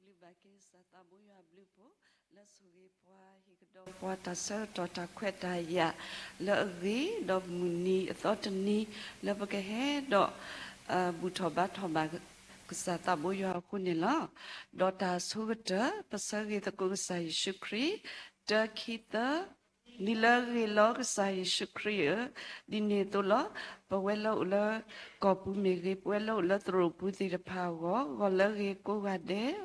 လုၢ်ဘၣ်က့ၤကစၢ်သးဘိယွၤအဘျုးအဖှိၣ် လၢဆိၣ်ဂ့ၤပှၤ ဟ့ၣ်ကဒီးပှၤတၢ်ဆၢကတီၢ်တၢ်ခွဲးတၢ်ယာ်လၢအဂ့ၤ ဒီးမုၢ်နံၤအသီတနံၤ လၢပကဟဲဒီး ဘူၣ်ထီၣ်ဘါထီၣ်ဘၣ်ကစၢ်သးဘိယွၤအဃိန့ၣ်လီၤ. ဒီးတၢ်ဆိကတၢၢ် ပဆၢဂ့ၤသကိးကစၢ်ယ့ၣ်ၡူးခရံာ် တၢ ခံ သၢ နံၤလၢအဂ့ၤလီၤ ကစၢ်ယ့ၣ်ၡူးခရံာ်ဧၢ, ဒ်န့ၣ်အသိးလီၤ. ပဝဲလၢအိၣ်လၢကီၢ်ပူၤမ့ၢ်ဂ့ၤ, ပဝဲလၢအိၣ်လၢသရိာ်ပူၤသ့ၣ်တဖၣ်အဂီၢ်, ဂီၤလၢအဂ့ၤကိးဂၤဒဲး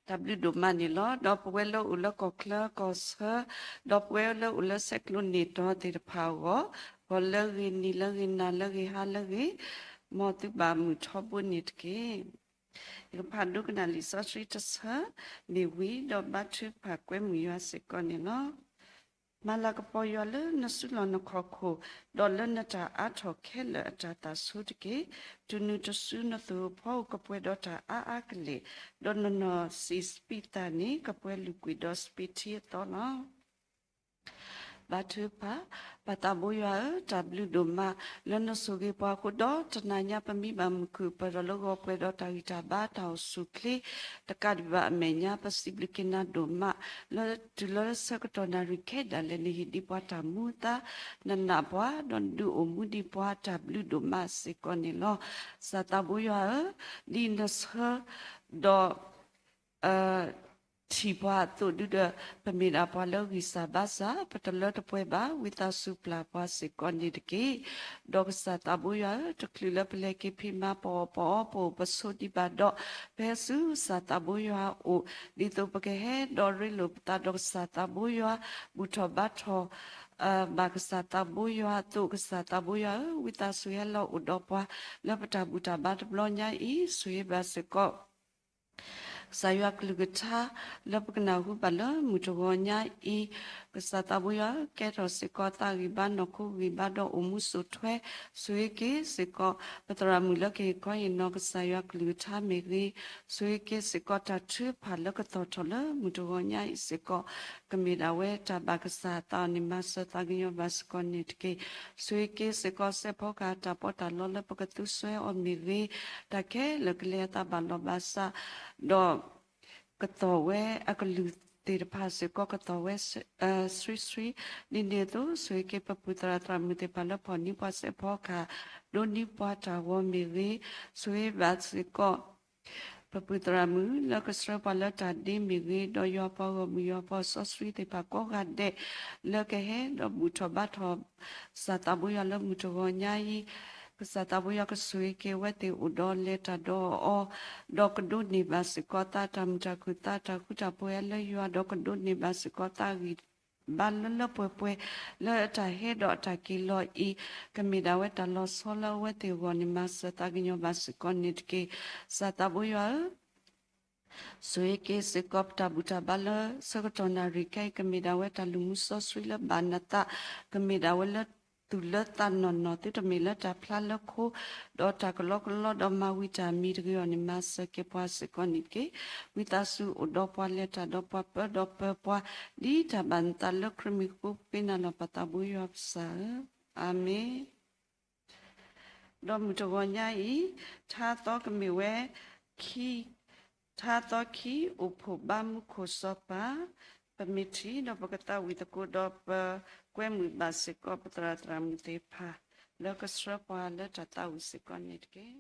တၢ်ဘျုးဒိၣ်မးန့ၣ်လီၤ. ဒီးပဝဲလၢအိၣ်လၢကီၢ်ချၢကီၢ်ဆၢ, ဒီးပဝဲလၢအိၣ်လၢဆဲးကျိးန့ၢ်တီၤသ့ၣ်တဖၣ်အဂီၢ်, ဂီၤလၢအဂ့ၤ, နံၤလၢအဂ့ၤ, နၤလၢအဂ့ၤ, ဟါလၢအဂ့ၤ, မ်သုဘၣ်မုာ်ထီဘိန့ၣ်တက့ၢ်. ယကဖးဒိကနၣ်လံာ်စီဆှံတဆၢမ့ၢ်ဝံၤ, ဒီးဘါထုကဖၣ်ကွဲမုာ်ယွၤစ့ၢ်ကီးန့ၣ်လီၤ. မၤလၤကပီၤယွၤလၢနစုလီၢ်နခီၣ်ခိၣ်, ဒီးလၢနတၢ်အါထီၣ်ခဲလၢာ်အတၢ်သးဆူတက့ၢ်. တုၤနုၤတစုနသူၣ်အဖီအိၣ်ကပှဲၤဒီးတၢ်အါအါကလဲာ်, ဒီးနနီၢ်စံာ်စပံးသၣ်န့ၣ် ကပှဲၤလုာ်ကွံာ်ဒီးစပံးထံအသီလီၤ. ဘါထုကဖၣ်, ပၢ်သးဘိယွၤဧၢ, တၢ်ဘျုးဒိၣ်မး လၢနဆိၣ်ဂ့ၤပှၤအဃိ ဒီးတနၤညါပမံဘၣ်မုၢ်ခုၣ်ပၢၢ်ထီၣ်လၢဂီၤပှဲၤဒီးတၢ်ဂံၢ်တၢ်ဘါတၢ်အိၣ်ဆူၣ်ချ့ တကးဒံးဘၣ်အမဲာ်ညါ ပစံးဘျုးက့ၤနၤဒိၣ်မး လၢတုၤလၢဆၢကတီၢ်နၣ်ရံၣ်ခဲဒၣ်လဲာ် နဟ့ၣ်ဒံးပှၤတၢ်မူအသါ, နနာ်ပှၤ ဒီးနဒုးအိၣ်မူဒံးပှၤ တၢ်ဘျုးဒိၣ်မးစ့ၢ်ကီးန့ၣ်လီၤ. ကစၢ်သးဘိယွၤဧၢ, ဒ်နဆၢ ဒီး ထံၣ်ပှၤအသိးဒုဒီး ပမ့ၢ်ဒၣ်ပှၤလၢဂံၢ်စၢ်ဘါစၢ် ပတလၢတပှဲၤဘၣ် ဝံသးစူၤပျၢ်ပှၤစ့ၢ်ကီးန့ၣ်တက့ၢ်. ဒီးကစၢ်သးဘိယွၤဧၢ, တချုးလၢပလဲၤက့ၤဖံးမၤပအီၣ်ပအီ ပအိၣ်ပဆိးဒံးဘၣ်ဒီး ပဟဲဆူကစၢ်သးဘိယွၤအအိၣ် ဒ်သိးပကဟဲဒီးရ့လိာ်ပသးဒီးကစၢ်သးဘိယွၤ ဘူၣ်ထီၣ်ဘါထီၣ် ဘၣ်ကစၢ်သးဘိယွၤအသိး ကစၢ်သးဘိယွၤဧၢ, ဝံသးစူၤဟဲလီၤအိၣ်ဒီးပှၤ လၢပတၢ်ဘူၣ်တၢ်ဘါတဘျီညါအံၤ ဆိၣ်ဂ့ၤဘၣ်စ့ၢ်ကီး ကစၢ်ယွၤကလုၢ်ကထါ လၢပကနၢ်ဟူဘၣ်လၢမုၢ်တဂီၤညါအံၤ, ကစၢ်သးဘိယွၤဧၢ, ကဲထီၣ်စ့ၢ်ကီးသးဂံၢ်ဘါ နီၢ်ခိဂံၢ်ဘါ ဒီးအိၣ်မူစိာ်ထွဲ, ဆိၣ်ဂ့ၤက့ၤစ့ၢ်ကီး ပသရၣ်မုၣ်လၢကဟ့ၣ်ခီဟ့ၣ်နီၤကစၢ်ယွၤကလုၢ်ကထါမ့ၢ်ဂ့ၤ, ဆိၣ်ဂ့ၤက့ၤစ့ၢ်ကီးတၢ်ထုကဖၣ်လၢကသီၣ်ထီၣ်လၢမုၢ်တဂီၤညါအံၤစ့ၢ်ကီး, ကမ့ၢ်ဒၣ်ဝဲတၢ်ဘၣ်ကစၢ်သးအီၤန့ၣ် မၤစၢၤသးကညီၤဘၣ်စ့ၢ်ကီးန့ၣ်တက့ၢ်. ဆိၣ်ဂ့ၤက့ၤစ့ၢ်ကီး စဲးဖီကဟၣ်တၢ်ပီးတၢ်လီလၢပကသူစွဲအီၤမ့ၢ်ဂ့ၤ, တၢ်ခဲလၢာ်ကလဲၤအသးဘၣ်လီၤဘၣ်စး, ဒီးကသီၣ်ဝဲအကလုၢ်သ့ၣ်တဖၣ်စ့ၢ်ကီး ကသီၣ်ဝဲဆှံဆှံ, ဒ်န့ၣ်အသိး ဆိၣ်ဂ့ၤက့ၤပပုၢ်သရၣ်သရၣ်မုၣ်သ့ၣ်တဖၣ်လၢဖီၣ်န့ၢ်ပှၤ စဲးဖီကဟၣ် ဒိးန့ၢ်ပှၤတၢ်ဂီၤမ့ၢ်ဂ့ၤ, ဆိၣ်ဂ့ၤဘၣ်စ့ၢ်ကီး ပပုၢ်သရၣ်မုၣ်လၢကဆှၢပှၤလၢတၢ်ဒ့မ့ၢ်ဂ့ၤ, ဒီးယွၤပှၤဂီၢ်မုၢ် ယွၤပှၤစီဆှံသ့ၣ်တဖၣ်ကိးဂၤဒဲး လၢကဟဲဒီးဘူၣ်ထီၣ်ဘါထီၣ် ကစၢ်သးဘိယွၤလၢမုၢ်တဂီၤညါအံၤ, ကစၢ်သးဘိယွၤကဆိၣ်ဂ့ၤက့ၤအဝဲသ့ၣ်အိၣ်ဒီးလဲၤတၢ်ဒီးအီၤ, ဒီးကဒိးန့ၢ်ဘၣ်စ့ၢ်ကီးသးတၢ်မုာ်တၢ်ခုၣ် သးတၢ်ဃူတၢ်ဖိးဟဲလၢယွၤ, ဒီးကဒိးန့ၢ်ဘၣ်စ့ၢ်ကီးသးဂံၢ်ဘါလၢလၢပှဲၤပှဲၤ လၢအတၢ်ဟဲဒီးအတၢ်က့ၤလီၤအံၤ, ကမ့ၢ်ဒၣ်ဝဲတၢ်လီၤဆီလၢအဝဲသ့ၣ်အဂီၢ်န့ၣ် မၤစၢၤသးကညီၤဘၣ်စ့ၢ်ကီးန့ၣ်တက့ၢ်. ကစၢ်သးဘိယွၤဧၢ, ဆိၣ်ဂ့ၤက့ၤစ့ၢ်ကီးပတၢ်ဘူၣ်တၢ်ဘါလၢဆၢကတီၢ်နၣ်ရံၣ်ခဲအံၤ ကမ့ၢ်ဒၣ်ဝဲတၢ်လူၤမူစီဆှံလၢဘၣ်နသး, ကမ့ၢ်ဒၣ်ဝဲလၢသူၣ်လၢသးနီၢ်နီၢ် သုတမ့ၢ်လၢတၢ်ဖျါလၢခိ, ဒီးတၢ်ကလီကလီဒီးမၤဝံၤတၢ်မံၤတဂ့ၤအီၤန့ၣ် မၤစၢၤက့ၤပှၤစ့ၢ်ကီးန့ၣ်တက့ၢ်. ဝံသးစူၤအိၣ်ဒီးပှၤ လဲၤတၢ်ဒီးပှၤ ပၢဒီးပၢပှၤ ဒ်တၢ်ဘၣ်နသးလၢခရံာ်မံၤအဃိ ပဃ့နၤလီၤ ပၢ်သးဘိယွၤပစၢ်ဧၢ, အၤမ့ၣ်. ဒီးမုၢ်တဂီၤညါအံၤ ထါသီကမ့ၢ်ဝဲ ခံ, ထါသီခံ အိၣ်ဖှိၣ်ဘါမူခိၣ်စီၤပၤ, ပမ့ၢ်ထံၣ်ဒီးပကသးဝံၣ်သကိးဒီး ပကွဲမုာ်ဘၣ်စ့ၢ်ကီး ပသရၣ်သရၣ်မုၣ်သ့ၣ်တဖၣ် လၢကဆှၢပှၤလၢတၢ်သးဝံၣ်စ့ၢ်ကီးန့ၣ်တက့ၢ်.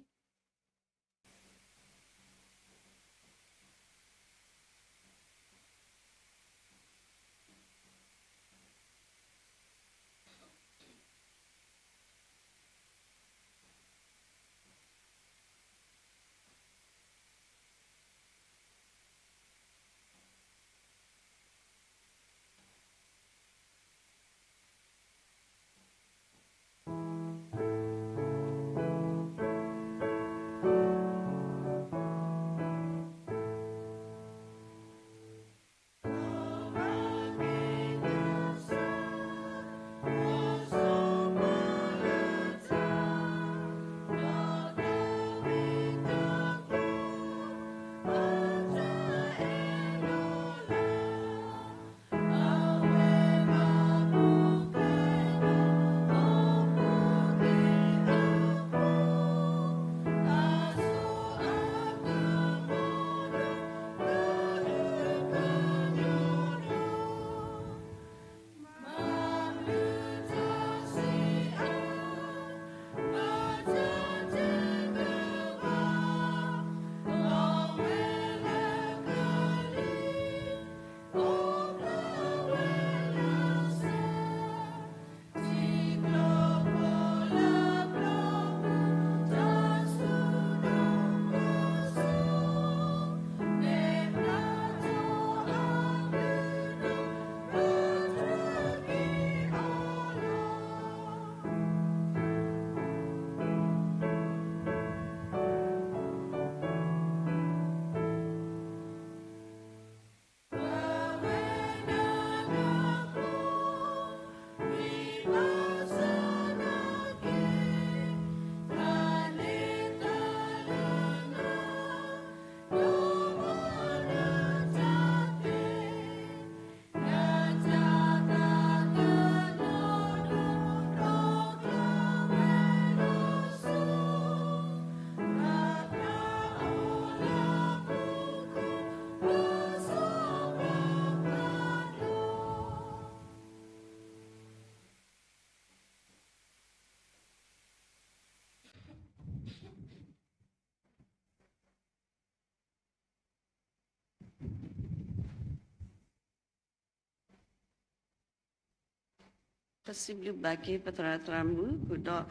ပစံးဘျုးဘၣ်က့ၤပသရၣ်သရၣ်မုၣ် ဃုာ်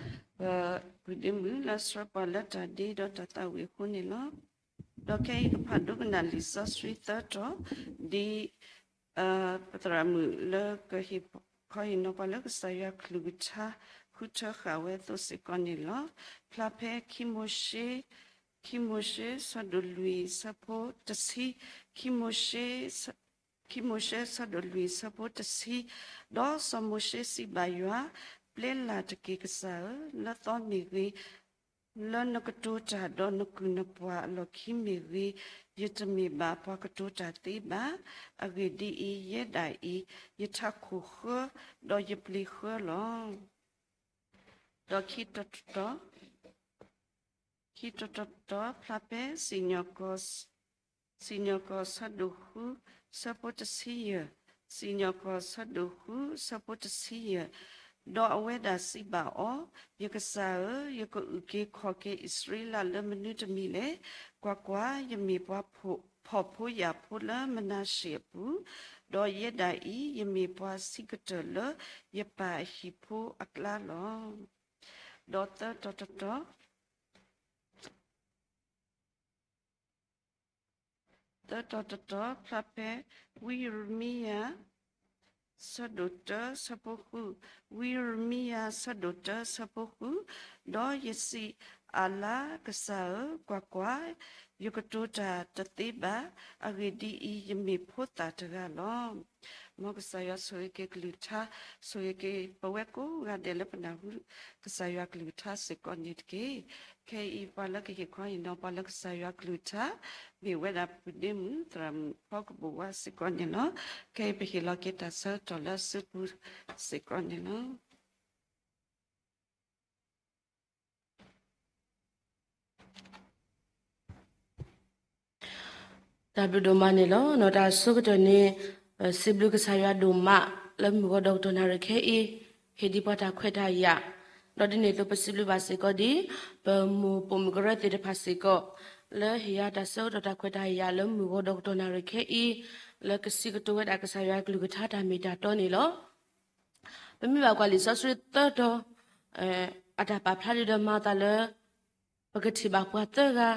ဒီးပပုၢ်ဒ့မုၣ်လၢဆှၢပှၤလၢတၢ်ဒ့ဒီးတၢ်သးဝံၣ်အဃိန့ၣ်လီၤ. ဒီးခဲအံၤကဖးဒိကနၣ်လံာ်စီဆှံသၢတီၤ ဒ် ပသရၣ်မုၣ်လၢကဟ့ၣ်ခီဟ့ၣ်နီၤပှၤလၢကစၢ်ယွၤကလုၢ်ကထါ ဃုထၢဃာ်ဝဲအသိးစ့ၢ်ကီးန့ၣ်လီၤ. ဖျါဖဲခံမိၤၡ့, ခံမိၤၡ့ ဆၢဒိၣ်လွံၢ် ဆၢဖိတဆံ, ခံမိၤၡ့ ခံမိၤၡ့ ဆၢဒိၣ်လွံၢ် ဆၢဖိတဆံ, ဒီးစီၤမိၤၡ့စံးဘၣ်ယွၤ, ပျဲလၢ်တက့ၢ်ကစၢ်ဧၢ, လၢသီမ့ၢ်ဂ့ၤ, လၢနကတိၤတၢ်ဒီးနကုၢ်နပှၤအလီၢ်ခံမ့ၢ်ဂ့ၤ, ယတမ့ၢ်ဘၣ်ပှၤကတိၤတၢ်သ့ဘၣ်. အဂ့ၢ်ဒ်အံၤ, ယဲဒၣ်အံၤ, ယထးခိၣ်ဃၢ, ဒီးယပျ့ၤဃၢလီၤ. ဒီးခံတီၤတတီၤ ခံတီၤတတီၤ ဖျါဖဲ စံၣ်ညီၣ်ကွီၢ် စံၣ်ညီၣ်ကွီၢ်ဆၢဒိၣ်ဃု ဆၢဖိတဆံယဲၢ်, စံၣ်ညီၣ်ကွီၢ်ဆၢဒိၣ်ဃု ဆၢဖိတဆံယဲၢ်, ဒီးအဝဲဒၣ်စံးဘၣ်အီၤ, ယကစၢ်ဧၢ, ယကအုၣ်က့ၤခီၣ်က့ၤအံၣ်စရ့လးလၢမနုၤတမံၤလဲၣ်. ကွၢ်ကွၢ်, ယမ့ၢ်ပှၤဖှီၣ်ဖိယာ်ဖိလၢမနၤၡ့ၣ်အပူၤ, ဒီးယဲဒၣ်အံၤ, ယမ့ၢ်ပှၤဆံးကတၢၢ်လၢယပၢ်အဟံၣ်ဖိအကျါလီၤ. ဒီးသၢတီၤတတီၤ သၢတီၤတတီၤ ဖျါဖဲ ဝံယံးရမံယၤ ဆၢဒိၣ်တၢ ဆၢဖိဃု, ဝံယံးရမံယၤ ဆၢဒိၣ်တၢ ဆၢဖိဃု, ဒီးယစံးအါလါ, ကစၢ်ဧၢ, ကွၢ်ကွၢ်, ယကတိၤတၢ်တသ့ဘၣ်. အဂ့ၢ်ဒ်အံၤ, ယမ့ၢ်ဖိသၣ်တဂၤလီၤ. မ်ကစၢ်ယွၤဆိၣ်ဂ့ၤက့ၤကလုၢ်ကထါ, ဆိၣ်ဂ့ၤက့ၤပဝဲကိးဂၤဒဲးလၢပနၢ်ဟူကစၢ်ယွၤကလုၢ်ကထါစ့ၢ်ကီးန့ၣ်တက့ၢ်. ခဲအံၤပှၤလၢကဟ့ၣ်ခီဟ့ၣ်နီၤပှၤလၢကစၢ်ယွၤကလုၢ်ကထါ မ့ၢ်ဝဲဒၣ်ပုၢ်ဒ့မုၣ်သရၣ်မုၣ်ဖီကဘိၣ်ဝါစ့ၢ်ကီးန့ၣ်လီၤ. ခဲအံၤပဟ့ၣ်လီၤက့ၤတၢ်ဆၢကတီၢ်လၢအစုပူၤစ့ၢ်ကီးန့ၣ်လီၤ. တၢ်ဘျုးဒိၣ်မးန့ၣ်လီၤ. တၢ်ဆိကတၢၢ်န့ၣ် စံးဘျုးကစၢ်ယွၤဒိၣ်မး လၢမုၢ်ဂီၤဒီးကတီၢ်နၣ်ရံၣ်ခဲအံၤ ဟ့ၣ်ဒံးပှၤတၢ်ခွဲးတၢ်ယာ်, ဒီးဒ်န့ၣ်အသိးပစံးဘျုးဘၣ်စ့ၢ်ကီးဒ် ပမိၢ်ပိာ်မုၣ်ကရၢသ့ၣ်တဖၣ်စ့ၢ်ကီး လၢဟ့ၣ်ယၤတၢ်ဆၢကတီၢ်တၢ်ခွဲးတၢ်ယာ်လၢမုၢ်ဂီၤဒီးကတီၢ်နၣ်ရံၣ်ခဲအံၤ လၢကစံးကတိၤဝဲဒၣ်ကစၢ်ယွၤကလုၢ်ကထါတၢ်မ့ၢ်တၢ်တီန့ၣ်လီၤ. ပမ့ၢ်ဘၣ်ကွၢ်လံာ်စီဆှံသၢတီၤ အတၢ်ပာ်ဖျါဒ်ဒီးမၤသးလၢ ပကထံၣ်ဘၣ်ပှၤသၢဂၤ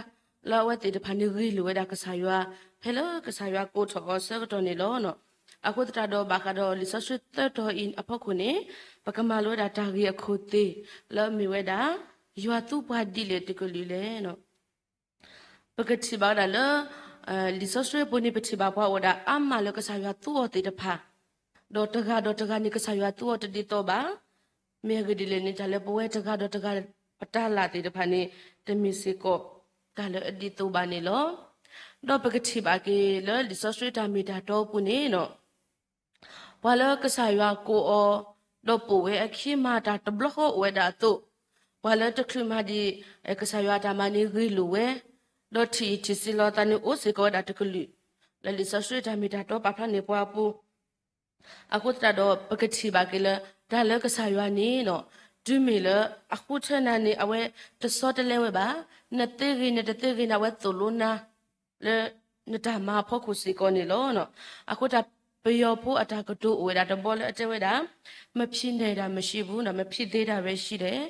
လၢအဝဲသ့ၣ်တဖၣ်န့ၣ်ဂ့ၤလိာ်ဝဲဒၣ်ကစၢ်ယွၤ ဖဲလၢကစၢ်ယွၤကိးထီၣ်အီၤဆၢကတီၢ်န့ၣ်လီၤ. အဃိသတးဒီးဘၣ်ဃးဒီးလံာ်စီဆှံသၢတီၤအံၤအဖီခိၣ်န့ၣ် ပကမၤလိဝဲဒၣ်တၢ်ဂ့ၢ်အခိၣ်သ့ၣ် လၢအမ့ၢ်ဝဲဒၣ် ယွၤသူပှၤဒ်လဲၣ်တကလုာ်လဲၣ်. ပကထံၣ်ဘၣ်ဝဲဒၣ်လၢ လံာ်စီဆှံပူၤန့ၣ် ပထံၣ်ဘၣ်ပှၤအိၣ်ဒၣ်အါမးလၢကစၢ်ယွၤသူအီၤသ့ၣ်တဖၣ်, ဒီးတဂၤဒီးတဂၤန့ၣ် ကစၢ်ယွၤသူအီၤတဒ်သိးဘၣ်. မ့ၢ်အဂ့ၢ်ဒ်လဲၣ်န့ၣ် တၢ်လၢပဝဲတဂၤဒီးတဂၤ ပတၢ်လၢ်သ့ၣ်တဖၣ်န့ၣ် တမ့ၢ်စ့ၢ်ကီး တၢ်လၢအဒ်သိးဘၣ်န့ၣ်လီၤ. ဒီးပကထံၣ်ဘၣ်က့ၤလၢလံာ်စီဆှံတၢ်မ့ၢ်တၢ်တီအပူၤန့ၣ် ပှၤလၢကစၢ်ယွၤကိးအီၤ ဒီးပိာ်ဝဲအခံမၤတၢ်တဘျီဃီအိၣ်ဝဲဒၣ်အသိး, ပှၤလၢတချုးမၤဒံး ကစၢ်ယွၤအတၢ်မၤန့ၣ်ဂ့ၤလိာ်ဝဲ, ဒီးထံၣ်အံၣ်ထံၣ်စံလီၤသးန့ၣ်အိၣ်စ့ၢ်ကီးဝဲဒၣ်တကလုာ်, လၢလံာ်စီဆှံတၢ်မ့ၢ်တၢ်တီပာ်ဖျါန့ၢ်ပှၤအပူၤ အဃိသတးဒီးပကထံၣ်ဘၣ်က့ၤလၢ တၢ်လၢကစၢ်ယွၤန့ၣ် တုၤမ့ၢ်လၢအဃုထၢနၤန့ၣ် အဝဲတဆီတလဲဝဲဘၣ်, နသ့ဂ့ၤနတသ့ဂ့ၤန့ၣ် အဝဲသိၣ်လိနၤ လၢနတၢ်မၤအဖီခိၣ်စ့ၢ်ကီးန့ၣ်လီၤ. အဃိတၢ်ပယီၤဖိအတၢ်ကတိၤအိၣ်ဝဲဒၣ်တဘီလၢအတဲဝဲဒၣ်, မဖြစ်နိုင်တာမရှိဘူး, မဖြစ်သေးတာပဲရှိတယ်.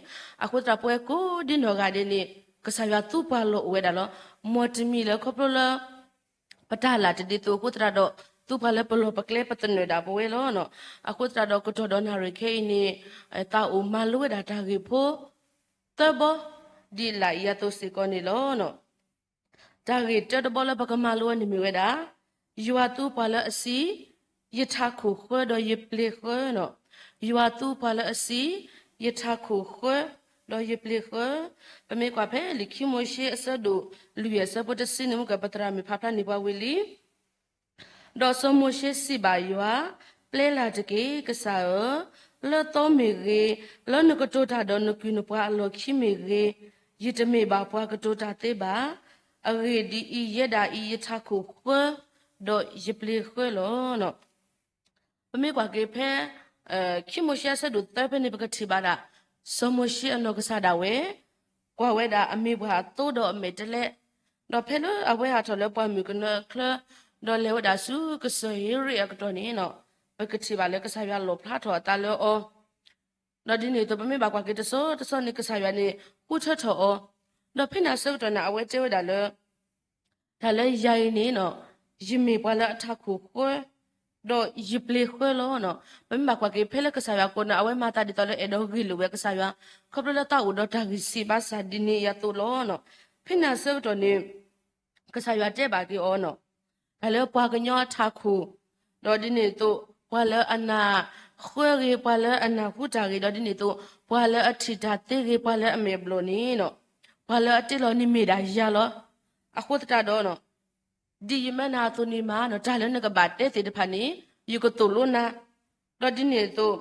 အဃိသတးပဝဲကိးဒ်နီၢ်ဂၤဒဲးန့ၣ် ကစၢ်ယွၤသူပှၤလီၢ်အိၣ်ဝဲဒၣ်လီၤ. မ်တမံၤလၢခီဖျိလၢ ပတၢ်လၢ်တဒ်သိးအဃိသတးဒီး သူပှၤလၢပလီၢ်ပကျဲပသနၢၣ်ဒၣ်ပဝဲလီၤ. အဃိသတးဒီးကတီၢ်ဒီးနၣ်ရံၣ်ခဲအံၤန့ၣ် သးအိၣ်မၤလိဝဲဒၣ်တၢ်ဂ့ၢ်ဖိ သၢဘီ ဒ်လာ်အံၤအသိးစ့ၢ်ကီးန့ၣ်လီၤ. တၢ်ဂ့ၢ်တၢတဘီလၢပကမၤလိဝဲန့ၣ်မ့ၢ်ဝဲဒၣ်, ယွၤသူပှၤလၢအစံး, ယထးခိၣ်ဃၢဒီးယပျ့ၤဃၢ, ယွၤသူပှၤလၢအစံး, ယထးခိၣ်ဃၢ, ဒီးယပျ့ၤဃၢ. ပမ့ၢ်ကွၢ်ဖဲလံာ်ခံမိၤၡ့အဆၢဒိၣ်လွံၢ်အဆၢဖိတဆံန့ၣ် မုၢ်ကပသရၣ်မုၣ်ဖးဖျါန့ၢ်ပှၤဝံၤလံ ဒီးစီၤမိၤၡ့စံးဘၣ်ယွၤ, ပျဲလၢ်တက့ၢ်, ကစၢ်ဧၢ, လၢသီမ့ၢ်ဂ့ၤ, လၢနကတိၤတၢ်ဒီးနကုၢ်နပှၤအလီၢ်ခံမ့ၢ်ဂ့ၤ, ယတမ့ၢ်ဘၣ်ပှၤကတိၤတၢ်သ့ဘၣ်. အဂ့ၢ်ဒ်အံၤ, ယဲဒၣ်အံၤ ယထးခိၣ်ဃၢ, ဒီးယပျ့ၤဃၢလီၤ. ပမ့ၢ်ကွၢ်က့ၤဖဲ ခံမိၤၡ့အဆၢဒိၣ်သၢဖဲန့ၣ် ပကထံၣ်ဘၣ်ဒၣ် စီၤမိၤၡ့အနီၢ်ကစၢ်ဒၣ်ဝဲ ကွၢ်ဝဲဒၣ်အမ့ၢ်ပှၤအသိဒီးအမဲာ်တဲးလဲး, ဒီးဖဲလၢအဝဲဟးထီၣ်လၢပှၢ်မုၢ်ကနၢအချၢ, ဒီးလဲၤဝဲဒၣ်ဆူကစၢၢ်ဟ့ၤရ့ၣ်အကတီၢ်န့ၣ်, ပကထံၣ်ဘၣ်လၢကစၢ်ယွၤလီၣ်ဖျါထီၣ်အသးလၢအီၤ, ဒီးဒ်န့ၣ်အသိး ပမ့ၢ်ဘၣ်ကွၢ်က့ၤတဆီတဆီန့ၣ် ကစၢ်ယွၤန့ၣ် ဃုထၢထီၣ်အီၤ, ဒီးဖဲန့ၣ်အဆၢကတီၢ်န့ၣ် အဝဲတဲဝဲဒၣ်လၢ တၢ်လၢယၤအံၤန့ၣ်နီၤ, ယမ့ၢ်ပှၤလၢအထးခိၣ်ဃၢ, ဒီးယပျ့ၤဃၢလီၤနီၤ. ပမ့ၢ်ဘၣ်ကွၢ်က့ၤ ဖဲလၢကစၢ်ယွၤကိးန့ၣ် အဝဲမၤသးဒ်သိးလၢအဲၣ်ဒိးဂ့ၢ်လိာ်ဝဲကစၢ်ယွၤ, ခီဖျိလၢသးအိၣ်ဒီးတၢ်ဂံၢ်ဆံးဘၣ်ဆၣ်ဒ်န့ၣ်အသိးလီၤနီၤ. ဖဲန့ၣ်အဆၢကတီၢ်န့ၣ် ကစၢ်ယွၤတဲဘၣ်က့ၤအီၤနီၤ, တၢ်လၢပှၤကညီအထးခိၣ်, ဒီးဒ်န့ၣ်အသိး ပှၤလၢအနၢ်ဃၢဂ့ၤ, ပှၤလၢအနၢ်ဟူတၢ်ဂ့ၤ, ဒီးဒ်န့ၣ်အသိး ပှၤလၢအထံၣ်တၢ်သ့ဂ့ၤ, ပှၤလၢအမဲာ်ဘျီၣ်န့ၣ်နီၤ, ပှၤလၢအတ့လီၤန့ၣ်မ့ၢ်ဒၣ်ယၤလီၤ. အဃိသတးဒီးနီၤ, ဒ်ယမၢနၤအသိးန့ၣ်မးနီၤ, တၢ်လၢနကဘၣ်တဲသ့ၣ်တဖၣ်န့ၣ် ယကသိၣ်လိနၤ, ဒီးဒ်န့ၣ်အသိး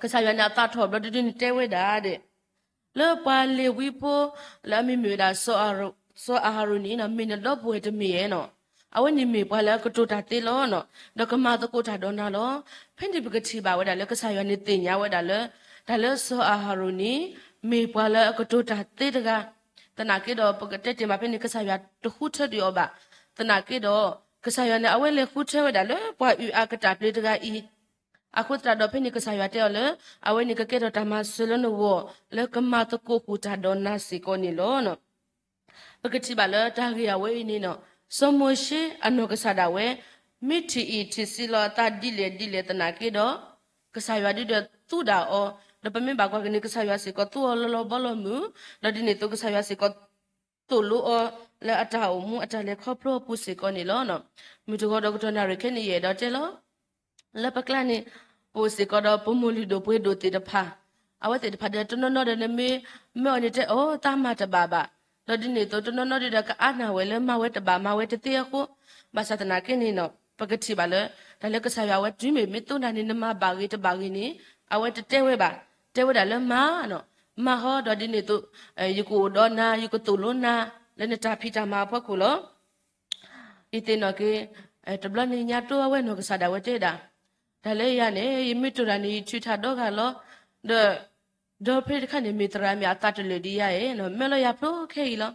ကစၢ်ယွၤန့ၣ်အသးထီၣ်ဘျီဒ်န့ၣ်တဲဝဲဒၣ်ဒဲး, လၢပှၤလ့ၤဝံဖိ လၢအမံၤမ့ၢ်ဝဲဒၣ် စီၤအၤဟရိၣ်န့ၣ်နီၤ, မ့ၢ်နဒီပုၢ်ဝဲၢ်တမ့ၢ်ဧါနီၤ, အဝဲန့ၣ်မ့ၢ်ပှၤလၢအကတိၤတၢ်သ့လီၤနီၤ, ဒီးကမၤသကိးတၢ်ဒီးနၤလီၤ. ဖဲန့ၣ်ပကထံၣ်ဘၣ်ဝဲဒၣ်လၢကစၢ်ယွၤန့ၣ်သ့ၣ်ညါဝဲဒၣ်လၢ တၢ်လၢစီၤအၤဟရိၣ်န့ၣ် မ့ၢ်ပှၤလၢအကတိၤတၢ်သ့တဂၤ, သနာ်က့ဒီး ပကတဲတ့ၢ်မးဖဲန့ၣ် ကစၢ်ယွၤတဃုထၢဒံးအီၤဘၣ်, သနာ်က့ဒီး ကစၢ်ယွၤန့ၣ် အဝဲလဲၤဃုထၢဝဲဒၣ်လၢပှၤအုၣ်အါကတၢၢ်ပျ့ၤတဂၤအံၤ, အဃိသတးဒီး ဖဲန့ၣ်ကစၢ်ယွၤတဲအီၤလၢ အဝဲန့ၣ်ကကဲထီၣ်တၢ်မၤစၢၤလၢနဂီၢ် လၢကမၤသကိးဃုာ်တၢ်ဒီးနၤစ့ၢ်ကီးန့ၣ်လီၤ. ပကထံၣ်ဘၣ်လၢတၢ်ဂ့ၢ်အဝဲအံၤန့ၣ်နီၤ, စီၤမိၤၡ့အနီၢ်ကစၢ်ဒၣ်ဝဲ မ့ၢ်ထံၣ်အံၣ်ထံၣ်ဆံးလီၤအသးဒ်လဲၣ်ဒ်လဲၣ်သနာ်က့ဒီး ကစၢ်ယွၤဒုးဒီးသူဒၣ်အီၤ, ဒီးပမ့ၢ်ဘၣ်ကွၢ်က့ၤန့ၣ် ကစၢ်ယွၤစ့ၢ်ကီးသူအီၤလီၤလီၤဘီလီၤမုၢ်, ဒီးဒ်န့ၣ်အသိးကစၢ်ယွၤစ့ၢ်ကီး သိၣ်လိအီၤလၢအတၢ်အိၣ်မူအတၢ်လဲၤခီဖျိအပူၤစ့ၢ်ကီးန့ၣ်လီၤ. မုၢ်တဂီၤဒီးကတီၢ်နၣ်ရံၣ်ခဲန့ၣ် ယအဲၣ်ဒိးတဲလီၤ လၢပကျါန့ၣ် ပအိၣ်စ့ၢ်ကီးဒီးပမိၢ်လုၢ်ဒိၣ်ပှ့ၤဒိၣ်သ့ၣ်တဖၣ်, အဝဲသ့ၣ်တဖၣ်ဒီးတနီၤနီၤဒီးနမ့ၢ်မၢအီၤန့ၣ်တဲအီၤ သးမၤတဘၣ်ဘၣ်, ဒီးဒ်န့ၣ်အသိးတနီၤနီၤဒီးကအါန့ၢ်ဝဲလၢမၤဝဲတဘၣ်မၤဝဲတသ့အဃိ, ဘၣ်ဆၣ်သနာ်က့န့ၣ်နီၤ ပကထံၣ်ဘၣ်လၢ တၢ်လၢကစၢ်ယွၤအဝဲတုၤမ့ၢ်မ့ၢ်သိနၤန့ၣ် နမၤဘၣ်ဂ့ၤတဘၣ်ဂ့ၤန့ၣ် အဝဲတတဲဝဲဘၣ်, တဲဝဲဒၣ်လၢမၤနီၤ, မၤဟီဒီးဒ်န့ၣ်အသိး ယကအိၣ်ဒီးနၤ ယကသိၣ်လိနၤ လၢနတၢ်ဖံးတၢ်မၤအဖီခိၣ်လီၤ. ယသ့ၣ်နီၣ်က့ၤ တဘျီန့ၣ်ညါတိအဝဲနီၢ်ကစၢ်ဒၣ်ဝဲတဲဒၣ်, တၢ်လၢယၤန့ၣ် ယမ့ၢ်တိၢ်တၢ်န့ၣ် ယထုးထးဒီဂၤလီၤ, ဒီး ဒီဖဲတခါန့ၣ် မ့ၢ်သရၣ်မ့ၢ်အသးတလၢာ်ဒံးယၤအံၤ မၢလီၤယၤဖျိခဲအံၤလီၤ.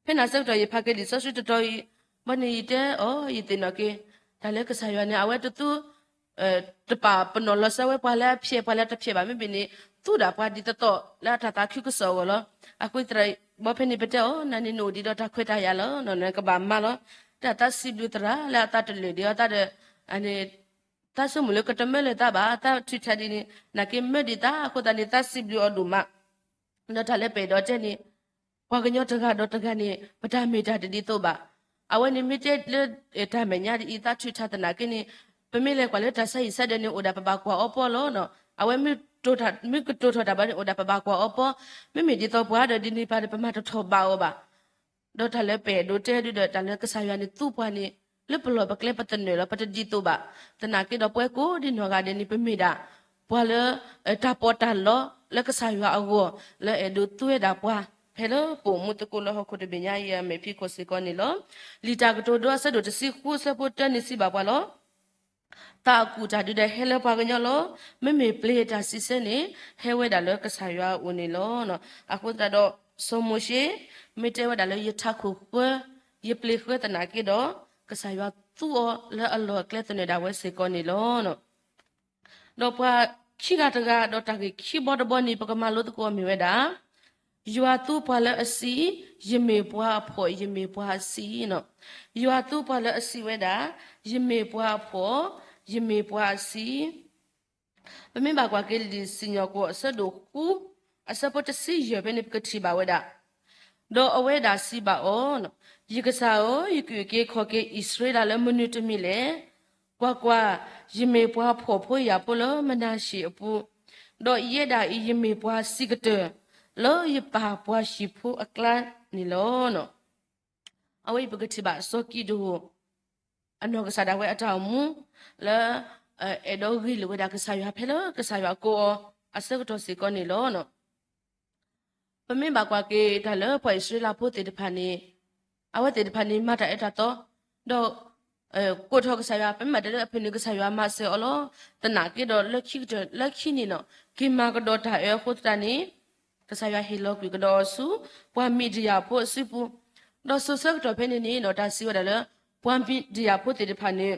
ဖဲန့ၣ်အဆၢကတီၢ် ယဖးက့ၤလံာ်စီဆှံတတီၤအံၤ, ဘၣ်န့ၣ်ယတဲအီၤ ယသ့ၣ်နီၣ်က့ၤ, တၢ်လၢကစၢ်ယွၤန့ၣ် အဝဲတသူ တပာ်ပနီၣ်လီၤစၢၤဝဲပှၤလၢအဖျဲး ပှၤလၢတဖျဲးဘၣ် မ့မ့ၢ်န့ၣ် သူဒၣ်ပှၤဒ်သိးသိးလၢအတၢ်သးခုကစီၣ်အဂီၢ်လီၤ. အဃိသတး ဘၣ်ဖဲန့ၣ်ပတဲအီၤ နၤန့ၣ်နအိၣ်ဒံးဒီးတၢ်ခွဲးတၢ်ယာ်လီၤ, နကဘၣ်မၤလီၤ. တၢ်သးစံးဘျုးသရၣ်လၢအသးတလၢာ်ဒံးအီၤသးဒီး သးဆိကမိၣ်လၢကတမၢလၢၤသးဘၣ်, သးထုးထးဒ်န့ၣ် နာ်က့မၢဒံးသးအဃိသတးန့ၣ် သးစံးဘျုးအီၤဒိၣ်မး ဒီးတၢ်လၢပအဲၣ်ဒိးတဲန့ၣ် ပှၤကညီတဂၤဒီးတဂၤန့ၣ် ပတၢ်မ့ၢ်တၢ်တဒ်သိးဘၣ်. အဝဲန့ၣ်မ့ၢ်တဲလၢတၢ်မဲာ်ညါဒ်အံၤ သးထုးထးသနာ်က့န့ၣ် ပမ့ၢ်လဲၤကွၢ်လၢတၢ်ဆါဟံၣ်ဆါဒၢးန့ၣ် အိၣ်ဒၣ်ပဘၣ်ကွၢ်အီၤပီလီၤ. အဝဲမ့ၢ်ကတိၤထီၣ်တၢ်ဘၣ်န့ၣ် အိၣ်ဒၣ်ပဘၣ်ကွၢ်အီၤပီ, မ့မ့ၢ်ဒ်သိးပှၤဒီးဒ်န့ၣ်ပှၤဒီး ပမၤတထီၣ်ဘၣ်အီၤဘၣ်. ဒီးတၢ်လၢပအဲၣ်ဒိးတဲဒုဒီး တၢ်လၢကစၢ်ယွၤန့ၣ်သူပှၤန့ၣ် လၢပလီၢ်ပကျဲပသနၢၣ်လီၤ ပတဒ်သိးဘၣ်. သနာ်က့ဒီးပဝဲကိးဒ်နီၢ်ဂၤဒဲးန့ၣ် ပမ့ၢ်ဒၣ် ပှၤလၢ တၢ်ပီးတၢ်လီလၢကစၢ်ယွၤအဂီၢ် လၢအဲၣ်ဒိးသူဝဲဒၣ်ပှၤ ဖဲလၢပအိၣ်မူသကိးလၢဟီၣ်ခိၣ်တဘ့ၣ်ညါအံၤအမဲာ်ဖံးခိၣ်စ့ၢ်ကီးန့ၣ်လီၤ. လံာ်တၢ်ကတိၤဒိအဆၢဒိၣ်တဆံဃုအဆၢဖိတၢန့ၣ်စံးဘၣ်ပှၤလီၤ. သးအကူၣ်တၢ်ဒုဒီးဟဲလၢပှၤကညီလီၤ. မ့မ့ၢ်ပျ့ၤတၢ်စံးဆၢန့ၣ် ဟဲဝဲဒၣ်လၢကစၢ်ယွၤအအိၣ်န့ၣ်လီၤ. အဃိသတးဒီး စီၤမိၤၡ့ မ့ၢ်တဲဝဲဒၣ်လၢယထးခိၣ်ဃၢ ယပျ့ၤဃၢသနာ်က့ဒီး ကစၢ်ယွၤသူအီၤလၢအလီၢ်အကျဲသနၢၣ်ဒၣ်ဝဲစ့ၢ်ကီးန့ၣ်လီၤ. ဒီးပှၤခံဂၤတဂၤ ဒီးတၢ်ဂ့ၢ်ခံဘီတဘီန့ၣ် ပကမၤလိသကိးအီၤမ့ၢ်ဝဲဒၣ် ယွၤသူပှၤလၢအဆံး, ယမ့ၢ်ပှၤအဖှီၣ်, ယမ့ၢ်ပှၤအဆံးနီၤ. ယွၤသူပှၤလၢအဆံးဝဲဒၣ်, ယမ့ၢ်ပှၤအဖှီၣ်, ယမ့ၢ်ပှၤအဆံး. ပမ့ၢ်ဘၣ်ကွၢ်က့ၤလံာ်စံၣ်ညီၣ်ကွီၢ်အဆၢဒိၣ်ဃု အဆၢဖိတဆံယဲၢ်ဖဲန့ၣ် ပကထံၣ်ဘၣ်ဝဲဒၣ် ဒီးအဝဲဒၣ်စံးဘၣ်အီၤ, ယကစၢ်ဧၢ, ယကအုၣ်က့ၤခီၣ်က့ၤအံၣ်စရ့လးလၢမနုၤတမံၤလဲၣ်. ကွၢ်ကွၢ်, ယမ့ၢ်ပှၤဖှီၣ်ဖိယာ်ဖိလၢမနၤရှ့ၤအပူၤ, ဒီးယဲဒၣ်အံၤယမ့ၢ်ပှၤဆံးကတၢၢ် လၢယပၢ်ပှၤဟံၣ်ဖိအကျါန့ၣ်လီၤ. အဝဲအံၤပကထံၣ်ဘၣ်စီၤကံးဒဧိၣ် အနီၢ်ကစၢ်ဒၣ်ဝဲအတၢ်အိၣ်မူ လၢ အဲၣ်ဒိးဂ့ၢ်လိာ်ဝဲဒၣ်ကစၢ်ယွၤဖဲလၢကစၢ်ယွၤကိးအီၤအဆၢကတီၢ်စ့ၢ်ကီးန့ၣ်လီၤ. ပမ့ၢ်ဘၣ်ကွၢ်က့ၤတၢ်လၢပှၤအံၣ်စရ့လးဖိသ့ၣ်တဖၣ်န့ၣ် အဝဲသ့ၣ်တဖၣ်န့ၣ် မၤတၢ်အၢတၢ်သီ ဒီး ကိးထီၣ်ကစၢ်ယွၤ ပမ့ၢ်ဘၣ်တဲလၢအဖုၣ်န့ၣ် ကစၢ်ယွၤမၤစၢၤအီၤလီၤ. သနာ်က့ဒီးလၢခံကတၢၢ်လၢခံန့ၣ်နီၤ က့ၤမၤကဒီးတၢ်အၢအဃိသတးန့ၣ် ကစၢ်ယွၤဟ့ၣ်လီၤကွံာ်ကဒီးအီၤဆူ ပှၤမံးဒယၣ်ဖိအစုပူၤ, ဒီးစိၤဆၢကတီၢ်ဖဲန့ၣ်န့ၣ်နီၤ တၢ်စံးဝဲဒၣ်လၢ ပှၤမံးဒယၣ်ဖိသ့ၣ်တဖၣ်န့ၣ်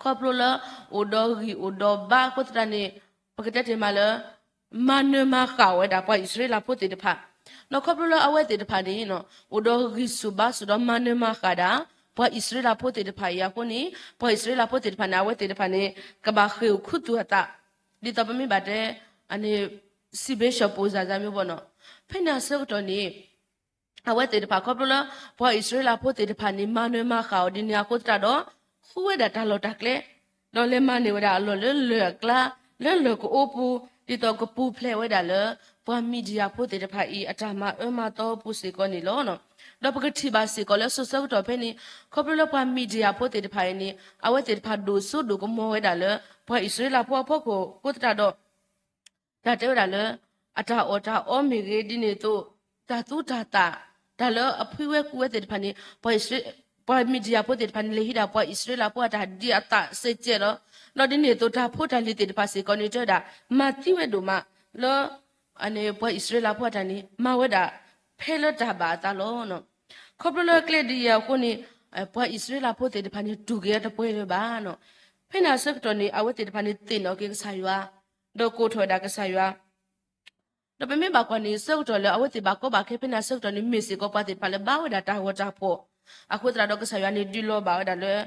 ခီဖျိလၢ အိၣ်ဒီးဂံၢ်အိၣ်ဒီးဘါအဃိသတးန့ၣ် ပကတဲတ့ၢ်မးလၢ မၤနၢၤမၤဃၣ်ဝဲဒၣ်ပှၤအံၣ်စရ့လးဖိသ့ၣ်တဖၣ်, ဒီးခီဖျိလၢအဝဲသ့ၣ်တဖၣ်န့ၣ် အိၣ်ဒီးဂံၢ်ဆူၣ်ဘါဆူၣ်ဒီးမၤနၢၤမၤဃၣ်ဒၣ် ပှၤအံၣ်စရ့လးဖိသ့ၣ်တဖၣ်အံၤအဃိန့ၣ် ပှၤအံၣ်စရ့လးဖိသ့ၣ်တဖၣ်န့ၣ် အဝဲသ့ၣ်တဖၣ်န့ၣ် ကဘၣ်ဃ့ၢ်အိၣ်ခူသူၣ်အသး, ဒ်သိးပမ့ၢ်ဘၣ်တဲ အန့ၣ် စစ်ဘုရင်ပုံစံမျိုးပေါ့နော်. ဖဲန့ၣ်အဆၢကတီၢ်န့ၣ် အဝဲသ့ၣ်တဖၣ်ခီဖျိလၢ ပှၤအံၣ်စရ့လးဖိသ့ၣ်တဖၣ်န့ၣ် မၤနၢၤမၤဃၣ်အီၤဒ်န့ၣ်အဃိသတးဒီး ဃုဝဲဒၣ်တၢ်လီၢ်တၢ်ကျဲ, ဒီးလဲၤမၤန့ၢ်ဝဲဒၣ်အလီၢ်လၢလၢၢ်အကျါ, လၢလၢၢ်ကအိပူၤ, ဒ်သိးကပူၤဖျဲးဝဲဒၣ်လၢ ပှၤမံၤဒယၣ်ဖိသ့ၣ်တဖၣ်အံၤ အတၢ်မၤအၢမၤသီပူၤစ့ၢ်ကီးန့ၣ်လီၤ. ဒီးပကထံၣ်ဘၣ်စ့ၢ်ကီးလၢစိၤဆၢကတီၢ်ဖဲန့ၣ် ခီဖျိလၢပှၤမံၤဒယၣ်ဖိသ့ၣ်တဖၣ်အံၤန့ၣ် အဝဲသ့ၣ်တဖၣ်ဒိၣ်စိဒိၣ်ကမီၤဝဲဒၣ်လၢ ပှၤအံၣ်စရ့လးဖိအဖီခိၣ်အဃိသတးဒီး တၢ်တဲဝဲဒၣ်လၢ အတၢ်အီၣ်တၢ်အီမ့ၢ်ဂ့ၤ ဒ်န့ၣ်အသိး တၢ်သူတၢ်သၣ်, တၢ်လၢအဖှံဝဲကူဝဲသ့ၣ်တဖၣ်န့ၣ် ပှၤမံၤဒယၣ်ဖိသ့ၣ်တဖၣ်န့ၣ် လဲၤဟံးဒၣ်ပှၤအံၣ်စရ့လးဖိအတၢ်ဒံးအသးစဲးကဲးလီၤ. ဒီးဒ်န့ၣ်အသိးတၢ်ဖိတၢ်လံၤသ့ၣ်တဖၣ်စ့ၢ်ကီးန့ၣ်တဲဝဲဒၣ် မၤသံဝဲဒိၣ်မးလၢ အန့ၣ်ပှၤအံၣ်စရ့လးဖိအတၢ်န့ၣ် မၤဝဲဒၣ်ဖဲလၢတၢ်ဘၣ်အသးလီၤ. ခီဖျိလၢကျဲဒ်အံၤအဃိန့ၣ် ပှၤအံၣ်စရ့လးဖိသ့ၣ်တဖၣ်န့ၣ် တူၢ်က့ၤအတပှဲၤလၢၤဘၣ်. ဖဲန့ၣ်အဆၢကတီၢ်န့ၣ် အဝဲသ့ၣ်တဖၣ်န့ၣ်သ့ၣ်နီၣ်က့ၤကစၢ်ယွၤ, ဒီးကိးထီၣ်ဝဲဒၣ်ကစၢ်ယွၤ ဒီးပမ့ၢ်ဘၣ်ကွၢ်န့ၣ် ဆၢကတီၢ်လၢအဝဲသ့ၣ်ဘၣ်ကီဘၣ်ခဲဖဲန့ၣ်အဆၢကတီၢ်န့ၣ် မ့ၢ်စ့ၢ်ကီးပှၤသ့ၣ်တဖၣ်လၢဘါဝဲဒၣ်တၢ်ဂီၤတၢ်ဖှီၣ်, အဃိသတးဒီးကစၢ်ယွၤန့ၣ်ဒုးလီၤဘၣ်ဝဲဒၣ်လၢ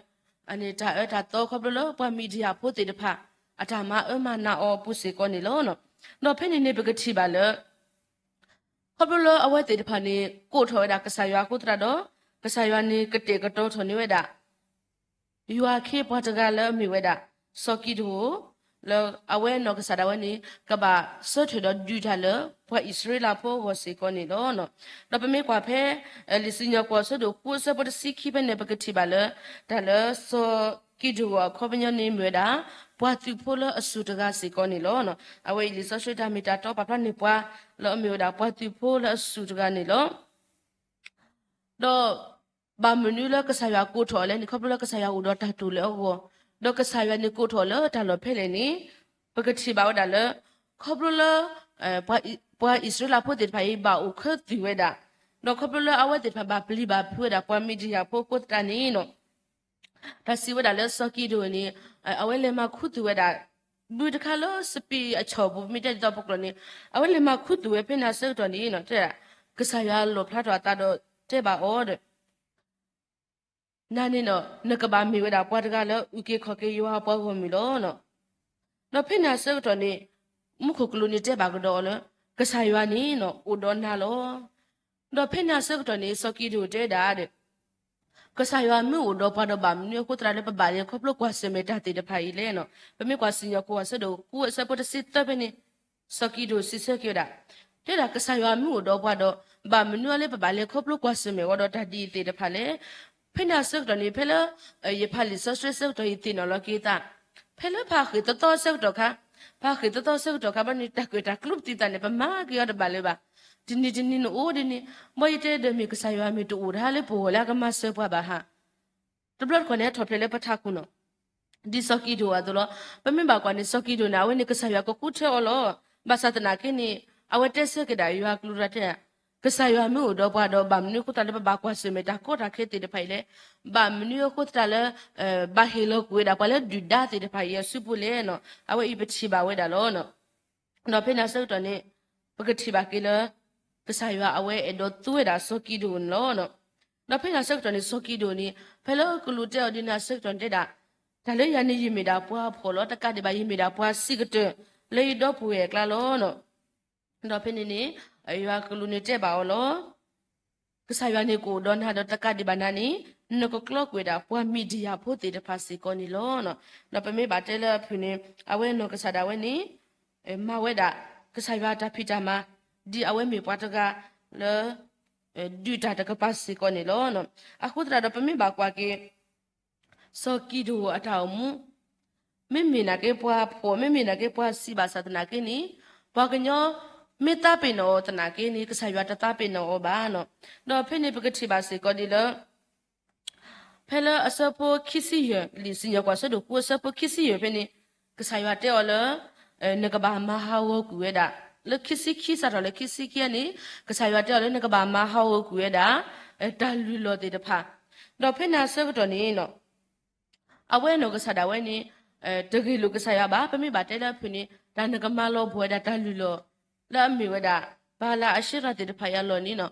အန့ၣ်တၢ်အၢတၢ်သီခီဖျိလၢပှၤမံၤဒယၣ်ဖိသ့ၣ်တဖၣ် အတၢ်မၤအၢမၤနးအီၤအပူၤစ့ၢ်ကီးန့ၣ်လီၤ. ဒီးဖဲန့ၣ်န့ၣ်ပကထံၣ်ဘၣ်လၢ ခီဖျိလၢအဝဲသ့ၣ်တဖၣ်န့ၣ် ကိးထီၣ်ဝဲဒၣ်ကစၢ်ယွၤအဃိသတးဒီး ကစၢ်ယွၤန့ၣ်ကတဲာ်ကတီၤထီၣ်န့ၢ်ဝဲဒၣ် ယွၤခ့ပှၤတဂၤလၢအမ့ၢ်ဝဲဒၣ် စီၤကံဒဧိၣ် လၢအဝဲနီၢ်ကစၢ်ဒၣ်ဝဲန့ၣ် ကဘၣ်ဆၢထၢၣ်ဒီးဒုးတၢ်လၢ ပှၤအံၣ်စရ့လးဖိအဂီၢ်စ့ၢ်ကီးန့ၣ်လီၤ. ဒီးပမ့ၢ်ကွၢ်ဖဲ လံာ်စံၣ်ညီၣ်ကွီၢ်အဆၢဒိၣ်ဃုအဆၢဖိတဆံခံဖဲန့ၣ် ပကထံၣ်ဘၣ်လၢ တၢ်လၢစီၤကံဒဧိၣ်အခီပညီန့ၣ်မ့ၢ်ဝဲဒၣ် ပှၤသုးဖိလၢအစိၤတဂၤစ့ၢ်ကီးန့ၣ်လီၤ. အဝဲအံၤလံာ်စီဆှံတၢ်မ့ၢ်တၢ်တီပာ်ဖျါန့ၢ်ပှၤ လၢအမ့ၢ်ဝဲဒၣ်ပှၤသုးဖိလၢအစိၤတဂၤန့ၣ်လီၤ. ဒီး ဘၣ်မနုၤလၢကစၢ်ယွၤကိးထီၣ်အီၤလဲၣ်န့ၣ် ခီဖျိလၢကစၢ်ယွၤအိၣ်ဒီးတၢ်တိာ်လၢအဂီၢ်, ဒီးကစၢ်ယွၤန့ၣ်ကိးထီၣ်လၢတၢ်လီၢ်ဖဲလဲၣ်န့ၣ် ပကထံၣ်ဘၣ်ဝဲဒၣ်လၢ ခီဖျိလၢ ပှၤအံၣ်စရ့လးဖိသ့ၣ်တဖၣ်အံၤ ဘၣ်အိၣ်ခၢသုးဝဲဒၣ်, ဒီးခီဖျိလၢအဝဲသ့ၣ်တဖၣ်ဘၣ်ပျံၤဘၣ်ဖုးဝဲဒၣ်ပှၤမံၤဒယၣ်ဖိအဃိသတးန့ၣ် တၢ်စံးဝဲဒၣ်လၢစီၤကံဒဧိၣ်န့ၣ် အဝဲလဲၤမၤခူသူၣ်ဝဲဒၣ် ဘုတခါလၢစပံးအဆီၣ်ပူၤ ပမ့ၢ်တဲဒ်သိးပကျိာ်န့ၣ် အဝဲလဲၤမၤခူသူၣ်ဝဲဖဲန့ၣ်အဆၢကတီၢ်န့ၣ် ကစၢ်ယွၤလီၣ်ဖျါထီၣ်အသးဒီးတဲဘၣ်အီၤဒီး နၤန့ၣ်ဒီး နကဘၣ်မ့ၢ်ဝဲဒၣ်ပှၤတဂၤလၢအုၣ်က့ၤခီၣ်က့ၤယွၤအပှၤဂီၢ်မုၢ်လီၤ. ဒီးဖဲန့ၣ်အဆၢကတီၢ်န့ၣ် မူခိၣ်ကလူးန့ၣ်တဲဘၣ်ကဒီးအီၤလၢ ကစၢ်ယွၤန့ၣ် အိၣ်ဒီးနၤလီၤ. ဒီးဖဲန့ၣ်အဆၢကတီၢ်န့ၣ် စီၤကံဒဧိၣ်တဲဒၣ်ဒီး ကစၢ်ယွၤမ့ၢ်အိၣ်ဒီးပှၤဒီးဘၣ်မနုၤအဃိသတးလၢပဘၣ်လဲၤခီဖျိကွၢ်ဆၢၣ်မဲာ်တၢ်သ့ၣ်တဖၣ်အံၤလဲၣ်န့ၣ် ပမ့ၢ်ကွၢ်စံၣ်ညီၣ်ကွီၢ်အဆၢဒိၣ်ဃုအဆၢဖိတဆံသၢဖဲန့ၣ် စီၤကံဒဧိၣ်စံးဆၢက့ၤဝဲဒၣ် တဲဒၣ်ကစၢ်ယွၤမ့ၢ်အိၣ်ဒီးပှၤဒီး ဘၣ်မနုၤအီၤလၢပဘၣ်လဲၤခီဖျိကွၢ်ဆၢၣ်မဲာ်ဝဲဒီးတၢ်ဒ်အံၤသ့ၣ်တဖၣ်လဲၣ်. ဖဲန့ၣ်အဆၢကတီၢ်န့ၣ် ဖဲလၢ ယဖးလံာ်စီဆှံဆၢကတီၢ်အံၤသ့ၣ်နီၣ်လီၤက့ၤသး ဖဲလၢဖါဃ့ၢ်သီသီဆၢကတီၢ်ခါ ဖါဃ့ၢ်သီသီဆၢကတီၢ်ခါဘျီန့ၣ် တၢ်ကၢၣ်တၢ်ကျူပသံသးန့ၣ် ပမၤက့ၤအီၤတဘၣ်လၢၤဘၣ်. တနံၤတနံၤနအိၣ်ဒ်န့ၣ် ဘၣ်ယတဲဒီးမ့ၢ်ကစၢ်ယွၤမ့ၢ်တအိၣ်ဒၣ်လၢပဂီၢ်လၢအကမၤစၢၤပှၤဘၣ်ဟါ တဘျီတခီၣ်န့ၣ် ဟဲထီၣ်ဖျဲးလၢပထးခိၣ်နီၤ ဒ်စီၤကံဒဧိၣ်အသိးလီၤ. ပမ့ၢ်ဘၣ်ကွၢ်န့ၣ် စီၤကံဒဧိၣ်န့ၣ် အဝဲန့ၣ်ကစၢ်ယွၤကဃုထၢအီၤလီၤ. ဘၣ်ဆၣ်သနာ်က့န့ၣ် အဝဲတဲဆၢက့ၤဒၣ်ယွၤကလူးတၢ်တဲ ကစၢ်ယွၤမ့ၢ်အိၣ်ဒီးပှၤဒီး ဘၣ်မနုၤအဃိသတးလၢပဘၣ်ကွၢ်ဆၢၣ်မဲာ်တၢ်ကီတၢ်ခဲသ့ၣ်တဖၣ်အံၤလဲၣ်. ဘၣ်မနုၤအဃိသတးလၢ ဘၣ်ဟ့ၣ်လီၤကွံာ်ဝဲဒၣ်ပှၤလၢဒုၣ်ဒါသ့ၣ်တဖၣ်အံၤအစုပူၤလဲၣ်န့ၣ် အဝဲအံၤပထံၣ်ဘၣ်ဝဲဒၣ်လီၤ. ဒီးဖဲန့ၣ်အဆၢကတီၢ်န့ၣ် ပကထံၣ်ဘၣ်က့ၤလၢ ကစၢ်ယွၤအဝဲအဲၣ်ဒိးသူဝဲဒၣ်စီၤကံဒဧိၣ်န့ၣ်လီၤ. ဒီးဖဲန့ၣ်အဆၢကတီၢ်န့ၣ် စီၤကံဒဧိၣ်န့ၣ် ဖဲလၢကလူးတဲအီၤဒ်န့ၣ်အဆၢကတီၢ်န့ၣ်တဲဒၣ် တၢ်လၢယၤန့ၣ်ယမ့ၢ်ဒၣ်ပှၤဖှီၣ်လီၤ. တကးဒံးဘၣ် ယမ့ၢ်ဒၣ်ပှၤစံးကတၢၢ် လၢယဒီပုၢ်ဝဲၢ်အကျါလီၤ. ဒီးဖဲန့ၣ်န့ၣ် ယွၤကလူးန့ၣ်တဲဘၣ်အီၤလီၤ. ကစၢ်ယွၤန့ၣ်ကအိၣ်ဒီးနၤဒီးတကးဒံးဘၣ်နၤန့ၣ် နကကျီကွံာ်ဒၣ်ပှၤမံၤဒယၣ်ဖိသ့ၣ်တဖၣ်စ့ၢ်ကီးန့ၣ်လီၤ. ဒီးပမ့ၢ်ဘၣ်တဲလၢအဖုၣ်န့ၣ် အဝဲနီၢ်ကစၢ်ဒၣ်ဝဲန့ၣ် မၤဝဲဒၣ် ကစၢ်ယွၤတၢ်ဖံးတၢ်မၤ ဒ်အဝဲမ့ၢ်ပှၤတဂၤလၢ ဒုးတၢ်တကပၤစ့ၢ်ကီးန့ၣ်လီၤ. အဃိသတးဒီးပမ့ၢ်ဘၣ်ကွၢ်က့ၤ စီၤကံဒဧိၣ်အတၢ်အိၣ်မူ မ့မ့ၢ်နာ်က့ပှၤဖှီၣ် မ့မ့ၢ်နာ်က့ပှၤစံးဘၣ်ဆၣ်သနာ်က့န့ၣ် ပှၤကညီမ့ၢ်သးပ့ၤနီၣ်အီၤသနာ်က့န့ၣ် ကစၢ်ယွၤတသးပ့ၤနီၣ်အီၤဘၣ်န့ၣ်. ဒီးဖဲန့ၣ်ပကထံၣ်ဘၣ်စ့ၢ်ကီးဒ်လၢ ဖဲလၢအဆၢဖိခံဆံယဲၢ် လံာ်စံၣ်ညီၣ်ကွီၢ်ဆၢဒိၣ်ဃုအဆၢဖိခံဆံယဲၢ်ဖဲန့ၣ် ကစၢ်ယွၤတဲအီၤလၢ နကဘၣ်မၤဟးဂီၤကွံာ်ဝဲဒၣ် လၢခံဆံခံစးထီၣ်လၢခံဆံခံန့ၣ် ကစၢ်ယွၤတဲအီၤလၢနကဘၣ်မၤဟးဂီၤကွံာ်ဝဲဒၣ် တၢ်လုၢ်လီၢ်သ့ၣ်တဖၣ် ဒီးဖဲန့ၣ်အဆၢကတီၢ်န့ၣ် အဝဲနီၢ်ကစၢ်ဒၣ်ဝဲန့ၣ် တဂ့ၤလိာ်ကစၢ်ယွၤဘၣ်. ပမ့ၢ်ဘၣ်တဲလၢအဖုၣ်န့ၣ် တၢ်နကမၤလီၤပှီၢ်ဝဲဒၣ်တၢ်လုၢ်လီၢ် လၢအမ့ၢ်ဝဲဒၣ် ဘၤလးအၤၡ့ရၤသ့ၣ်တဖၣ်အံၤအလီၢ်န့ၣ်နီၤ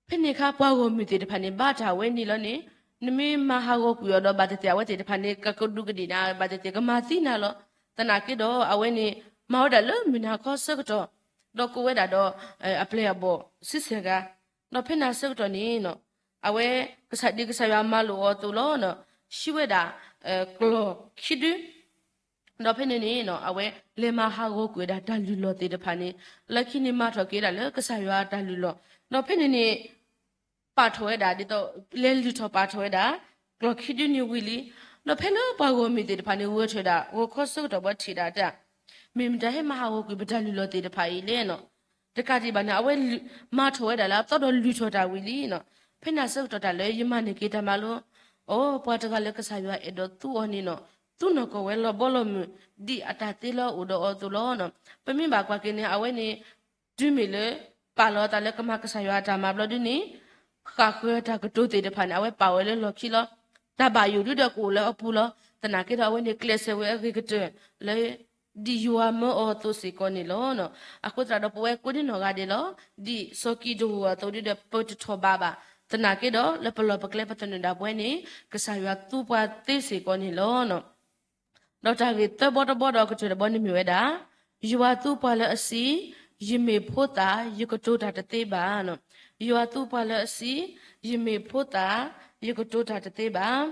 ဖဲန့ၣ်အခါ ပှၤဂီၢ်မုၢ်သ့ၣ်တဖၣ်န့ၣ် ဘါတၢ်ဝဲန့ၣ်လီၤန့ၣ်, နမ့ၢ်မၤဟးဂီၤကွံာ်အီၤဒီး ဘၣ်သ့ၣ်သ့ၣ် အဝဲသ့ၣ်တဖၣ်န့ၣ် ကကဒူးကဒ့ၣ်နၤ ဘၣ်သ့ၣ်သ့ၣ် ကမၤသံနၤလီၤ. သနာ်က့ဒီး အဝဲန့ၣ် မၤဝဲဒၣ်လၢမုၢ်နၤခီဆၢကတီၢ်, ဒီးကိးဝဲဒၣ်ဒီး အပျဲၢ်အဘီၣ်ဆံဆဲၣ်ဂၤ, ဒီးဖဲန့ၣ်ဆၢကတီၢ်န့ၣ် အဝဲ ကစၢ်ဒ်ကစၢ်ယွၤမၤလိာ်အီၤအသိးလီၤ, ဟံးဝဲဒၣ် ကျီၢ်ခံဒု ဒီးဖဲန့ၣ်န့ၣ် အဝဲလဲၤမၤဟးဂီၤကွံာ်ဝဲဒၣ်တၢ်လုၢ်လီၢ်သ့ၣ်တဖၣ်န့ၣ်, လၢခံန့ၣ်မၤထီၣ်က့ၤဒၣ်လၢကစၢ်ယွၤတၢ်လုၢ်လီၢ်, ဒီးဖဲန့ၣ်န့ၣ် ပာ်ထီၣ်ဝဲဒၣ်ဒ်သိး လဲၤလုၢ်ထီၣ်ပာ်ထီၣ်ဝဲဒၣ် ကျီၢ်ခံဒုန့ၣ်ဝံၤလံ. ဒီးဖဲလၢပှၤဂီၢ်မုၢ်သ့ၣ်တဖၣ်န့ၣ် ဂဲၤထၢၣ်ဒၣ် ဂီၤခီဆၢကတီၢ်ဘၣ်ထံၣ်ဒၣ်တၢ်, မ့ၢ်မတၤဟဲမၤဟးဂီၤကွံာ်ပတၢ်လုၢ်လီၢ်သ့ၣ်တဖၣ်အံၤလဲၣ်နီၤ. တကးဒံးဘၣ်န့ၣ် အဝဲမၤထီၣ်ဝဲဒၣ်လၢအသီဒီးလုၢ်ထီၣ်တၢ်ဝံၤလံနီၤ. ဖဲန့ၣ်ဆၢကတီၢ်တၢ်လၢယမၤန့ၢ်က့ၤတၢ်မၤလိ, အိ ပှၤတဂၤလၢကစၢ်ယွၤအဲၣ်ဒိးသူအီၤန့ၣ်နီၤ, သူနီၢ်ကီၢ်ဝဲလီၤဘီလီၤမုၢ် ဒ်အတၢ်သ့လၢအအိၣ်ဒီးအီၤအသိးလီၤ. ပမ့ၢ်ဘၣ်ကွၢ်က့ၤန့ၣ် အဝဲန့ၣ် တုၤမ့ၢ်လၢ ပာ်လီၤအသးလၢကမၤကစၢ်ယွၤအတၢ်မၤဘျီဒ်န့ၣ်, ဃၣ်ဃၢၤတၢ်ကတိၤသ့ၣ်တဖၣ်န့ၣ် အဝဲပာ်ဝဲလၢလီၢ်ခံလီၤ. တၢ်ဘၣ်ယိၣ်ဒုဒီးကအိၣ်လၢအပူၤလီၤ. သနာ်က့ဒီး အဝဲန့ၣ်ကျဲးစၢးဝဲအဂ့ၤကတၢၢ်လၢ ဒ်ယွၤမၢအီၤအသိးစ့ၢ်ကီးန့ၣ်လီၤ. အဃိသတးဒီး ပဝဲကိးဒံနီၢ်ဂၤဒဲးလီၤ, ဒ်စီၤကံးဒဧိၣ်အသိးဒုဒီး ပတထီၣ်ဘးဘၣ်. သနာ်က့ဒီး လၢပလီၢ်ပကျဲပသနၢၣ်ဒၣ်ပဝဲန့ၣ် ကစၢ်ယွၤသူပှၤသ့စ့ၢ်ကီးန့ၣ်လီၤ. ဒီးတၢ်ဂ့ၢ်သၢဘီတဘီဒီးအကတၢၢ်တဘီန့ၣ်မ့ၢ်ဝဲဒၣ်, ယွၤသူပှၤလၢအစံး, ယမ့ၢ်ဖိသၣ်, ယကတိၤတၢ်တသ့ဘၣ်. ယွၤသူပှၤလၢအစံး, ယမ့ၢ်ဖိသၣ်, ယကတိၤတၢ်တသ့ဘၣ်.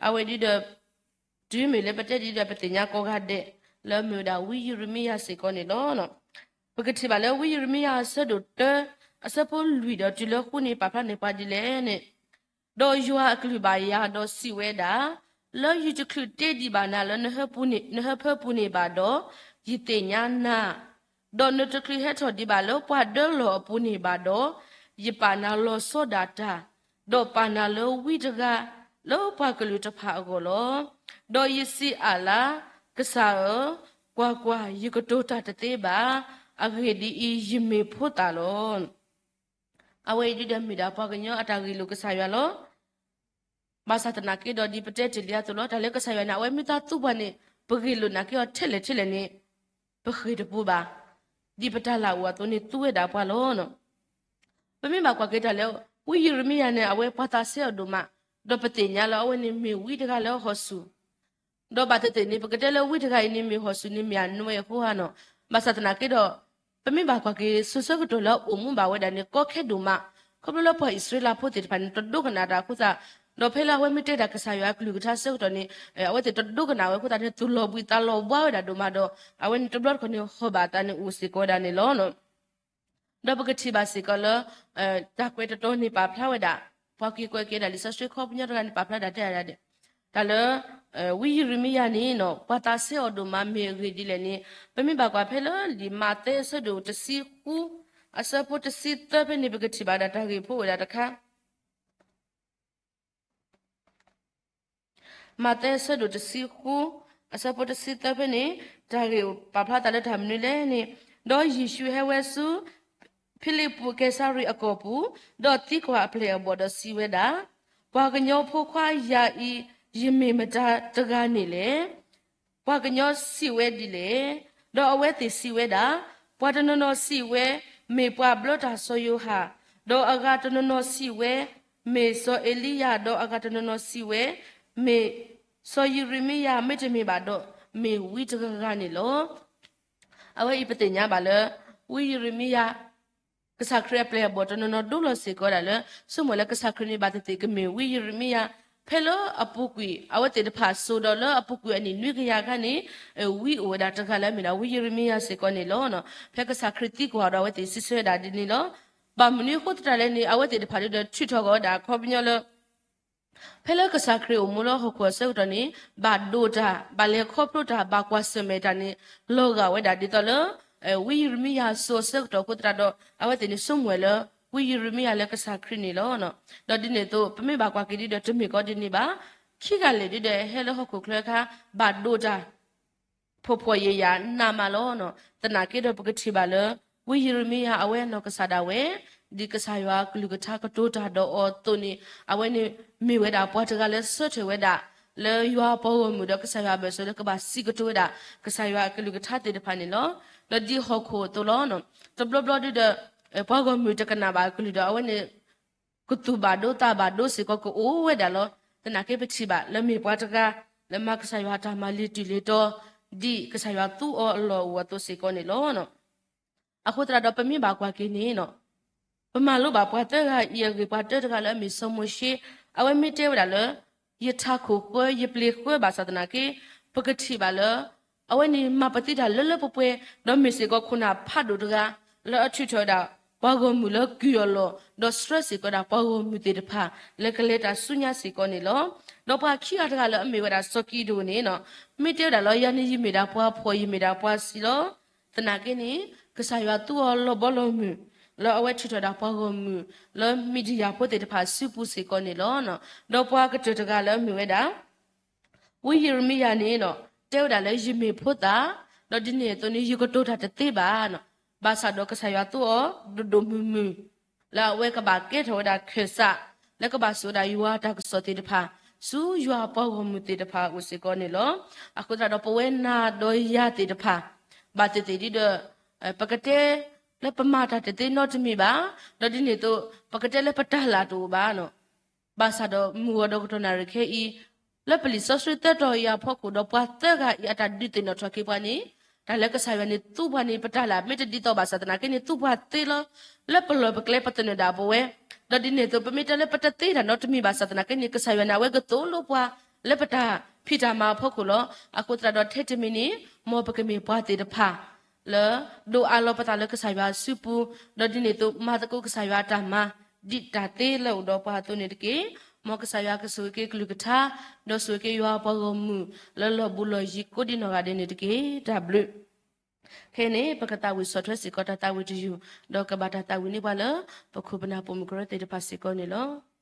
အဝဲဒ်ဒီး တုၤမ့ၢ်လၢပတဲဒ်ဒီး ပသ့ၣ်ညါကိးဂၤဒဲး လၢမ့ၢ်ဝဲဒၣ်ဝံယံးရမံယၤစ့ၢ်ကီးန့ၣ်လီၤ. ပကထံၣ်ဘၣ်လၢဝံယံးရမံယၤအဆၢဒိၣ်တၢ အဆၢဖိလွံၢ်ဒီးတုၤလၢဃုန့ၣ် ပာ်ဖျါန့ၢ်ပှၤဒ်လဲၣ်န့ၣ်, ဒီးယွၤအကလုၢ်ဘၣ်ယၤဒီးစံးဝဲဒၣ်, လၢယတချုးတ့ဒံးဘၣ်နၤလၢနဟၢဖၢပူၤန့ၣ်ဘၣ်ဒီး, ယသ့ၣ်ညါနၤ, ဒီးနတချုးဟဲထီၣ်ဒံးဘၣ်လၢပှၤဒၢလီၢ်အပူၤန့ၣ်ဘၣ်ဒီး, ယပာ်နၤလီၤဆီဒၣ်တၢ်, ဒီးပာ်နၤလၢဝံတဂၤ လၢပှၤကလုာ်တဖၣ်အဂီၢ်လီၤ. ဒီးယစံးအါလၢ်, ကစၢ်ဧၢ, ကွၢ်ကွၢ်, ယကတိၤတၢ်တသ့ဘၣ်. အဂ့ၢ်ဒ်အံၤ, ယမ့ၢ်ဖိသၣ်လီၤ. အဝဲအံၤဒ်ဒီးမ့ၢ်ဒၣ်ပှၤကညီအတၢ်ဂ့ၢ်လိာ်ကစၢ်ယွၤလီၤ. ဘၣ်ဆၣ်သနာ်က့ဒီး ဒ်ပတဲတ့ၢ်လံအသိးလီၤ, တၢ်လၢကစၢ်ယွၤန့ၣ် အဝဲမ့ၢ်တၢ်သူပှၤန့ၣ် ပဂ့ၢ်လိာ်နာ်က့အီၤထဲလဲၣ်ထဲလဲၣ်န့ၣ် ပဃ့ၢ်တပူၤဘၣ်. ဒ်ပတၢ်လၢအိၣ်အသိးန့ၣ် သူဝဲဒၣ်ပှၤလီၤ. ပမ့ၢ်ဘၣ်ကွၢ်က့ၤတၢ်လၢ ဝံယံးရမံယၤန့ၣ် အဝဲပှၤသးစဲအီၤဒိၣ်မး, ဒီးပသ့ၣ်ညါလၢအဝဲန့ၣ်မ့ၢ်ဝံတဂၤလၢဟီၣ်စူၣ် ဒီးဘၣ်သ့ၣ်သ့ၣ်န့ၣ် ပကတဲလၢဝံတဂၤအံၤန့ၣ်မ့ၢ်ဟီၣ်စူၣ်န့ၣ်မ့ၢ်အနွဲၣ်အဃိဧါနီၤ. ဘၣ်ဆၣ်သနာ်က့ဒီး ပမ့ၢ်ဘၣ်ကွၢ်က့ၤ စိၤဆၢကတီၢ်လၢအအိၣ်မူဘၣ်ဝဲဒၣ်န့ၣ် ကီခဲဒိၣ်မး, ခီဖျိလၢပှၤအံၣ်စရ့လးဖိသ့ၣ်တဖၣ်န့ၣ် တဒိကနၣ်တၢ်အဃိသတး, ဒီးဖဲလၢအဝဲမ့ၢ်တဲတၢ်ကစၢ်ယွၤအကလုၢ်ကထါဆၢကတီၢ်န့ၣ် အဝဲသ့ၣ်တဒိကနၣ်ဝဲအဃိသတးန့ၣ် သူၣ်လီၤဘှံးသးလီၤဘှါဝဲဒၣ်ဒိၣ်မးဒီး အဝဲန့ၣ်တဘျီတခီၣ်န့ၣ် ဟီၣ်ဘၣ်အသးန့ၣ်အိၣ်စ့ၢ်ကီးဝဲဒၣ်န့ၣ်လီၤ. ဒီးပကထံၣ်ဘၣ်စ့ၢ်ကီးလၢ တၢ်ကွဲးတတီၤန့ၣ်ပာ်ဖျါဝဲဒၣ်, ပှၤက့ၤကွဲးက့ၤဒၣ်လံာ်စီဆှံခီပညီတဂၤန့ၣ် ပာ်ဖျါဒၣ်တဲဒၣ်ဒ် တၢ်လၢ ဝံယံးရမံယၤန့ၣ်နီၤ ပှၤသးစဲအီၤဒိၣ်မးမ့ၢ်အဂ့ၢ်ဒ်လဲၣ်န့ၣ်, ပမ့ၢ်ဘၣ်ကွၢ်ဖဲလၢလံာ်မးသဲအဆၢဒိၣ်တဆံဃု အဆၢဖိတဆံသၢဖဲန့ၣ် ပကထံၣ်ဘၣ်ဒၣ်တၢ်ဂ့ၢ်ဖိအိၣ်ဝဲဒၣ်တခါ မးသဲအဆၢဒိၣ်တဆံဃု အဆၢဖိတဆံသၢဖဲန့ၣ် တၢ်ဂ့ၢ်ပာ်ဖျါသးလၢတၢ်မနုၤလဲၣ်န့ၣ်, ဒီးယ့ၣ်ၡူးဟဲဝဲဆူ ဖံလံးပူးကဲစၤရံအကီၢ်ပူၤ, ဒီးသံကွၢ်အပျဲၢ်အဘီၣ်ဒီးစံးဝဲဒၣ်, ပှၤကညီဖိခွါယၤအံၤ ယမ့ၢ်မတၤတဂၤန့ၣ်လဲၣ်. ပှၤကညီစံးဝဲဒ်လဲၣ်. ဒီးအဝဲသ့ၣ်စံးဝဲဒၣ်, ပှၤတနီၤနီၤစံးဝဲ, မ့ၢ်ပှၤဘျၢတၢ်စီၤယိၤဟၣ်, ဒီးအဂၤတနီၤနီၤစံးဝဲ, မ့ၢ်စီၤအ့လံယၤ, ဒီးအဂၤတနီၤနီၤစံးဝဲ, မ့ၢ်စီၤယံးရမံယၤ, မ့တမ့ၢ်ဘၣ်ဒီး မ့ၢ်ဝံတဂၤဂၤန့ၣ်လီၤ. အဝဲအံၤပသ့ၣ်ညါဘၣ်လၢ ဝံယံးရမံယၤ ကစၢ်ခရံာ်အပျဲၢ်အဘီၣ်တနီၤနီၤဒိလီၤစ့ၢ်ကီးဝဲဒၣ်လၢ ဆိကမိၣ်လၢကစၢ်ခရံာ်န့ၣ် ဘၣ်သ့ၣ်သ့ၣ်ကမ့ၢ်ဝံယံးရမံယၤ, ဖဲလၢအပူၤကွံာ် အဝဲသ့ၣ်တဖၣ်စိၤဒီးလၢအပူၤကွံာ်အနံၣ်နွံကယၤအခါန့ၣ် ဝံအိၣ်ဝဲဒၣ်တဂၤလၢအမ့ၢ်ဒၣ်ဝံယံးရမံယၤစ့ၢ်ကီးန့ၣ်လီၤ. ဖဲကစၢ်ခရံာ်သံကွၢ်ဒီး အဝဲသ့ၣ်စံးဆၢဝဲဒၣ်ဒ်န့ၣ်လီၤ. ဘၣ်မနုၤအဃိသတးလဲၣ်န့ၣ် အဝဲသ့ၣ်တဖၣ်ဒ်ဒီးထုးထီၣ်ကီးဝဲဒၣ်အခီပညီလၢ ဖဲလၢကစၢ်ခရံာ်အိၣ်မူလၢဟီၣ်ခိၣ်အဆၢကတီၢ်န့ၣ် ဘၣ်ဒိးတၢ် ဘၣ်လဲၤခီဖျိတၢ် ဘၣ်ကွၢ်ဆၢၣ်မဲာ်တၢ်န့ၣ် လီၤဂာ်ဝဲဒၣ်ဒ်သိးလၢ ဝံယံးရမံယၤစိၤအဆၢကတီၢ်အဃိသတးဒီး အဝဲသ့ၣ်န့ၣ်ဆိကမိၣ်ဝဲလၢ ဝံယံးရမံယၤလၢကစၢ်ခရံာ်န့ၣ်လီၤ. ဒီးဒ်န့ၣ်အသိး ပမ့ၢ်ဘၣ်ကွၢ်က့ၤဒ်ဒီးတမ့ၢ်ကီးဒ်န့ၣ်ဘၣ်. ခံဂၤလဲၣ်ဒ်ဒီးဟဲလၢဟီၣ်ခိၣ်ချၢအခါ ဘၣ်ဒိးတၢ် ဖှီၣ်ဖှီၣ်ယာ်ယာ်နးမးလီၤ. သနာ်က့ဒီးပကထံၣ်ဘၣ်လၢ ဝံယံးရမံယၤအဝဲနီၢ်ကစၢ်ဒၣ်ဝဲ ဒ်ကစၢ်ယွၤအကလုၢ်ကထါကတိၤတၢ်ဒီးအီၤအသိးန့ၣ် အဝဲန့ၣ်မ့ၢ်ဝဲဒၣ်ပှၤတဂၤလၢဆၢထၢၣ်ဝဲဒၣ် လၢယွၤပှၤဂီၢ်မုၢ်ဒီးကစၢ်ယွၤအဘၢၣ်စၢၤလၢကဘၣ်စံးကတိၤဝဲဒၣ် ကစၢ်ယွၤအကလုၢ်ကထါသ့ၣ်တဖၣ်န့ၣ်လီၤ. ဒီးဒ်ဟီၣ်ခိၣ်အသိးလီၤ. တဘျီဘျီဒုဒီး ပှၤဂီၢ်မုၢ်တကနၣ်ဘၣ်အကလုၢ်ဒီး အဝဲန့ၣ် ကသူၣ်ဘၣ်ဒိသးဘၣ်ဒိစ့ၢ်ကီးကအိၣ်ဝဲဒၣ်လီၤ. သနာ်က့ပထံၣ်ဘၣ်လၢမ့ၢ်ပှၤတဂၤ လၢမၤကစၢ်ယွၤအတၢ်မၤလံာ်တူၢ်လံာ်တီၤ ဒ်ကစၢ်ယွၤသူအီၤအလီၢ်အိၣ်အသိးစ့ၢ်ကီးန့ၣ်လီၤ. အဃိသတးဒီးပမ့ၢ်ဘၣ်ကွၢ်က့ၤန့ၣ် ပမၤလိဘၣ်ပှၤသၢဂၤအံၤအဂ့ၢ် ပှၤတၢတဂၤလၢအမ့ၢ်စီၤမိၤၡ့ အဝဲမ့ၢ်တဲဝဲဒၣ်လၢ ယထးခိၣ်ဃၢ ယပျ့ၤဃၢဘၣ်ဆၣ်သနာ်က့ ပကထံၣ်ဘၣ်လၢ အဝဲန့ၣ်မၤပသံတၢ်လၢလၢပှဲၤပှဲၤ ဒီးမ့ၢ်စ့ၢ်ကီးခိၣ်နၢ်ဖးဒိၣ်တဂၤ လၢအထုးထီၣ်ဝဲဒၣ် ပှၤဂီၢ်မုၢ်လၢကုၢ်အလီၢ် ဒီးဆှၢစ့ၢ်ကီးဝဲဒၣ်ပှၤဂီၢ်မုၢ်သ့ၣ်တဖၣ် လၢကလဲၤတၢ်ဆူညါစ့ၢ်ကီးန့ၣ်လီၤ. ဒီးပှၤခံဂၤတဂၤလၢအမ့ၢ်ဝဲဒၣ်စီၤကံဒိၣ်န့ၣ် မ့ၢ်တဲဝဲဒၣ်လၢ ယၤန့ၣ်ယမ့ၢ်ဒၣ်ပှၤဖှီၣ် ယမ့ၢ်ဒၣ်ပှၤစံးလီၤ. သနာ်က့န့ၣ် ကစၢ်ယွၤသူအီၤလီၤဘီလီၤမုၢ် လၢအဝဲထုးထီၣ်ဒၣ်ပှၤဂီၢ်မုၢ် လၢမံၤဒယၣ်ဖိသ့ၣ်တဖၣ်အစုပူၤစ့ၢ်ကီးန့ၣ်လီၤ. ဒီးပှၤကတၢၢ်တဂၤလၢအမ့ၢ်ဝဲဒၣ် ဝံယံးရမံယၤန့ၣ် တဲဝဲဒၣ်လၢယမ့ၢ်ဖိသၣ် ဒီးဒ်န့ၣ်အသိးန့ၣ် ယကတိၤတၢ်တသ့ဘၣ်. ဘၣ်ဆၣ်ဒီးကစၢ်ယွၤသူအီၤဒိၣ်ဒိၣ်မုၢ်မုၢ် လၢအဝဲကဘၣ်ကဲထီၣ်ဝဲဒၣ်ခၢၣ်စး လၢကဘၣ်စိာ်ဝဲဒၣ်ယွၤအတၢ်ကစီၣ်သ့ၣ်တဖၣ် ဆူယွၤအပှၤဂီၢ်မုၢ်သ့ၣ်တဖၣ်အအိၣ်စ့ၢ်ကီးန့ၣ်လီၤ. အဃိသတးဒီးပဝဲနၤဒီးယၤသ့ၣ်တဖၣ် ဘၣ်သ့ၣ်သ့ၣ်ဒ်ဒီး ပကတဲလၢပမၤတၢ်တသ့နီတမံၤဘၣ်, ဒီးဒ်န့ၣ်အသိး ပကတဲလၢပတၢ်လၢ်တအိၣ်ဘၣ်. ဘၣ်ဆၣ်ဒီးမုၢ်ဂီၤဒီးကတီၢ်နၣ်ရံၣ်ခဲအံၤ လၢပလံာ်စီဆှံသၢတီၤအံၤအဖီခိၣ်ဒီးပှၤသၢဂၤအံၤအတၢ်ဒုးသ့ၣ်နီၣ်ထီၣ်က့ၤပှၤန့ၣ် တၢ်လၢကစၢ်ယွၤန့ၣ်သူပှၤန့ၣ် ပတၢ်လၢ်မ့ၢ်တဒ်သိးဘၣ်ဆၣ်သနာ်က့န့ၣ် သူပှၤသ့လီၤ. လၢပလီၢ်ပကျဲပသနၢၣ်ဒၣ်ပဝဲ, ဒီးဒ်န့ၣ်အသိး ပမ့ၢ်တဲလၢပတသ့တၢ်နီတမံၤဘၣ်ဆၣ်သနာ်က့န့ၣ် ကစၢ်ယွၤန့ၣ် အဝဲကသိၣ်လိပှၤ လၢပတၢ်ဖံးတၢ်မၤအဖီခိၣ်လီၤ. အဃိသတးဒီးထဲတမံၤန့ၣ် မ်ပကမ့ၢ်ပှၤသ့ၣ်တဖၣ် လၢဒိးအးလီၤပသးလၢကစၢ်ယွၤအစုပူၤ, ဒီးဒ်န့ၣ်အသိး မၤသကိးကစၢ်ယွၤအတၢ်မၤ ဒ်တၢ်သ့လၢအအိၣ်ဒီးပှၤအသိးန့ၣ်တက့ၢ်. မ်ကစၢ်ယွၤကဆိၣ်ဂ့ၤက့ၤကလုၢ်ကထါ, ဒီးဆိၣ်ဂ့ၤက့ၤယွၤပှၤဂီၢ်မုၢ် လၢလီၢ်ဘူးလီၢ်ယံၤကိးဒံနီၢ်ဂၤဒဲးန့ၣ်တက့ၢ်. တၢ်ဘျုး. ခဲအံၤန့ၣ် ပကသးဝံၣ်ဆီၣ်ထွဲစ့ၢ်ကီးတၢ်သးဝံၣ်တယုၢ်, ဒီးကဘၣ်တၢ်သးဝံၣ်န့ၢ်ပှၤလၢ ပခိၣ်ပနၢ်ပိာ်မုၣ်ကရၢသ့ၣ်တဖၣ်စ့ၢ်ကီးန့ၣ်လီၤ.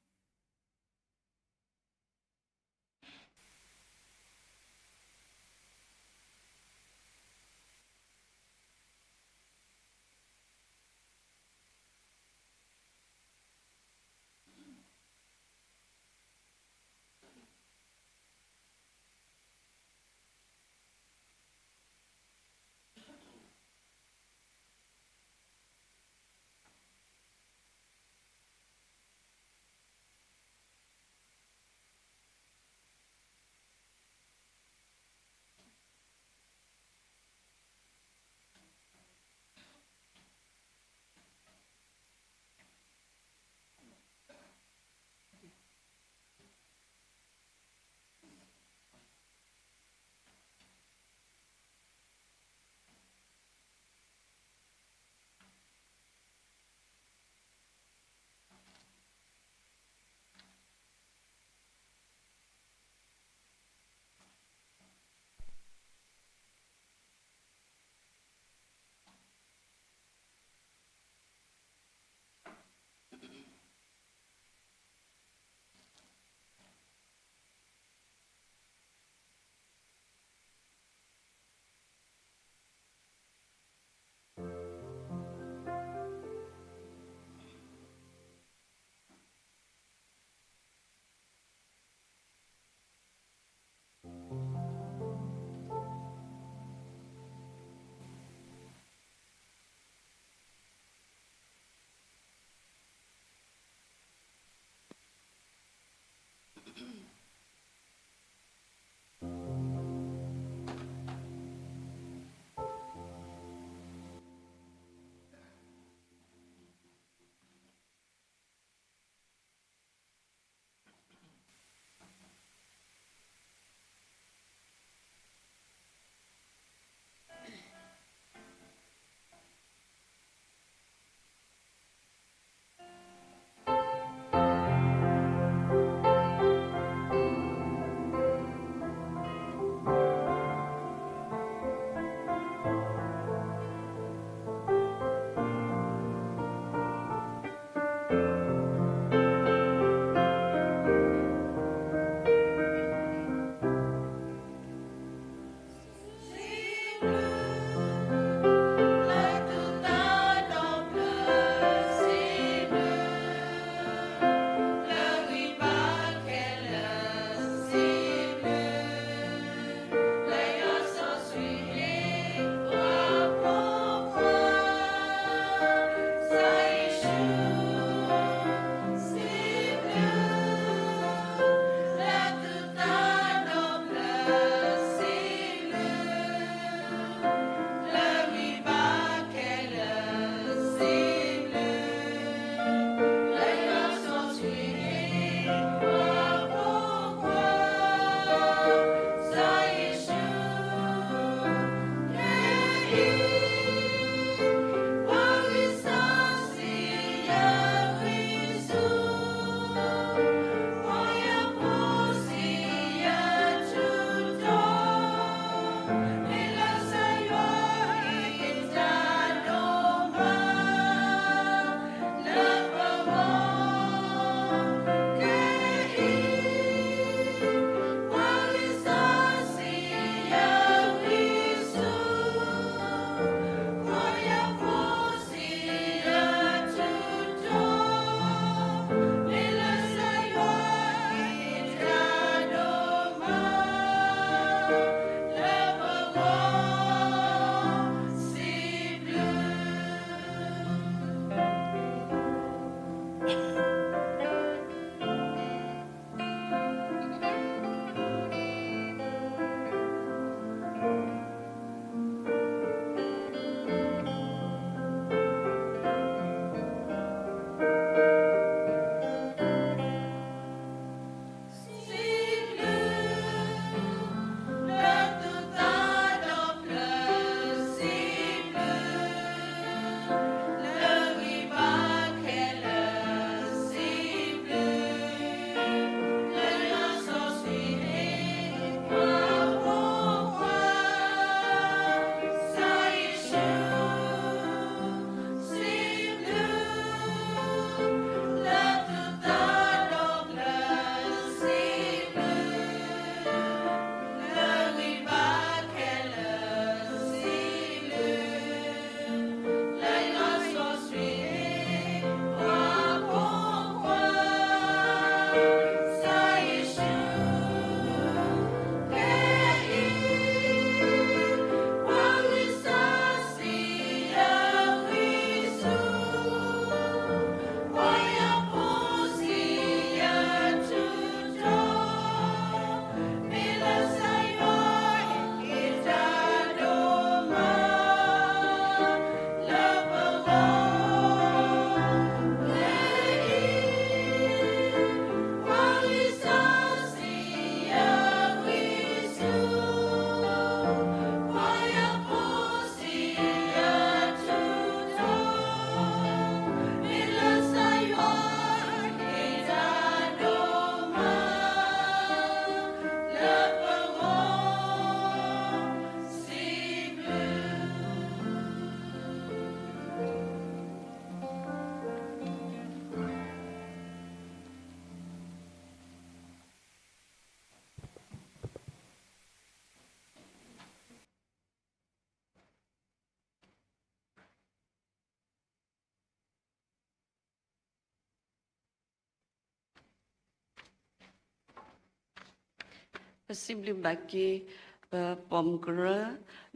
ပစံးဘျုးဘၣ်က့ၤ ပပိာ်မုၣ်ကရၢ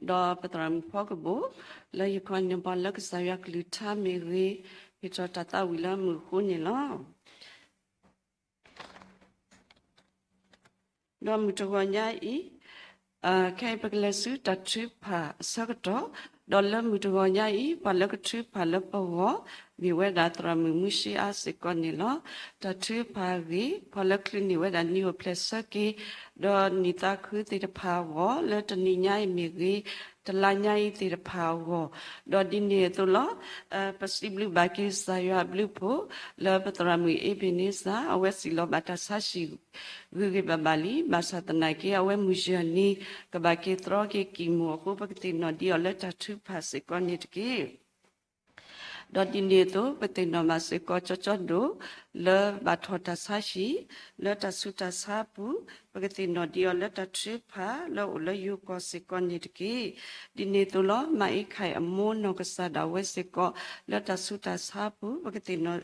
ဒီးပသရၣ်မုၣ်ဖီကဘိၣ် လၢယခီညိၣ်ပှၤလၢကစၢ်ယွၤကလုၢ်ကထါမ့ၢ်ဂ့ၤ, ဟ့ၣ်ထီၣ်တၢ်သးဝံၣ်လၢမုၢ်အဃိန့ၣ်လီၤ. ဒီးမုၢ်တဂီၤညါအံၤ ခဲအံၤပကလဲၤဆူတၢ်ထုကဖၣ်အဆၢကတီၢ်, ဒီးလၢမုၢ်တဂီၤညါအံၤ ပှၤလၢကထုကဖၣ်လၢပဂီၢ် မ့ၢ်ဝဲဒၣ်သရၣ်မုၣ်မူၡ့အါစ့ၢ်ကီးန့ၣ်လီၤ. တၢ်ထုကဖၣ်အဂ့ၢ် ပှၤလၢချုးန့ၢ်ဝဲဒၣ်နံၤအိၣ်ဖျဲၣ်ဆၢက့ၤ ဒီးနံၣ်သးခုသ့ၣ်တဖၣ်အဂီၢ် လၢတနံၤညါအံၤမ့ၢ်ဂ့ၤ, တလါညါအံၤသ့ၣ်တဖၣ်အဂီၢ်, ဒီးဒ်န့ၣ်အသိးလီၤ. ပစံးဘျုးဘၣ်က့ၤကစၢ်ယွၤအဘျုးအဖှိၣ် လၢပသရၣ်မုၣ်အ့ဘ့ၣ်န့စၢ် အဝဲစံၣ်လီၤဘၣ်တၢ်ဆါဟံၣ် ဂ့ၤဂ့ၤဘၣ်ဘၣ်လံ, ဘၣ်ဆၣ်သနာ်က့ အဝဲမုၢ်ယဲၢ်နံၤ ကဘၣ်က့ၤသြီက့ၤကံၢ်မူးအဃိ ပကသ့ၣ်နီၣ်ဒံးအီၤလၢတၢ်ထုကဖၣ်စ့ၢ်ကီးန့ၣ်တက့ၢ်. ဒီးဒ်န့ၣ်အသိး ပသ့ၣ်နီၣ်ဘၣ်စ့ၢ်ကီးကၠီကၠီဒိၣ် လၢဘၣ်ထီၣ်တၢ်ဆါဟံၣ် လၢတၢ်ဆူးတၢ်ဆါအပူၤ, ပကသ့ၣ်နီၣ်ဒံးအီၤလၢတၢ်ထုကဖၣ်လၢအိၣ်လၢယိၤကီၢ်စ့ၢ်ကီးန့ၣ်တက့ၢ်. ဒ်န့ၣ်အသိးလီၤ. မၤအ့ခၣ်အမိၢ်နီၢ်ကစၢ်ဒၣ်ဝဲစ့ၢ်ကီး လၢတၢ်ဆူးတၢ်ဆါအပူၤ ပကသ့ၣ်နီၣ်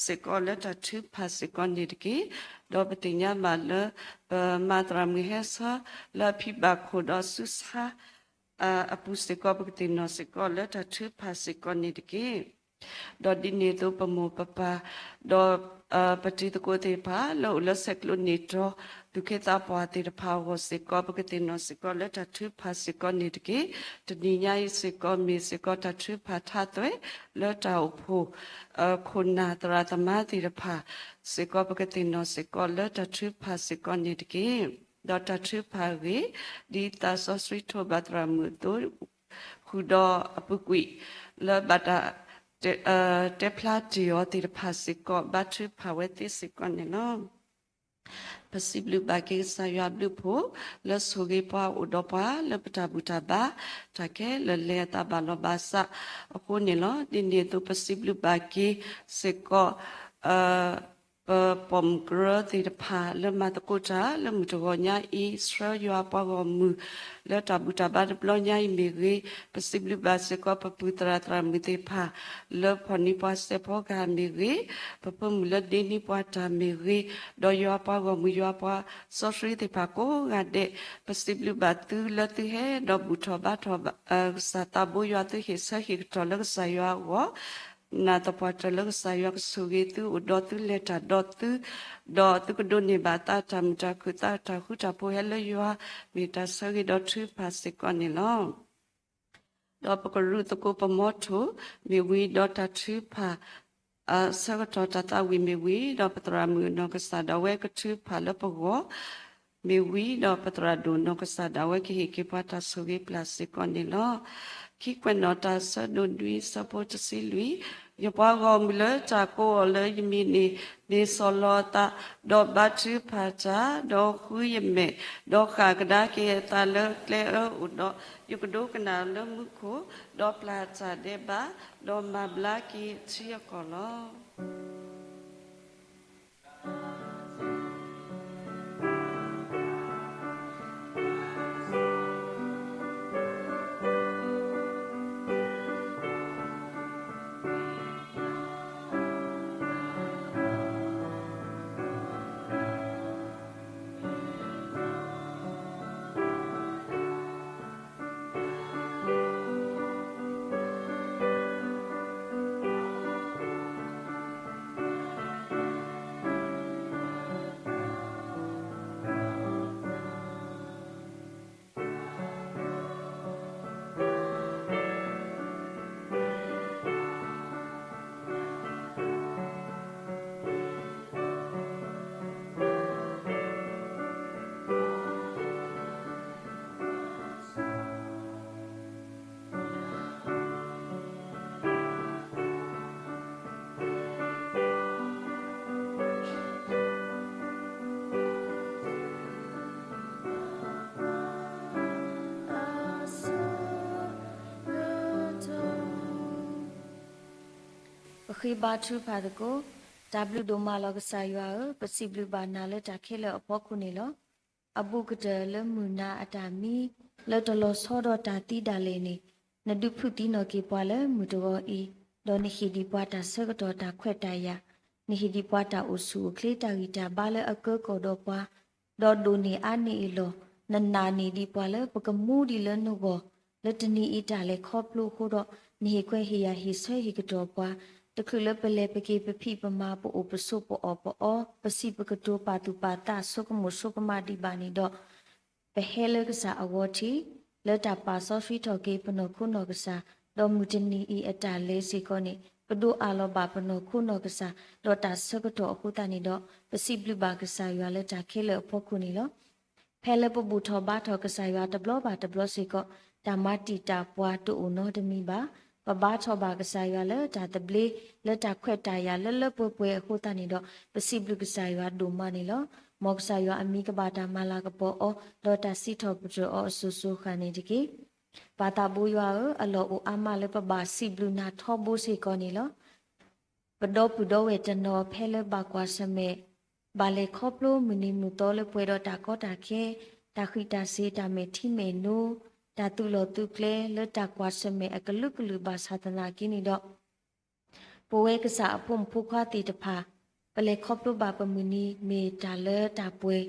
စ့ၢ်ကီးလၢတၢ်ထုကဖၣ်စ့ၢ်ကီးန့ၣ်တက့ၢ်. ဒီးပသ့ၣ်ညါဘၣ်လၢ ပမၤသရၣ်မုၣ်ဟဲဆၢ လၢအဖံဘၣ်ခိၣ်ဒီးဆူးဆါ အပူၤစ့ၢ်ကီး ပကသ့ၣ်နီၣ်စ့ၢ်ကီးလၢတၢ်ထုကဖၣ်စ့ၢ်ကီးန့ၣ်တက့ၢ်. ဒီးဒ်န့ၣ်အသိး ပမိၢ်ပပၢ် ဒီး ပတံၤသကိးသ့ၣ်တဖၣ် လၢအိၣ်လၢဆဲးကျိးန့ၣ်တြီ သူၣ်က့သးပှၢ်သ့ၣ်တဖၣ်အဂီၢ်စ့ၢ်ကီး ပကသ့ၣ်နီၣ်စ့ၢ်ကီးလၢတၢ်ထုကဖၣ်စ့ၢ်ကီးန့ၣ်တက့ၢ်. တနံၤညါအံၤစ့ၢ်ကီး မ့ၢ်စ့ၢ်ကီးတၢ်ထုကဖၣ်ထါသွဲ လၢတၢ်အိၣ်ဖှိၣ် ခိၣ်နၢ်သရၣ်သမါသ့ၣ်တဖၣ်စ့ၢ်ကီး ပကသ့ၣ်နီၣ်စ့ၢ်ကီးလၢတၢ်ထုကဖၣ်စ့ၢ်ကီးန့ၣ်တက့ၢ်. ဒီးတၢ်ထုကဖၣ်အဂ့ၢ် ဒ်သးစီဆှံထိးဘၣ်သရၣ်မုၣ်အသိး ဃုာ်ဒီးအပူၤကွံာ် လၢဘၣ်တၢ် တဲဖျါတ့ၢ်အီၤသ့ၣ်တဖၣ်စ့ၢ်ကီး ဘါထုကဖၣ်ဝဲသ့စ့ၢ်ကီးန့ၣ်လီၤ. ပစံးဘျုးဘၣ်က့ၤကစၢ်ယွၤအဘျုးအဖှိၣ် လၢဆိၣ်ဂ့ၤပှၤအိၣ်ဒီးပှၤ လၢပတၢ်ဘူၣ်တၢ်ဘါ တၢ်ခဲလၢာ်လဲၤအသးဘၣ်လီၤဘၣ်စးအဃိန့ၣ်လီၤ. ဒ်န့ၣ်အသိး ပစံးဘျုးဘၣ်က့ၤစ့ၢ်ကီး ပပိာ်မုၣ်ကရၢသ့ၣ်တဖၣ် လၢမၤသကိးတၢ်လၢမုၢ်တဂီၤညါအံၤ ဆှၢယွၤအပှၤဂီၢ်မုၢ် လၢတၢ်ဘူၣ်တၢ်ဘါတဘျီညါအံၤမ့ၢ်ဂ့ၤ, ပစံးဘျုးဘၣ်စ့ၢ်ကီး ပပုၢ်သရၣ်သရၣ်မုၣ်သ့ၣ်တဖၣ် လၢဖီၣ်န့ၢ်ပှၤစဲးဖီကဟၣ်မ့ၢ်ဂ့ၤ, ပဖိမုၣ်လၢဒ့န့ၢ်ပှၤတၢ်မ့ၢ်ဂ့ၤ, ဒီးယွၤပှၤဂီၢ်မုၢ် ယွၤပှၤစီဆှံသ့ၣ်တဖၣ်ကိးဂၤဒဲး, ပစံးဘျုးဘၣ်သုလၢသုဟဲဒီးဘူၣ်ထီၣ်ဘါထီၣ် ကစၢ်သးဘိယွၤ သုဟ့ၣ်ဆၢဟ့ၣ်ကတီၢ်လၢကစၢ်ယွၤအဂီၢ် နာ်သပှၢ်တၢၢ်လၢကစၢ်ယွၤကဆိၣ်ဂ့ၤသု အိၣ်ဒီးသု လဲၤတၢ်ဒီးသု, ဒီးသုကဒိးန့ၢ်ဘၣ်သးတၢ်မုာ်တၢ်ခုၣ်သးတၢ်ဃူတၢ်ဖိးဟဲလၢယွၤ မ့ၢ်တၢ်ဆၢဂ့ၤဒီးထုကဖၣ်စ့ၢ်ကီးန့ၣ်လီၤ. ဒီးပကရူၢ်သကိးပမီထိၣ်မ့ၢ်ဝံၤ ဒီးတၢ်ထုကဖၣ် ဆၢကတီၢ်တၢ်သးဝံၣ်မ့ၢ်ဝံၤ ဒီးပသရၣ်မုၣ်နီၢ်ကစၢ်ဒၣ်ဝဲကထုကဖၣ်လၢပဂီၢ် မ့ၢ်ဝံၤဒီးပသရၣ်ဒိၣ်နီၢ်ကစၢ်ဒၣ်ဝဲကဟ့ၣ်က့ၤပှၤတၢ်ဆိၣ်ဂ့ၤပျၢ်စ့ၢ်ကီးန့ၣ်လီၤ. ခံကွဲးနီၣ်တၢ်ဆၢဒိၣ်နွံဆၢဖိတဆံလွံၢ်, ယပှၤဂီၢ်မုၢ်လၢတၢ်ကိးအီၤလၢယမံၤန့ၣ် န့ၢ်စီၤလီၤအသး, ဒီးဘါထုကဖၣ်တၢ်, ဒီးဃုယမဲာ်, ဒီးဃၣ်ကဒါက့ၤအသးလၢကျဲအၢအိၣ်ဒီး, ယကဒိကနၣ်လၢမူခိၣ်, ဒီးပျၢ်တၢ်ဒဲးဘး, ဒီးမၤဘျါက့ၤထံအကီၢ်လီၤ. ပဃ့ဘါထုကဖၣ်သကိး. တၢ်ဘျုးဒိၣ်မးလီၤကစၢ်ယွၤဧၢ, ပစံးဘျုးဘၣ်နၤလၢတၢ်ခဲလၢာ်အဖီခိၣ်န့ၣ်လီၤ. အဘူးကတၢၢ်လၢမုၢ်နၤအတၢ်မံ လၢတလီၤဆီဒီးတၢ်သံဒၣ်လဲာ်န့ၣ်, နဒုးဖုးသံနီၣ်က့ၤပှၤလၢမုၢ်တဂီၤအံၤ, ဒီးနဟ့ၣ်ဒံးပှၤတၢ်ဆၢကတီၢ်တၢ်ခွဲးတၢ်ယာ်, နဟ့ၣ်ဒံးပှၤတၢ်အိၣ်ဆူၣ်အိၣ်ချ့တၢ်ဂံၢ်တၢ်ဘါလၢအကၢကီၢ်ဒီးပှၤ ဒီးဒိၣ်န့ၢ်အါန့ၢ်အလီၢ်, နနာ်န့ၢ်ဒံးပှၤလၢပကမူဒံးလၢနဂီၢ်, လၢတနံၤအံၤတၢ်လဲၤခီဖျိအဃိဒီး, နဟ့ၣ်ခွဲးဟ့ၣ်ယာ်ဟ့ၣ်ဆၢဟ့ၣ်ကတီၢ်ပှၤ, တချုးလၢပလဲၤပက့ၤပဖံးပမၤပအိၣ်ပဆိးပအီၣ်ပအီ, ပစံးပကတိၤပာ်သူၣ်ပာ်သးဆိကမိၣ်ဆိကမးဒံးဘၣ်န့ၣ်ဒီး ပဟဲလၢကစၢ်အဂီၢ်ထံး, လၢတၢ်ပာ်စီဆှံထီၣ်က့ၤပနီၢ်ခိနီၢ်ကစၢ်, ဒီးမုၢ်တနံၤအံၤအတၢ်လဲၤစ့ၢ်ကီးန့ၣ် ပဒိးအးလီၤဘၣ်ပနီၢ်ခိနီၢ်ကစၢ်, ဒီးတၢ်ဆၢကတီၢ်အဃိသတးန့ၣ်ဒီး ပစံးဘျုးဘၣ်ကစၢ်ယွၤလၢတၢ်ခဲလၢာ်အဖီခိၣ်န့ၣ်လီၤ. ဖဲလၢပဘူၣ်ထီၣ်ဘါထီၣ်ကစၢ်ယွၤတဘျီဘၣ်တဘျီစ့ၢ်ကီး, တၢ်မၤတံာ်တာ်ပှၤတအိၣ်နီတမံၤဘၣ်. ပဘါထီၣ်ဘၣ်ကစၢ်ယွၤလၢတၢ်သဘျ့, လၢတၢ်ခွဲးတၢ်ယာ်လၢလၢပှဲၤပှဲၤအဃိသတးန့ၣ်ဒီး ပစံးဘျုးကစၢ်ယွၤဒိၣ်မးန့ၣ်လီၤ. မ်ကစၢ်ယွၤအမံၤကဘၣ်တၢ်မၤလၤကပီၤအီၤ, ဒီးတၢ်စံးထီၣ်ပတြၢၤအီၤအစိၤစိၤဃၣ်န့ၣ်တက့ၢ်. ပၢ်သးဘိယွၤဧၢ, အလီၢ်အိၣ်အါမးလၢပဘၣ်စံးဘျုးနၤထီဘိစ့ၢ်ကီးန့ၣ်လီၤ. ပဒီပုၢ်ဒီဝဲၢ်တနီၤဖဲလၢဘၣ်ကွၢ်ဆၢၣ်မဲာ်, ဘၣ်လဲၤခီဖျိမုၢ်နံၤမုၢ်သီလၢပှဲၤဒီးတၢ်ကီတၢ်ခဲ, တၢ်ဃံးတၢ်စ့ၤ, တၢ်မဲာ်ထံမဲာ်နိ, တၢ်သူၣ်လီၢ်သူၣ်ကျဲ လၢတၢ်ကွၢ်ဆၢၣ်မဲာ်အကလုာ်ကလုာ်ဘၣ်ဆၣ်သနာ်က့န့ၣ်ဒီး ပဝဲကစၢ်အဖိမုၣ်ဖိခွါသ့ၣ်တဖၣ်, ပလဲၤခီဖျိဘၣ်ပမုၢ်နံၤမ့ၢ်တၢ်လၢတၢ်ပှဲၤ,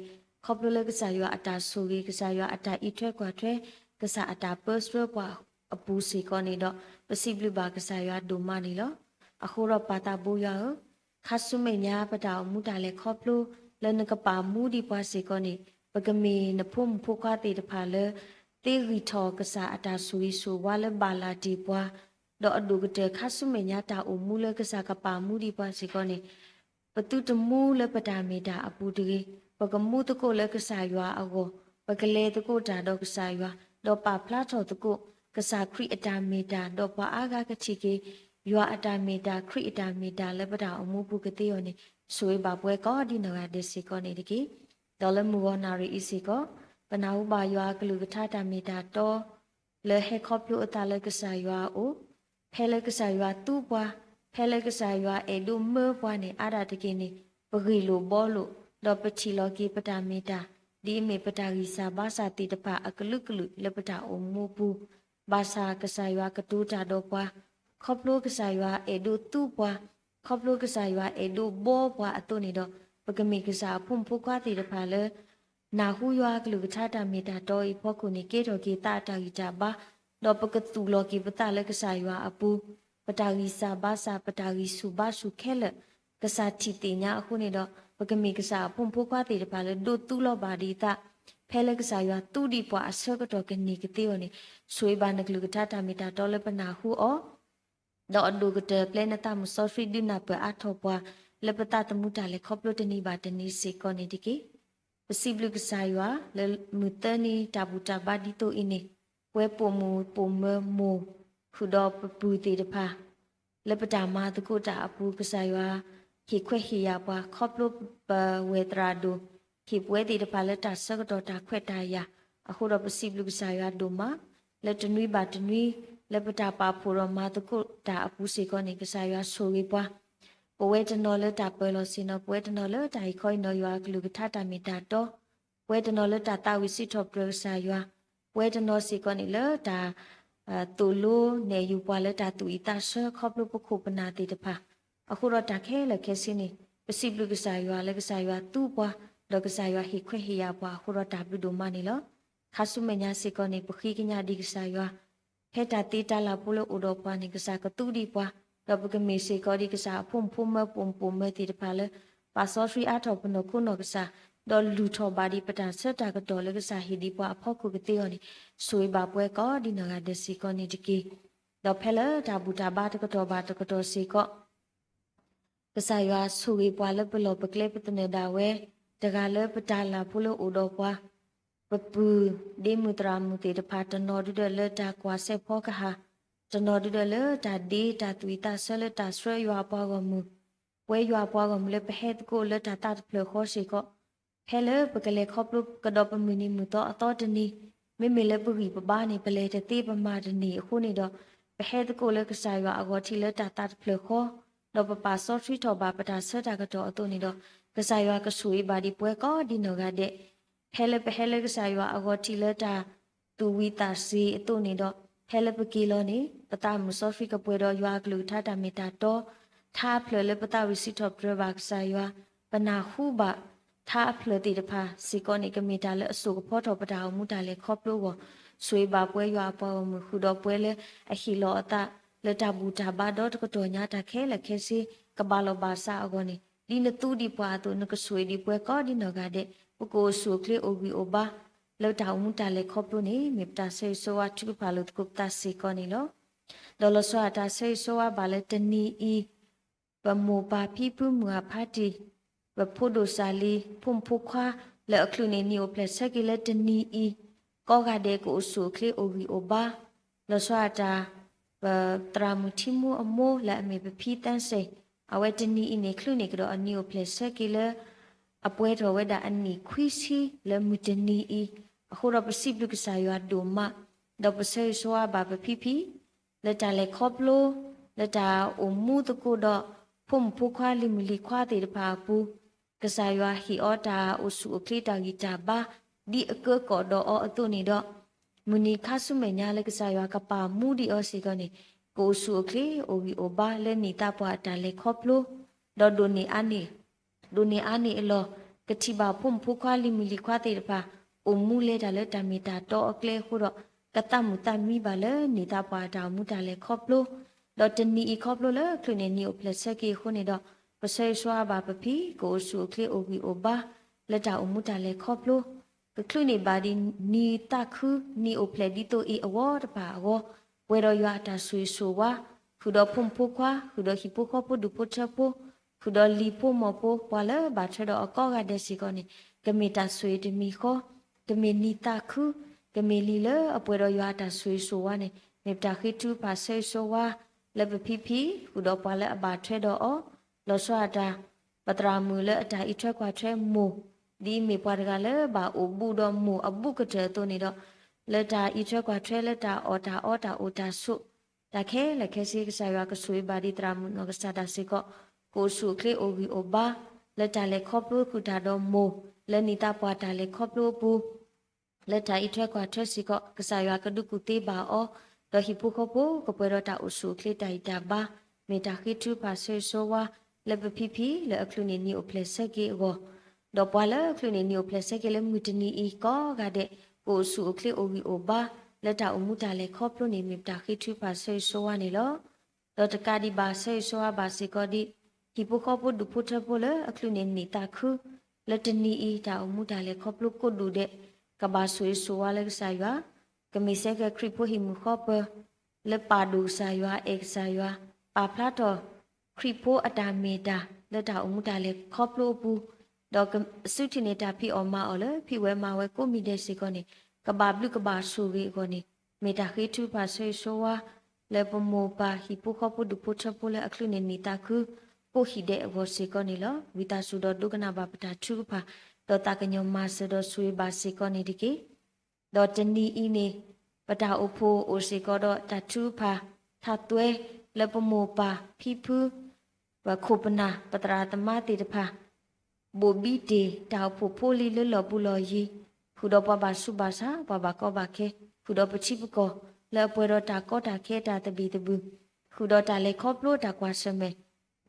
ခီဖျိလၢကစၢ်ယွၤအတၢ်ဆိၣ်ဂ့ၤ, ကစၢ်ယွၤအတၢ်အံးထွဲကွၢ်ထွဲ, ကစၢ်အတၢ်ပၢဆှၢပှၤအပူၤစ့ၢ်ကီးန့ၣ်ဒီး ပစံးဘျုးဘၣ်ကစၢ်ယွၤဒိၣ်မးန့ၣ်လီၤ. အဃိဒီးပၢ်သးဘိယွၤဧၢ, ခါဆူမဲာ်ညါပတၢ်အိၣ်မူတၢ်လဲၤခီဖျိ လၢနကပာ်မူဒံးပှၤစ့ၢ်ကီးန့ၣ်, ပကမ့ၢ်နဖိမုၣ်ဖိခွါသ့ၣ်တဖၣ်လၢ သ့ဂံၢ်ထီၣ်ကစၢ်အတၢ်ဆိၣ်ဂ့ၤဆိၣ်ဝါလၢဘၣ်လၢ်တ့ၢ်ပှၤ, ဒီးအဒိၣ်ကတၢၢ်ခါဆူမဲာ်ညါတၢ်အိၣ်မူလၢကစၢ်ကပာ်မူဒံးပှၤစ့ၢ်ကီးန့ၣ်, ပသုတမူလၢပတၢ်မ့ၢ်တၢ်အပူၤတဂ့ၤ, ပကမူသကိးလၢကစၢ်ယွၤအဂီၢ်, ပကလဲၤသကိးတၢ်ဒီးကစၢ်ယွၤ, ဒီးပာ်ဖျါထီၣ်သကိး ကစၢ်ခရံာ်အတၢ်မ့ၢ်တၢ်, ဒီးပှၤအါဂၤကထံၣ်က့ၤ ယွၤအတၢ်မ့ၢ်တၢ် ခရံာ်အတၢ်မ့ၢ်တၢ်လၢပတၢ်အိၣ်မူပူၤကသ့အီၤန့ၣ်, ဆိၣ်ဂ့ၤဘၣ်ပှၤကိးဒ်နီၢ်ဂၤဒဲးစ့ၢ်ကီးန့ၣ်တက့ၢ်. ဒီးလၢမုၢ်ဂီၤနၣ်ရံၣ်အံၤစ့ၢ်ကီး, ပနၢ်ဟူဘၣ်ယွၤအကလုၢ်ကထါတၢ်မ့ၢ်တၢ်တီ လၢဟဲခီဖျိအသးလၢကစၢ်ယွၤအအိၣ်, ဖဲလၢကစၢ်ယွၤသူပှၤ, ဖဲလၢကစၢ်ယွၤအဲၣ်ဒိးမၢပှၤန့ၣ် အါဒၣ်တက့ၢ်န့ၣ်, ပဂ့ၢ်လိာ်ဘှီလိာ်, ဒီးပထံၣ်လီၤက့ၤပတၢ်မ့ၢ်တၢ်, ဒ်အမ့ၢ်ပတၢ်ဂံၢ်စၢ်ဘါစၢ်သ့ၣ်တဖၣ်အကလုာ်ကလုာ်လၢပတၢ်အိၣ်မူပူၤ, ဘၣ်ဆၣ်ကစၢ်ယွၤကတိၤတၢ်ဒီးပှၤ, ခီဖျိကစၢ်ယွၤအဲၣ်ဒိးသူပှၤ, ခီဖျိကစၢ်ယွၤအဲၣ်ဒိးဘှီပှၤအသိးန့ၣ်ဒီး, ပကမ့ၢ်ကစၢ်အဖိမုၣ်ဖိခွါသ့ၣ်တဖၣ်လၢ နၢ်ဟူယွၤအကလုၢ်ကထါတၢ်မ့ၢ်တၢ်တီအံၤအဖီခိၣ်န့ၣ် ကဲထီၣ်က့ၤသးအတၢ်ဂံၢ်တၢ်ဘါ, ဒီးပကသူၣ်လီၤက့ၤပသးလၢကစၢ်ယွၤအပူၤ, ပတၢ်ဂံၢ်စၢ်ဘါစၢ် ပတၢ်ဂံၢ်ဆူၣ်ဘါဆူၣ်ခဲလၢာ် ကစၢ်ထံၣ်သ့ၣ်ညါအဃိန့ၣ်ဒီး, ပကမ့ၢ်ကစၢ်အဖိမုၣ်ဖိခွါသ့ၣ်တဖၣ်လၢဒိးသူလီၤဘၣ်ဒံးသး, ဖဲလၢကစၢ်ယွၤသူဒံးပှၤအဆၢကတီၢ်ကန့ၢ်ကသ့အီၤန့ၣ်, ဆိၣ်ဂ့ၤဘၣ်နကလုၢ်ကထါတၢ်မ့ၢ်တၢ်တီလၢပနၢ်ဟူအီၤ ဒီးအဒိၣ်ကတၢၢ်ပျဲနသးမုၢ်စီဆှံဒုးနၢ်ပၢၢ်အါထီၣ်ပှၤ လၢပသးသမူတၢ်လဲၤခီဖျိတနံၤဘၣ်တနံၤစ့ၢ်ကီးန့ၣ်တက့ၢ်. ပစံးဘျုးကစၢ်ယွၤလၢမုၢ်သၢနံၤတၢ်ဘူၣ်တၢ်ဘါဒ်သိးအံၤန့ၣ်, ပဝဲပိာ်မုၣ်ပိာ်မၢၤမိၢ် ဃုာ်ဒီးပပုၢ်သ့ၣ်တဖၣ် လၢပတၢ်မၤသကိးတၢ်အပူၤ ကစၢ်ယွၤ ဟ့ၣ်ခွဲးဟ့ၣ်ယာ်ပှၤ ခီဖျိပဝဲသရၣ်ဒိၣ် ဟ့ၣ်ပဝဲသ့ၣ်တဖၣ်လၢတၢ်ဆၢကတီၢ်တၢ်ခွဲးတၢ်ယာ်, အဃိဒီးပစံးဘျုးကစၢ်ယွၤဒိၣ်မး လၢတနွံဘၣ်တနွံ လၢပတၢ်ပာ်ဖှိၣ်ဒီးမၤသကိးတၢ်အပူၤစ့ၢ်ကီးန့ၣ် ကစၢ်ယွၤဆိၣ်ဂ့ၤပှၤ, ပဝဲတနီၤလၢတၢ်ပၢၤလီၢ်ဆ့ၣ်နီၤ, ပဝဲတနီၤလၢတၢ်ဟ့ၣ်ခီဟ့ၣ်နီၤ ယွၤအကလုၢ်ကထါတၢ်မ့ၢ်တၢ်တီ, ပဝဲတနီၤလၢတၢ်သးဝံၣ်စံးထီၣ်ပတြၢၤကစၢ်ယွၤ, ပဝဲတနီၤစ့ၢ်ကီးန့ၣ်လၢတၢ် သိၣ်လိနဲၣ်ယုာ်ပှၤလၢတၢ်သူၣ်အံၣ်သးဆၢခီဖျိပခိၣ်ပနၢ်သ့ၣ်တဖၣ်, အဃိဒီးတၢ်ခဲလၢာ်ခဲဆ့န့ၣ် ပစံးဘျုးကစၢ်ယွၤလၢကစၢ်ယွၤသူပှၤ, ဒီးကစၢ်ယွၤဟ့ၣ်ခွဲးဟ့ၣ်ယာ်ပှၤအဃိဒီးတၢ်ဘျုးဒိၣ်မးန့ၣ်လီၤ. ခါဆူမဲာ်ညါစ့ၢ်ကီးန့ၣ် ပဃ့ကညးဒံးကစၢ်ယွၤ ဖဲတၢ်သ့တၢ်လၢ်ဖိလၢအိၣ်ဒီးပှၤန့ၣ် ကစၢ်ကသူဒံးပှၤ, ဒီးပကမ့ၢ်စ့ၢ်ကီးဒံးကစၢ်အဖိမုၣ်ဖိမၢၤပိာ်မုၣ်ပိာ်မၢၤသ့ၣ်တဖၣ်လၢ ပာ်စီဆှံအါထီၣ်ပနီၢ်ခိနီၢ်ကစၢ်, ဒီးလုၢ်ထီၣ်ဘၣ်ဒံးပတၢ်ဆၢတၢ်ကတီၢ်လၢကစၢ်ဟ့ၣ်ဒံးပှၤအဖီခိၣ်ကသ့အီၤန့ၣ် ဆိၣ်ဂ့ၤဘၣ်ပှၤကိးဒ်နီၢ်ဂၤဒဲးစ့ၢ်ကီးန့ၣ်တက့ၢ်. ဒီးဖဲလၢတၢ်ဘူၣ်တၢ်ဘါတကတီၢ်ဘၣ်တကတီၢ်စ့ၢ်ကီး ကစၢ်ယွၤဆိၣ်ဂ့ၤပှၤလၢပလီၢ်ပကျဲပသနၢၣ်ဒၣ်ဝဲ, တဂၤလၢပတၢ်လၢ်ဖိလၢအိၣ်ဒီးပှၤ, ပပုၢ်ဒ့မုၣ်သရၣ်မုၣ်သ့ၣ်တဖၣ် တနီၤဒုဒီးလၢတၢ်ကွၢ်စဲးဖီကဟၣ်, တနီၤဒုဒီးလၢတၢ်ဒ့တၢ်သူၣ်အံၣ်သးဆၢလၢတၢ်ဆှၢယွၤအပှၤဂီၢ်မုၢ်, ပဝဲယွၤအပှၤဂီၢ်မုၢ်လၢပဟဲသကိးလၢတၢ်သးတဖျၢၣ်ဃီစ့ၢ်ကီး ဖဲလၢပကလဲၤခီဖျိကဒီးပမုၢ်နံၤမုၢ်သီအသီတနံၤ, မ့မ့ၢ်လၢပဂံၢ်ပဘါန့ၣ် ပလဲၤတသ့ပမၤတန့ၢ်အဃိန့ၣ်ဒီး, ပဟဲသကိးလၢကစၢ်ယွၤအဂီၢ်ထံးလၢတၢ်သးတဖျၢၣ်ဃီ, ဒီးပပာ်စီဆှံထီၣ်ဘၣ်ပတၢ်ဆၢတၢ်ကတီၢ်အသိးန့ၣ်ဒီး, ကစၢ်ယွၤကဆိၣ်ဂ့ၤဘၣ်ဒံးပှၤကိးဒ်နီၢ်ဂၤဒဲး ဖဲလၢပဟဲလၢကစၢ်ယွၤအဂီၢ်ထံးလၢတၢ်သူၣ်ဝံၣ်သးစ့ၤအသိးန့ၣ်ဒီး, ဖဲလၢပက့ၤလီၤန့ၣ် ပသးမုၢ်စီဆှံကပှဲၤဒီးယွၤအကလုၢ်ကထါတၢ်မ့ၢ်တၢ်တီ, ထါဖျၢၣ်လၢပသးဝံၣ်စံးထီၣ်ပတြၢၤဘၣ်ကစၢ်ယွၤ, ပနၢ်ဟူဘၣ် ထါအဖျၢၣ်သ့ၣ်တဖၣ်စ့ၢ်ကီးန့ၣ် ကမ့ၢ်တၢ်လၢအစိာ်ကဖီထီၣ်ပတၢ်အိၣ်မူတၢ်လဲၤခီဖျိအဂီၢ်, ဆိၣ်ဂ့ၤဘၣ်ပဝဲယွၤအပှၤဂီၢ်မုၢ် ဃုာ်ဒီးပဝဲလၢအဟ့ၣ်လီၤအသး လၢတၢ်ဘူၣ်တၢ်ဘါဒီတကတီၢ်ညါ တၢ်ခဲလၢာ်ခဲဆ့ ကဘၣ်လီၢ်ဘၣ်စးအဂီၢ်န့ၣ် ဒ်နသူဒံးပှၤအသိး နကဆိၣ်ဂ့ၤဒံးပဝဲကိးဒ်နီၢ်ဂၤဒဲး, ပကအိၣ်ဆူၣ်အိၣ်ချ့အိၣ်ဂံၢ်အိၣ်ဘါ လၢတၢ်အိၣ်မူတၢ်လဲၤခီဖျိန့ၣ် မ့ၢ်ပတၢ်ဆၢဂ့ၤဆၢဝါထုကဖၣ်လိာ်သကိးပသးစ့ၢ်ကီးန့ၣ်လီၤ. ဒီးလီၤဆီဒၣ်တၢ်ဆၢဂ့ၤဆၢဝါဘၣ်လၢတနံၤအံၤ ပမိၢ်ပၢ်ဖံဖုမုၢ်အဖါတံၢ်, ပဖိဒိၣ်စၢ်လံၤ ဖိမုၣ်ဖိခွါ လၢအချုးန့ၢ်နံၣ်အိၣ်ဖျဲၣ်ဆၢက့ၤလၢတနံၤအံၤ ကိးဂၤဒဲးကအိၣ်ဆူၣ်အိၣ်ချ့အိၣ်ဂံၢ်အိၣ်ဘါ, လီၤဆီဒၣ်တၢ်ပသရၣ်မုၣ်ထံမူအမိၢ်လၢအမ့ၢ်ပဖံသၣ်စ့ၣ်, အဝဲတနံၤအံၤန့ၣ် ချုးန့ၢ်ကဒီးအနံၣ်အိၣ်ဖျဲၣ်ဆၢက့ၤလၢ အပှဲၤထီၣ်ဝဲဒၣ်အနံၣ်ခွံဆံလၢမုၢ်တနံၤအံၤ, အဃိဒီးပစံးဘျုးကစၢ်ယွၤဒိၣ်မး, ဒီးပဆၢဂ့ၤဆၢဝါဘၣ်ပဖံဖံ လၢတၢ်လဲၤခီဖျိ လၢတၢ်အိၣ်မူသကိးဒီး ဖိမုၣ်ဖိခွါလံၤမုၣ်လံၤခွါသ့ၣ်တဖၣ်အပူၤ, ကစၢ်ယွၤဟ့ၣ်အီၤတၢ်အိၣ်ဆူၣ်အိၣ်ချ့တၢ်ဂံၢ်တၢ်ဘါ ဒ်အကၢကီၣ်ဒီးအီၤအသိးန့ၣ်ဒီး, မုၢ်နံၤခါဆူမဲာ်ညါလၢကစၢ်ယွၤကပာ်မူဒံးအီၤစ့ၢ်ကီးန့ၣ် ကအိၣ်ဆူၣ်အိၣ်ချ့အိၣ်ဂံၢ်အိၣ်ဘါလၢနံၣ်သးပှၢ်အတၢ်လဲၤခီဖျိ, ဒီးဒိၣ်န့ၢ်အါန့ၢ် ဒိၣ်န့ၢ်အါန့ၢ်အလီၢ်, ကထံၣ်ဘၣ်ဖိမုၣ်ဖိခွါလံၤမုၣ်လံၤခွါသ့ၣ်တဖၣ် အိၣ်မူလဲၤတၢ်လၢတၢ်မ့ၢ်တၢ်တီအကျဲအဃိဒီး ကသးမုာ်သးမံဘၣ်လၢနံၣ်သးပှၢ်အတၢ်အိၣ်မူတၢ်လဲၤခီဖျိ, ဒီးတနံၤအံၤခီဖျိလၢချုးန့ၢ်နံၣ်အိၣ်ဖျဲၣ်ဆၢက့ၤအဃိန့ၣ်ဒီး ပဆၢဂ့ၤဆၢဝါဘၣ်ပဖံ ကအိၣ်ဆူၣ်အိၣ်ချ့အိၣ်ဂံၢ်အိၣ်ဘါ လၢတၢ်အိၣ်မူတၢ်လဲၤခီဖျိ ကချုးန့ၢ်ဘၣ်ဒံးနံၣ်သးခု နံၣ်အိၣ်ဖျဲၣ်ဒ်သိးအံၤအဂီၢ်တဖၣ်အဂီၢ်, ပှဲၤဒီးယွၤအတၢ်ဆိၣ်ဂ့ၤဆိၣ်ဝါ, ဃုာ်ဒီးဖိမုၣ်ဖိခွါ, ဃုာ်ဒီးဟံၣ်ဖိဃီဖိဒူၣ်ဖိထၢဖိ, ဃုာ်ဒီးလံၤဖိမီၢ်ဖိ ပှၤလၢဘၣ်ထွဲဒီးအီၤကိးဂၤဒဲးစ့ၢ်ကီးန့ၣ် ကမ့ၢ်တၢ်ဆိၣ်ဂ့ၤတမံၤဃီ, ကမ့ၢ်နံၣ်သးခု, ကမ့ၢ်လံလၢအပှဲၤဒီးယွၤအတၢ်ဆိၣ်ဂ့ၤဆိၣ်ဝါန့ၣ် မ့ၢ်ပတၢ်ဃ့ထုကဖၣ်ဆၢဂ့ၤဆၢဝါ လၢပဖံဖံ ဃုာ်ဒီးပှၤလၢအဘၣ်ထွဲဒီးအီၤ, လီၤဆီဒၣ်တၢ် ပသရၣ်မုၣ်လၢအတၢ်အံးထွဲကွၢ်ထွဲမိၢ်, ဒ်အမ့ၢ်ပှၤတဂၤလၢဘၣ်အိၣ်ဘူးဒီးမိၢ်အဘူးကတၢၢ်အသိးန့ၣ်ဒီး, လၢတၢ်အံးထွဲကွၢ်ထွဲလၢတၢ်အီၣ်တၢ်အီတၢ်အိၣ်တၢ်ဆိး, တၢ်ခဲလၢာ်ခဲဆ့ ကစၢ်ယွၤကဆိၣ်ဂ့ၤဘၣ်ဒံးသရၣ်မုၣ်နီၢ်ကစၢ်ဒၣ်စ့ၢ်ကီး, ကအိၣ်ဆူၣ်အိၣ်ချ့အိၣ်ဂံၢ်အိၣ်ဘါ လၢတၢ်လဲၤခီဖျိဃုာ်တၢ်ဒီးမိၢ် လၢနံၣ်သးပှၢ်တၢ်လဲၤခီဖျိအပူၤ လၢတၢ်အံးထွဲကွၢ်ထွဲစ့ၢ်ကီး ကစၢ်ယွၤကဒုးကူၣ်သ့ဘၣ်အီၤ, ဒီးဟံၣ်ဖိဃီဖိကပှဲၤဒီးတၢ်အိၣ်ဆူၣ်အိၣ်ချ့တၢ်ဂံၢ်တၢ်ဘါ, မ့ၢ်တၢ်ဃ့ထုကဖၣ်ဆၢဂ့ၤဆၢဝါ လၢပဖံဖံလၢအချုးန့ၢ်နံၣ်အိၣ်ဖျဲၣ်ဆၢက့ၤအဂီၢ်, ဒီးပှၤလၢအချုးန့ၢ်နံၣ်အိၣ်ဖျဲၣ်ဆၢက့ၤလၢမုၢ်တနံၤအံၤကိးဂၤဒဲး ကအိၣ်ဆူၣ်အိၣ်ချ့အိၣ်ဂံၢ်အိၣ်ဘါ လၢတၢ်အိၣ်မူတၢ်လဲၤခီဖျိန့ၣ် မ့ၢ်ပတၢ်ဃ့ထုကဖၣ်ဆၢဂ့ၤဆၢဝါန့ၣ်လီၤ. ဒီးတကးဒံးဘၣ်ဆၢဂ့ၤဆၢဝါဘၣ်စ့ၢ်ကီးဒံး ဟံၣ်ဖိဃီဖိဒူၣ်ဖိထၢဖိလၢအချုးန့ၢ်နံၣ်သးခု လၢတနံၤအံၤတၢ်အိၣ်မူတၢ်လဲၤခီဖျိကိးဒူၣ်ဒဲး ကဘၣ်ဆိၣ်ဂ့ၤဆိၣ်ဝါလၢကစၢ်ယွၤ, ကမ့ၢ်စ့ၢ်ကီးခရံာ်ဖိဟံၣ်မုၢ်ဃီပၢၤ လၢပာ်ဒိၣ်ကစၢ်ယွၤ အဲၣ်ကစၢ်ယွၤ, ပာ်ဖျါထီၣ်ခရံာ်ဖိအတၢ်မ့ၢ်တၢ် လၢတၢ်အိၣ်မူတၢ်လဲၤခီဖျိအပူၤ, ဒီးကစုထံၣ်န့ၢ်တၢ်ဖံးအီၣ်မၤအီၣ်လၢဖံးဝဲမၤဝဲကိးမံၤဒဲးစ့ၢ်ကီးန့ၣ် ကဘၣ်ဘျုးကဘၣ်ဆိၣ်ဂ့ၤအဂီၢ်န့ၣ် မ့ၢ်တၢ်ဃ့ထုကဖၣ်ဆၢဂ့ၤဆၢဝါ လၢပမိၢ်ပၢ်ဟံၣ်ဖိဃီဖိဒူၣ်ဖိထၢဖိလၢအချုးန့ၢ်နံၣ်သးခု ကိးဟံၣ်ဒဲးအဂီၢ်စ့ၢ်ကီးန့ၣ်လီၤ. ဝံသးစူၤဒီးဒိကနၣ်ဘၣ်ပတၢ်ထုကဖၣ် ဒီးသးကညီၤမၤစၢၤဒီးဆိၣ်ဂ့ၤဘၣ်စ့ၢ်ကီးန့ၣ်တက့ၢ်. ဒီးတနံၤအံၤန့ၣ် ပတၢ်အိၣ်ဖှိၣ်အိၣ်စ့ၢ်ကီးဒီးတၢ်ထုကဖၣ် ထးသွဲ လၢပမိၢ်ပၢ်ဖံဖု ပခိၣ်ပနၢ်ပသရၣ်သမါသ့ၣ်တဖၣ် ဘိၣ်ဘံတ့ၢ်တၢ်အိၣ်ဖှိၣ်ဖိလံၤလၢလီၢ်ဘူးလီၢ်ယံၤ, ဃုာ်ဒီးပှၤဘၣ်ဆူးဘၣ်ဆါ ပှၤဘၣ်ကီဘၣ်ခဲ, ဃုာ်ဒီးပထံပကီၢ် လၢအပှဲၤဒီးတၢ်ကီတၢ်ခဲတၢ်သဘံၣ်သဘုၣ်, ဃုာ်ဒီးတၢ်လဲၤခီဖျိတၢ်ကွၢ်ဆၢၣ်မဲာ်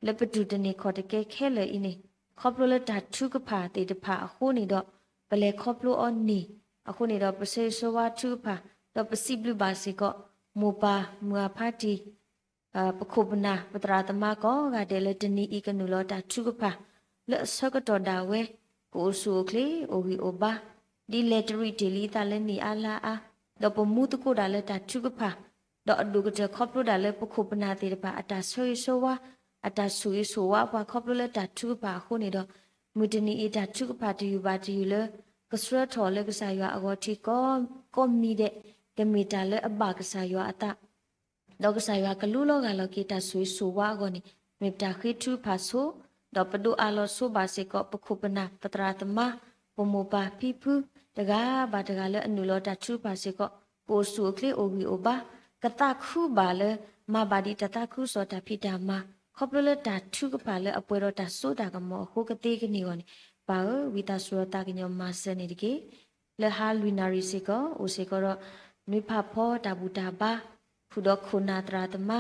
လၢပတူၢ်တန့ၢ်ခီၣ်တကဲခဲလၢာ်အံၤန့ၣ် ခီဖျိလၢတၢ်ထုကဖၣ်သ့ၣ်တဖၣ်အဃိန့ၣ်ဒီး ပလဲၤခီဖျိအီၤန့ၣ် အဃိန့ၣ်ဒီးပဆၢဂ့ၤဆၢဝါထုကဖၣ် ဒီးပစံးဘျုးဘၣ်စ့ၢ်ကီး မိၢ်ပၢ်မုၢ်အဖါတံၢ် ပခိၣ်ပနၢ်ပသရၣ်သမါကိးဂၤဒဲးလၢတနံၤအံၤကနုာ်လီၤတၢ်ထုကဖၣ် လၢအဆၢကတီၢ်ဒၣ်ဝဲ ကအိၣ်ဆူၣ်အိၣ်ချ့အိၣ်ဂံၢ်အိၣ်ဘါ ဒ်လဲၣ်တရံးတ့ၢ်လံအသးလၢနံၣ်အါလါအါ, ဒီးပမူသကိးတၢ်လၢတၢ်ထုကဖၣ် ဒီးအဒိၣ်ကတၢၢ်ခီဖျိဒၣ်လၢပခိၣ်ပနၢ်သ့ၣ်တဖၣ်အတၢ်ဆၢဂ့ၤဆၢဝါ အတၢ်ဆိၣ်ဂ့ၤဆိၣ်ဝါပှၤခီဖျိလၢတၢ်ထုကဖၣ်အဃိန့ၣ်ဒီး မုၢ်တနံၤအံၤတၢ်ထုကဖၣ်တယုၢ်ဘၣ်တယုၢ်လၢ ကဆှၢထီၣ်လၢကစၢ်ယွၤအဂီၢ်ထံးကိးမံၤဒဲး ကမ့ၢ်တၢ်လၢအဘၣ်ကစၢ်ယွၤအသး ဒီးကစၢ်ယွၤကလူလီၤဂၢ်လီၤက့ၤတၢ်ဆိၣ်ဂ့ၤဆိၣ်ဝါအဂီၢ်န့ၣ် မ့ၢ်ပတၢ်ဃ့ထုကဖၣ်ဆိ, ဒီးပဒိးအးလီၤဆိဘၣ်စ့ၢ်ကီး ပခိၣ်ပနၢ်ပသရၣ်သမါ ပမိၢ်ပၢ်ဖံဖု တဂၤဘၣ်တဂၤလၢအနုာ်လီၤတၢ်ထုကဖၣ်စ့ၢ်ကီး ကအိၣ်ဆူၣ်အိၣ်ချ့အိၣ်ဂံၢ်အိၣ်ဘါ, ကသးခုဘၣ်လၢ မၤဘၣ်ဒံးတၢ်သးခုစီၤတၢ်ဖံးတၢ်မၤ ခီဖျိလၢတၢ်ထုကဖၣ်လၢအပှဲၤဒီးတၢ်စိတၢ်ကမီၤအဃိကသ့ကန့ၢ်အဂီၢ်န့ၣ် ပၢ်ဧၢ, ဝံသးစူၤဒီးသးကညီၤမၤစၢၤန့ၣ်တက့ၢ်. လၢဟါလွံၢ်နၣ်ရံၣ်စ့ၢ်ကီး အိၣ်စ့ၢ်ကီးဒီး နွံဖးဖီတၢ်ဘူၣ်တၢ်ဘါ ဃုာ်ဒီးခိၣ်နၢ်သရၣ်သမါ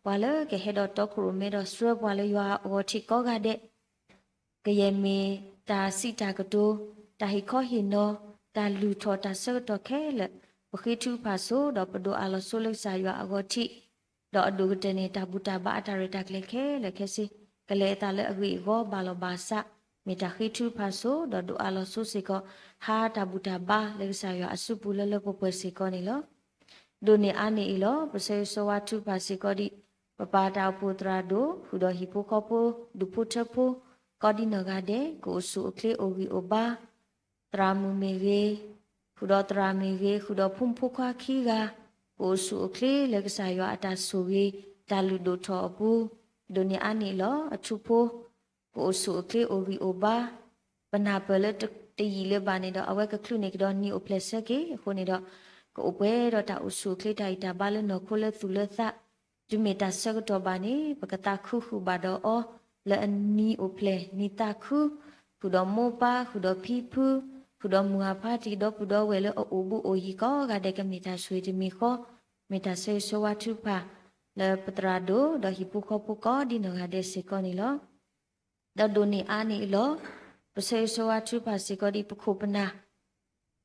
ပှၤလၢကဟဲဒီးတီခိၣ်ရိၣ်မဲဒီးဆှၢပှၤလၢယွၤအဂီၢ်ထံးကိးဂၤဒဲး ကယဲၢ်မ့ၢ် တၢ်စံးတၢ်ကတိၤ, တၢ်ဟ့ၣ်ခီဟ့ၣ်နီၤ, တၢ်လုၢ်ထီၣ်တၢ်ဆၢကတီၢ်ခဲလၢာ်, ပဃ့ထုကဖၣ်ဆိ ဒီးပဒိးအးလီၤဆိလၢကစၢ်ယွၤအဂီၢ်ထံး, ဒီးအဒိၣ်ကတၢၢ်န့ၣ် တၢ်ဘူၣ်တၢ်ဘါအတၢ်ရဲၣ်တၢ်ကျဲၤခဲလၢာ်ခဲဆ့, ကလဲၤအသးလၢအဂ့ၢ်အဂီၢ်ဘၣ်လီၤဘၣ်စး, မ့ၢ်တၢ်ဃ့ထုကဖၣ်ဆိ ဒီးဒိးအးလီၤဆိစ့ၢ်ကီး, ဟါတၢ်ဘူၣ်တၢ်ဘါလၢကစၢ်ယွၤအစုပူၤလၢလၢပှဲၤပှဲၤစ့ၢ်ကီးန့ၣ်လီၤ. ဒိးန့ၢ်အါန့ၢ်အံၤလီၤ. ပဆၢဂ့ၤဆၢဝါထုကဖၣ်စ့ၢ်ကီးဒ် ပပၢ်တၢ်အိၣ်ဖှိၣ်သရၣ်ဒိၣ် ဃုာ်ဒီးဟံၣ်ဖိဃီဖိ ဒူၣ်ဖိထၢဖိ ကိးဒ်နီၢ်ဂၤဒဲး ကအိၣ်ဆူၣ်အိၣ်ချ့အိၣ်ဂံၢ်အိၣ်ဘါ, သရၣ်မုၣ်မ့ၢ်ဂ့ၤ, ဃုာ်ဒီးသရၣ်မ့ၢ်ဂ့ၤ, ဃုာ်ဒီးဖိမုၣ်ဖိခွါခံဂၤ, ကအိၣ်ဆူၣ်အိၣ်ချ့လၢကစၢ်ယွၤအတၢ်ဆိၣ်ဂ့ၤ, တၢ်လုၢ်ဒိၣ်ထီၣ်အပူၤ, ဒိးန့ၢ်အါန့ၢ်လီၤ. အထူဖိ ကအိၣ်ဆူၣ်အိၣ်ချ့အိၣ်ဂံၢ်အိၣ်ဘါ, ပနၢ်ပၢၢ်လၢတယံာ်လၢၤဘၣ်န့ၣ်ဒီး အဝဲကချုးန့ၢ်ကဒီးနံၤအိၣ်ဖျဲၣ်ဆၢက့ၤအဃိန့ၣ်ဒီး, ကအိၣ်ပှဲၤဒီးတၢ်အိၣ်ဆူၣ်အိၣ်ချ့တၢ်ဂံၢ်တၢ်ဘါလၢနီၢ်ခိလၢသူၣ်လၢသး, တုၤမ့ၢ်တၢ်ဆၢကတီၢ်ဘၣ်န့ၣ် ပကသးခုဃုာ်ဘၣ်ဒီးအီၤ လၢအနံၤအိၣ်ဖျဲၣ်နံၤသးခု, ဃုာ်ဒီးမိၢ်ပၢ် ဃုာ်ဒီးဖံဖု, ဃုာ်ဒီးမုၢ်အဖါတံၢ် ဒီပုၢ်ဒီဝဲၢ်လၢအအိၣ်ဘူးအိၣ်ယံၤကိးဂၤဒဲး ကမ့ၢ်တၢ်ဆိၣ်ဂ့ၤတမံၤဃီ, မ့ၢ်တၢ်ဆၢဂ့ၤဆၢဝါထုကဖၣ် လၢပသရၣ်ဒိၣ် ဒီးဟံၣ်ဖိဃီဖိကိးဒ်နီၢ်ဂၤဒဲးစ့ၢ်ကီးန့ၣ်လီၤ. ဒီးဒိးန့ၢ်အါန့ၢ်အံၤလီၤ. ပဆၢဂ့ၤဆၢဝါထုကဖၣ်စ့ၢ်ကီးဒ်ပခိၣ်ပနၢ်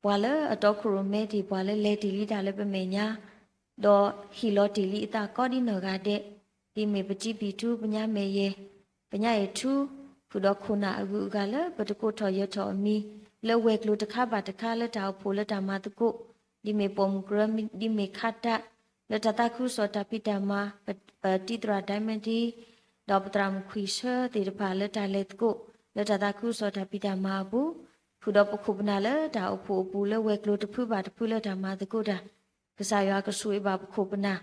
ပှၤလၢအတီခိၣ်ရိၣ်မဲတ့ၢ် ပှၤလၢလဲၤတ့ၢ်လံတၢ်လၢပမဲာ်ညါ, ဒီးဟ့ၣ်လီၤတ့ၢ်လံအသးကိးဒ်နီၢ်ဂၤဒဲး, ဒ်မ့ၢ်ပတံပံၢ်ထူ ပညါမဲာ်ယဲၢ်, ပညါအဲၣ်ထူ, ဃုာ်ဒီးခိၣ်နၢ်အဂုၤအဂၤလၢပတကိးထီၣ်ယၢၤထီၣ်အမံၤ, လၢဝဲၤကျိၤတခါဘၣ်တခါလၢတၢ်အိၣ်ဖှိၣ်လၢတၢ်မၤသကိး, ဒ်မ့ၢ်ပိာ်မုၣ်ကရၢ, ဒ်မ့ၢ်ခါတၢ်, လၢတၢ်သးခုကစီၣ်တၢ်ဖံးတၢ်မၤ, ပတံၤသရၣ်ဒၣ်မတံၤ ဒီးပသရၣ်မုၣ်ခွံၡၢသ့ၣ်တဖၣ်လၢတၢ်လဲၤသကိး လၢတၢ်သးခုကစီၣ်တၢ်ဖံးတၢ်မၤအပူၤ, ဃုာ်ဒီးပခိၣ်ပနၢ်လၢတၢ်အိၣ်ဖှိၣ်အပူၤလၢဝဲၤကျိၤတဖုဘၣ်တဖုလၢတၢ်မၤသကိးတၢ်, ကစၢ်ယွၤကဆိၣ်ဂ့ၤဘၣ်ပခိၣ်ပနၢ်,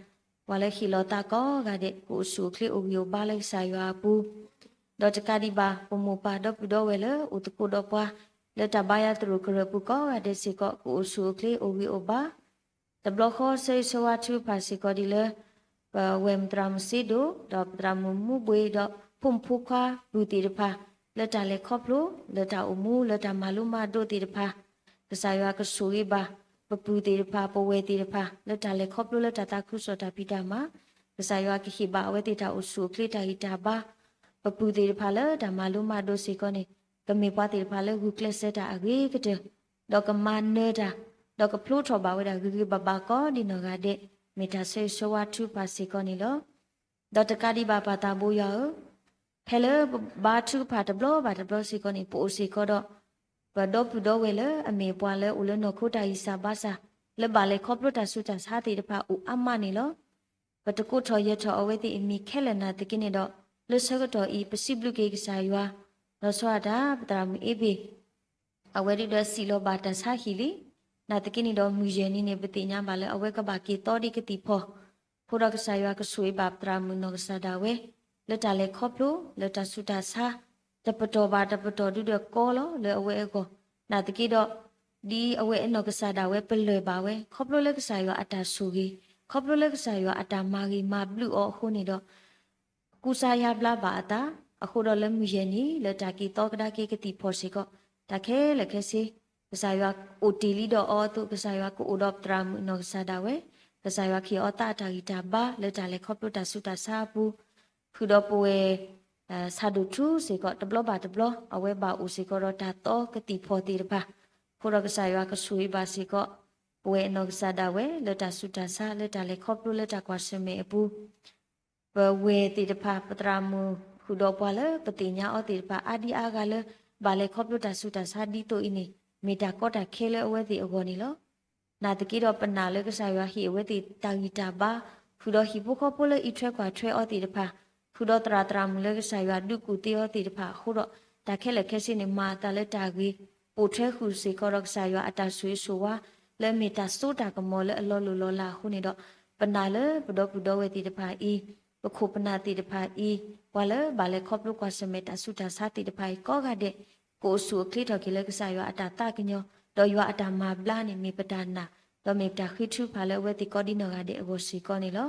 ပှၤလၢဟ့ၣ်လီၤသးကိးဂၤဒဲး ကအိၣ်ဆူၣ်အိၣ်ချ့အိၣ်ဂံၢ်အိၣ်ဘါလၢကစၢ်ယွၤအပူၤ, ဒီးတကးဒံးဘၣ်ပမိၢ်ပၢ်ဒီပုၢ်ဒီဝဲၢ်လၢအိၣ်သကိးဒီးပှၤ လၢတၢ်ဘါယွၤသရိာ်ကရၢၢ်ပူၤကိးဂၤဒဲးစ့ၢ်ကီး ကအိၣ်ဆူၣ်အိၣ်ချ့အိၣ်ဂံၢ်အိၣ်ဘါ တဘျီဃီဆၢဂ့ၤဆၢဝါထုကဖၣ်စ့ၢ်ကီးဒ်လၢ ပဝဲၢ်မုၣ်သရၣ်မုၣ်စ့ဒိၣ် ဒီးပသရၣ်မုၣ်မူဘှ့ၣ် ဒီးဖိမုၣ်ဖိခွါပုၢ်သ့ၣ်တဖၣ် လၢတၢ်လဲၤခီဖျိ လၢတၢ်အိၣ်မူ လၢတၢ်မၤလိမၤဒိးသ့ၣ်တဖၣ်, ကစၢ်ယွၤကဆိၣ်ဂ့ၤဘၣ် ပပုၢ်သ့ၣ်တဖၣ် ပဝဲၢ်သ့ၣ်တဖၣ် လၢတၢ်လဲၤခီဖျိလၢတၢ်သးခုကစီၣ်တၢ်ဖံးတၢ်မၤ, ကစၢ်ယွၤကဟ့ၣ်ဘၣ်အဝဲသ့ၣ်တၢ်အိၣ်ဆူၣ်အိၣ်ချ့တၢ်ဂံၢ်တၢ်ဘါ, ပပုၢ်သ့ၣ်တဖၣ်လၢတၢ်မၤလိမၤဒိးစ့ၢ်ကီးန့ၣ် ကမ့ၢ်ပှၤသ့ၣ်တဖၣ်လၢဂုာ်ကျဲးစၢးတၢ်အဂ့ၤကတၢၢ်, ဒီးကမၤနၢၤတၢ်, ဒီးကဖျိထီၣ်ဘၣ်ဝဲဒၣ်ဂ့ၤဂ့ၤဘၣ်ဘၣ်ကိးဒ်နီၢ်ဂၤဒဲး, မ့ၢ်တၢ်ဆၢဂ့ၤဆၢဝါထုကဖၣ်စ့ၢ်ကီးန့ၣ်လီၤ. ဒီးတကးဒံးဘၣ်ပၢ်သးဘိယွၤဧၢ, ဖဲလၢပဘါထုကဖၣ်တဘျီဘၣ်တဘျီစ့ၢ်ကီးန့ၣ် ပအိၣ်စ့ၢ်ကီးဒီး ပဒီပုၢ်ဒီဝဲၢ်လၢအမ့ၢ်ပှၤလၢအိၣ်လၢနီၢ်ခိတၢ်ဂံၢ်စၢ်ဘါစၢ် လၢဘၣ်လဲၤခီဖျိတၢ်ဆူးတၢ်ဆါသ့ၣ်တဖၣ်အိၣ်အါမးန့ၣ်လီၤ. ပတကိးထီၣ်ယၢၤထီၣ်အဝဲသ့ၣ်အမံၤခဲလၢာ်နာ်သက့န့ၣ်ဒီး လၢဆၢကတီၢ်အံၤ ပစံးဘျုးက့ၤကစၢ်ယွၤ, လီၤဆီဒၣ်တၢ် ပသရၣ်မုၣ်အ့ဘ့ၣ် အဝဲဒၣ်ဒီးစံးလီၤဘၣ်တၢ်ဆါဟံၣ်လံ. နာ်သက့န့ၣ်ဒီး မုၢ်ယဲၢ်နံၤန့ၣ် ပသ့ၣ်ညါဘၣ်လၢအဝဲကဘၣ်က့ၤသီဒ်ကသံၣ်ဖီၣ်, အဃိဒီးကစၢ်ယွၤကဆိၣ်ဂ့ၤဘၣ်ပသရၣ်မုၣ်နီၢ်ကစၢ်ဒၣ်ဝဲ လၢတၢ်လဲၤခီဖျိ လၢတၢ်ဆူးတၢ်ဆါ တပတီၢ်ဘၣ်တပတီၢ်ဒုဒီးကီလီၤလၢအဝဲအဂီၢ်, နာ်သက့ဒီး ဒ်အဝဲအနီၢ်ကစၢ်ဒၣ်ဝဲပလၢၢ်ဘၣ်ဝဲ ခီဖျိလၢကစၢ်ယွၤအတၢ်ဆိၣ်ဂ့ၤ, ခီဖျိလၢကစၢ်ယွၤအတၢ်မၤဂ့ၤမၤဘျုးအီၤအဃိန့ၣ်ဒီး ကူစါယါဘျါဘၣ်အသး, အဃိဒီးလၢမုၢ်ယဲၢ်နံၤ လၢတၢ်က့ၤသီကဒါက့ၤကသံၣ်ဖီၣ်စ့ၢ်ကီး, တၢ်ခဲလၢာ်ခဲဆ့ ကစၢ်ယွၤအိၣ်တ့ၢ်လံဒီးအီၤအသိး ကစၢ်ယွၤကအိၣ်ဒီးပသရၣ်မုၣ်နီၢ်ကစၢ်ဒၣ်ဝဲ, ကစၢ်ယွၤကဟ့ၣ်အီၤသးအတၢ်ဂံၢ်တၢ်ဘါ လၢတၢ်လဲၤခီဖျိတၢ်ဆူးတၢ်ဆါအပူၤ, ဃုာ်ဒီးပဝဲၢ် ဆၣ်ဒိၣ်ထူစ့ၢ်ကီး တဘျီဘၣ်တဘျီ အဝဲဘၣ်အိၣ်စ့ၢ်ကီးဒီးတၢ်သီကသံၣ်ဖီၣ်သ့ၣ်တဖၣ်, အဃိဒီးကစၢ်ယွၤကဆိၣ်ဂ့ၤဘၣ်စ့ၢ်ကီး ပဝဲၢ်အနီၢ်ကစၢ်ဒၣ်ဝဲ လၢတၢ်ဆူးတၢ်ဆါ လၢတၢ်လဲၤခီဖျိလၢတၢ်ကွၢ်ဆၢၣ်မဲာ်အပူၤ ပဝဲၢ်သ့ၣ်တဖၣ် ပသရၣ်မုၣ်ဃုာ်ဒီးပှၤလၢပသ့ၣ်ညါအီၤသ့ၣ်တဖၣ် အါဒံအါဂၤလၢ ဘၣ်လဲၤခီဖျိတၢ်ဆူးတၢ်ဆါဒ်သိးအံၤန့ၣ် မ့ၢ်တၢ်ကီတၢ်ခဲလၢအဝဲသ့ၣ်အဂီၢ်န့ၣ်လီၤ. နာ်သက့ဒီးပနာ်လၢကစၢ်ယွၤဟ့ၣ်အဝဲသ့ၣ်တၢ်ဂံၢ်တၢ်ဘါ, ဃုာ်ဒီးဟံၣ်ဖိဃီဖိလၢအံးထွဲကွၢ်ထွဲအီၤသ့ၣ်တဖၣ်, ဃုာ်ဒီးသရၣ်သရၣ်မုၣ်လၢကစၢ်ယွၤဒုးကူၣ်သ့အီၤသ့ၣ်တဖၣ်အဃိဒီး တၢ်ခဲလၢာ်ခဲဆ့န့ၣ် မၤအသးလၢတၢ်ဂ့ၤ, ပိာ်ထွဲဃုာ်စ့ၢ်ကီးဒီးကစၢ်ယွၤအတၢ်ဆိၣ်ဂ့ၤဆိၣ်ဝါ လၢအမ့ၢ်တၢ်စိတၢ်ကမီၤလၢအလီၤလိၢ်လီၤလးအဃိန့ၣ်ဒီး ပနာ်လၢပဒီပုၢ်ဒီဝဲၢ်သ့ၣ်တဖၣ်အံၤ, ပခိၣ်ပနၢ်သ့ၣ်တဖၣ်အံၤ, ပှၤလၢဘၣ်လဲၤခီဖျိကွၢ်ဆၢၣ်မဲာ်တၢ်ဆူးတၢ်ဆါသ့ၣ်တဖၣ်အံၤကိးဂၤဒဲး ကအိၣ်ဆူၣ်အိၣ်ချ့ထီၣ်က့ၤလၢကစၢ်ယွၤအတၢ်သးကညီၤ, ဒီးယွၤအတၢ်မၤဘျါန့ၣ် မ့ၢ်ပတၢ်နာ်, ဒီးမ့ၢ်ပတၢ်ဃ့ထုကဖၣ်လၢအဝဲသ့ၣ်ကိးဒ်နီၢ်ဂၤဒဲးအဂီၢ်စ့ၢ်ကီးန့ၣ်လီၤ.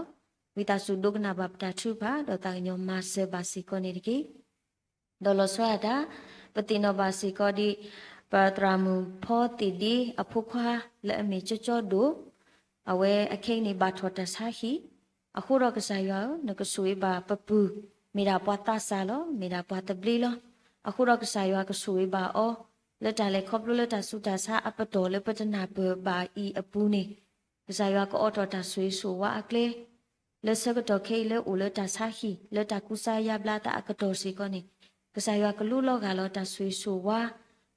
ဝံသးစူၤဒိကနၣ်ဘၣ်ပတၢ်ထုကဖၣ် ဒီးသးကညီၤမၤစၢၤဘၣ်စ့ၢ်ကီးန့ၣ်တက့ၢ်. ဒီးလီၤဆီဒၣ်တၢ် ပသ့ၣ်နီၣ်ဘၣ်စ့ၢ်ကီးဒ် ပသရၣ်မုၣ်ဖီသ့ၣ်ဒ့အဖိခွါလၢအမ့ၢ်ကၠီကၠီဒိၣ်, အဝဲအခဲအံၤန့ၣ်ဘၣ်ထီၣ်တၢ်ဆါဟံၣ်, အဃိဒီးကစၢ်ယွၤဧၢ, နကဆိၣ်ဂ့ၤဘၣ်ပပုၢ်, မ့ၢ်ဒၣ်ပှၤသးစၢ်လီၤ, မ့ၢ်ဒၣ်ပှၤသဘျ့လီၤ. အဃိဒီးကစၢ်ယွၤကဆိၣ်ဂ့ၤဘၣ်အီၤ လၢတၢ်လဲၤခီဖျိလၢတၢ်ဆူးတၢ်ဆါအပတီၢ်လၢပတနၢ်ပၢၢ်ဘၣ်အံၤအပူၤန့ၣ်, ကစၢ်ယွၤကအိးထီၣ်တၢ်ဆိၣ်ဂ့ၤဆိၣ်ဝါအကျဲ လၢဆၢကတီၢ်ခဲအံၤလၢအိၣ်လၢတၢ်ဆါဟံၣ် လၢတၢ်ကူစါယါဘျါသးအကတီၢ်စ့ၢ်ကီးန့ၣ်, ကစၢ်ယွၤကလူလီၤဂာ်လီၤတၢ်ဆိၣ်ဂ့ၤဆိၣ်ဝါ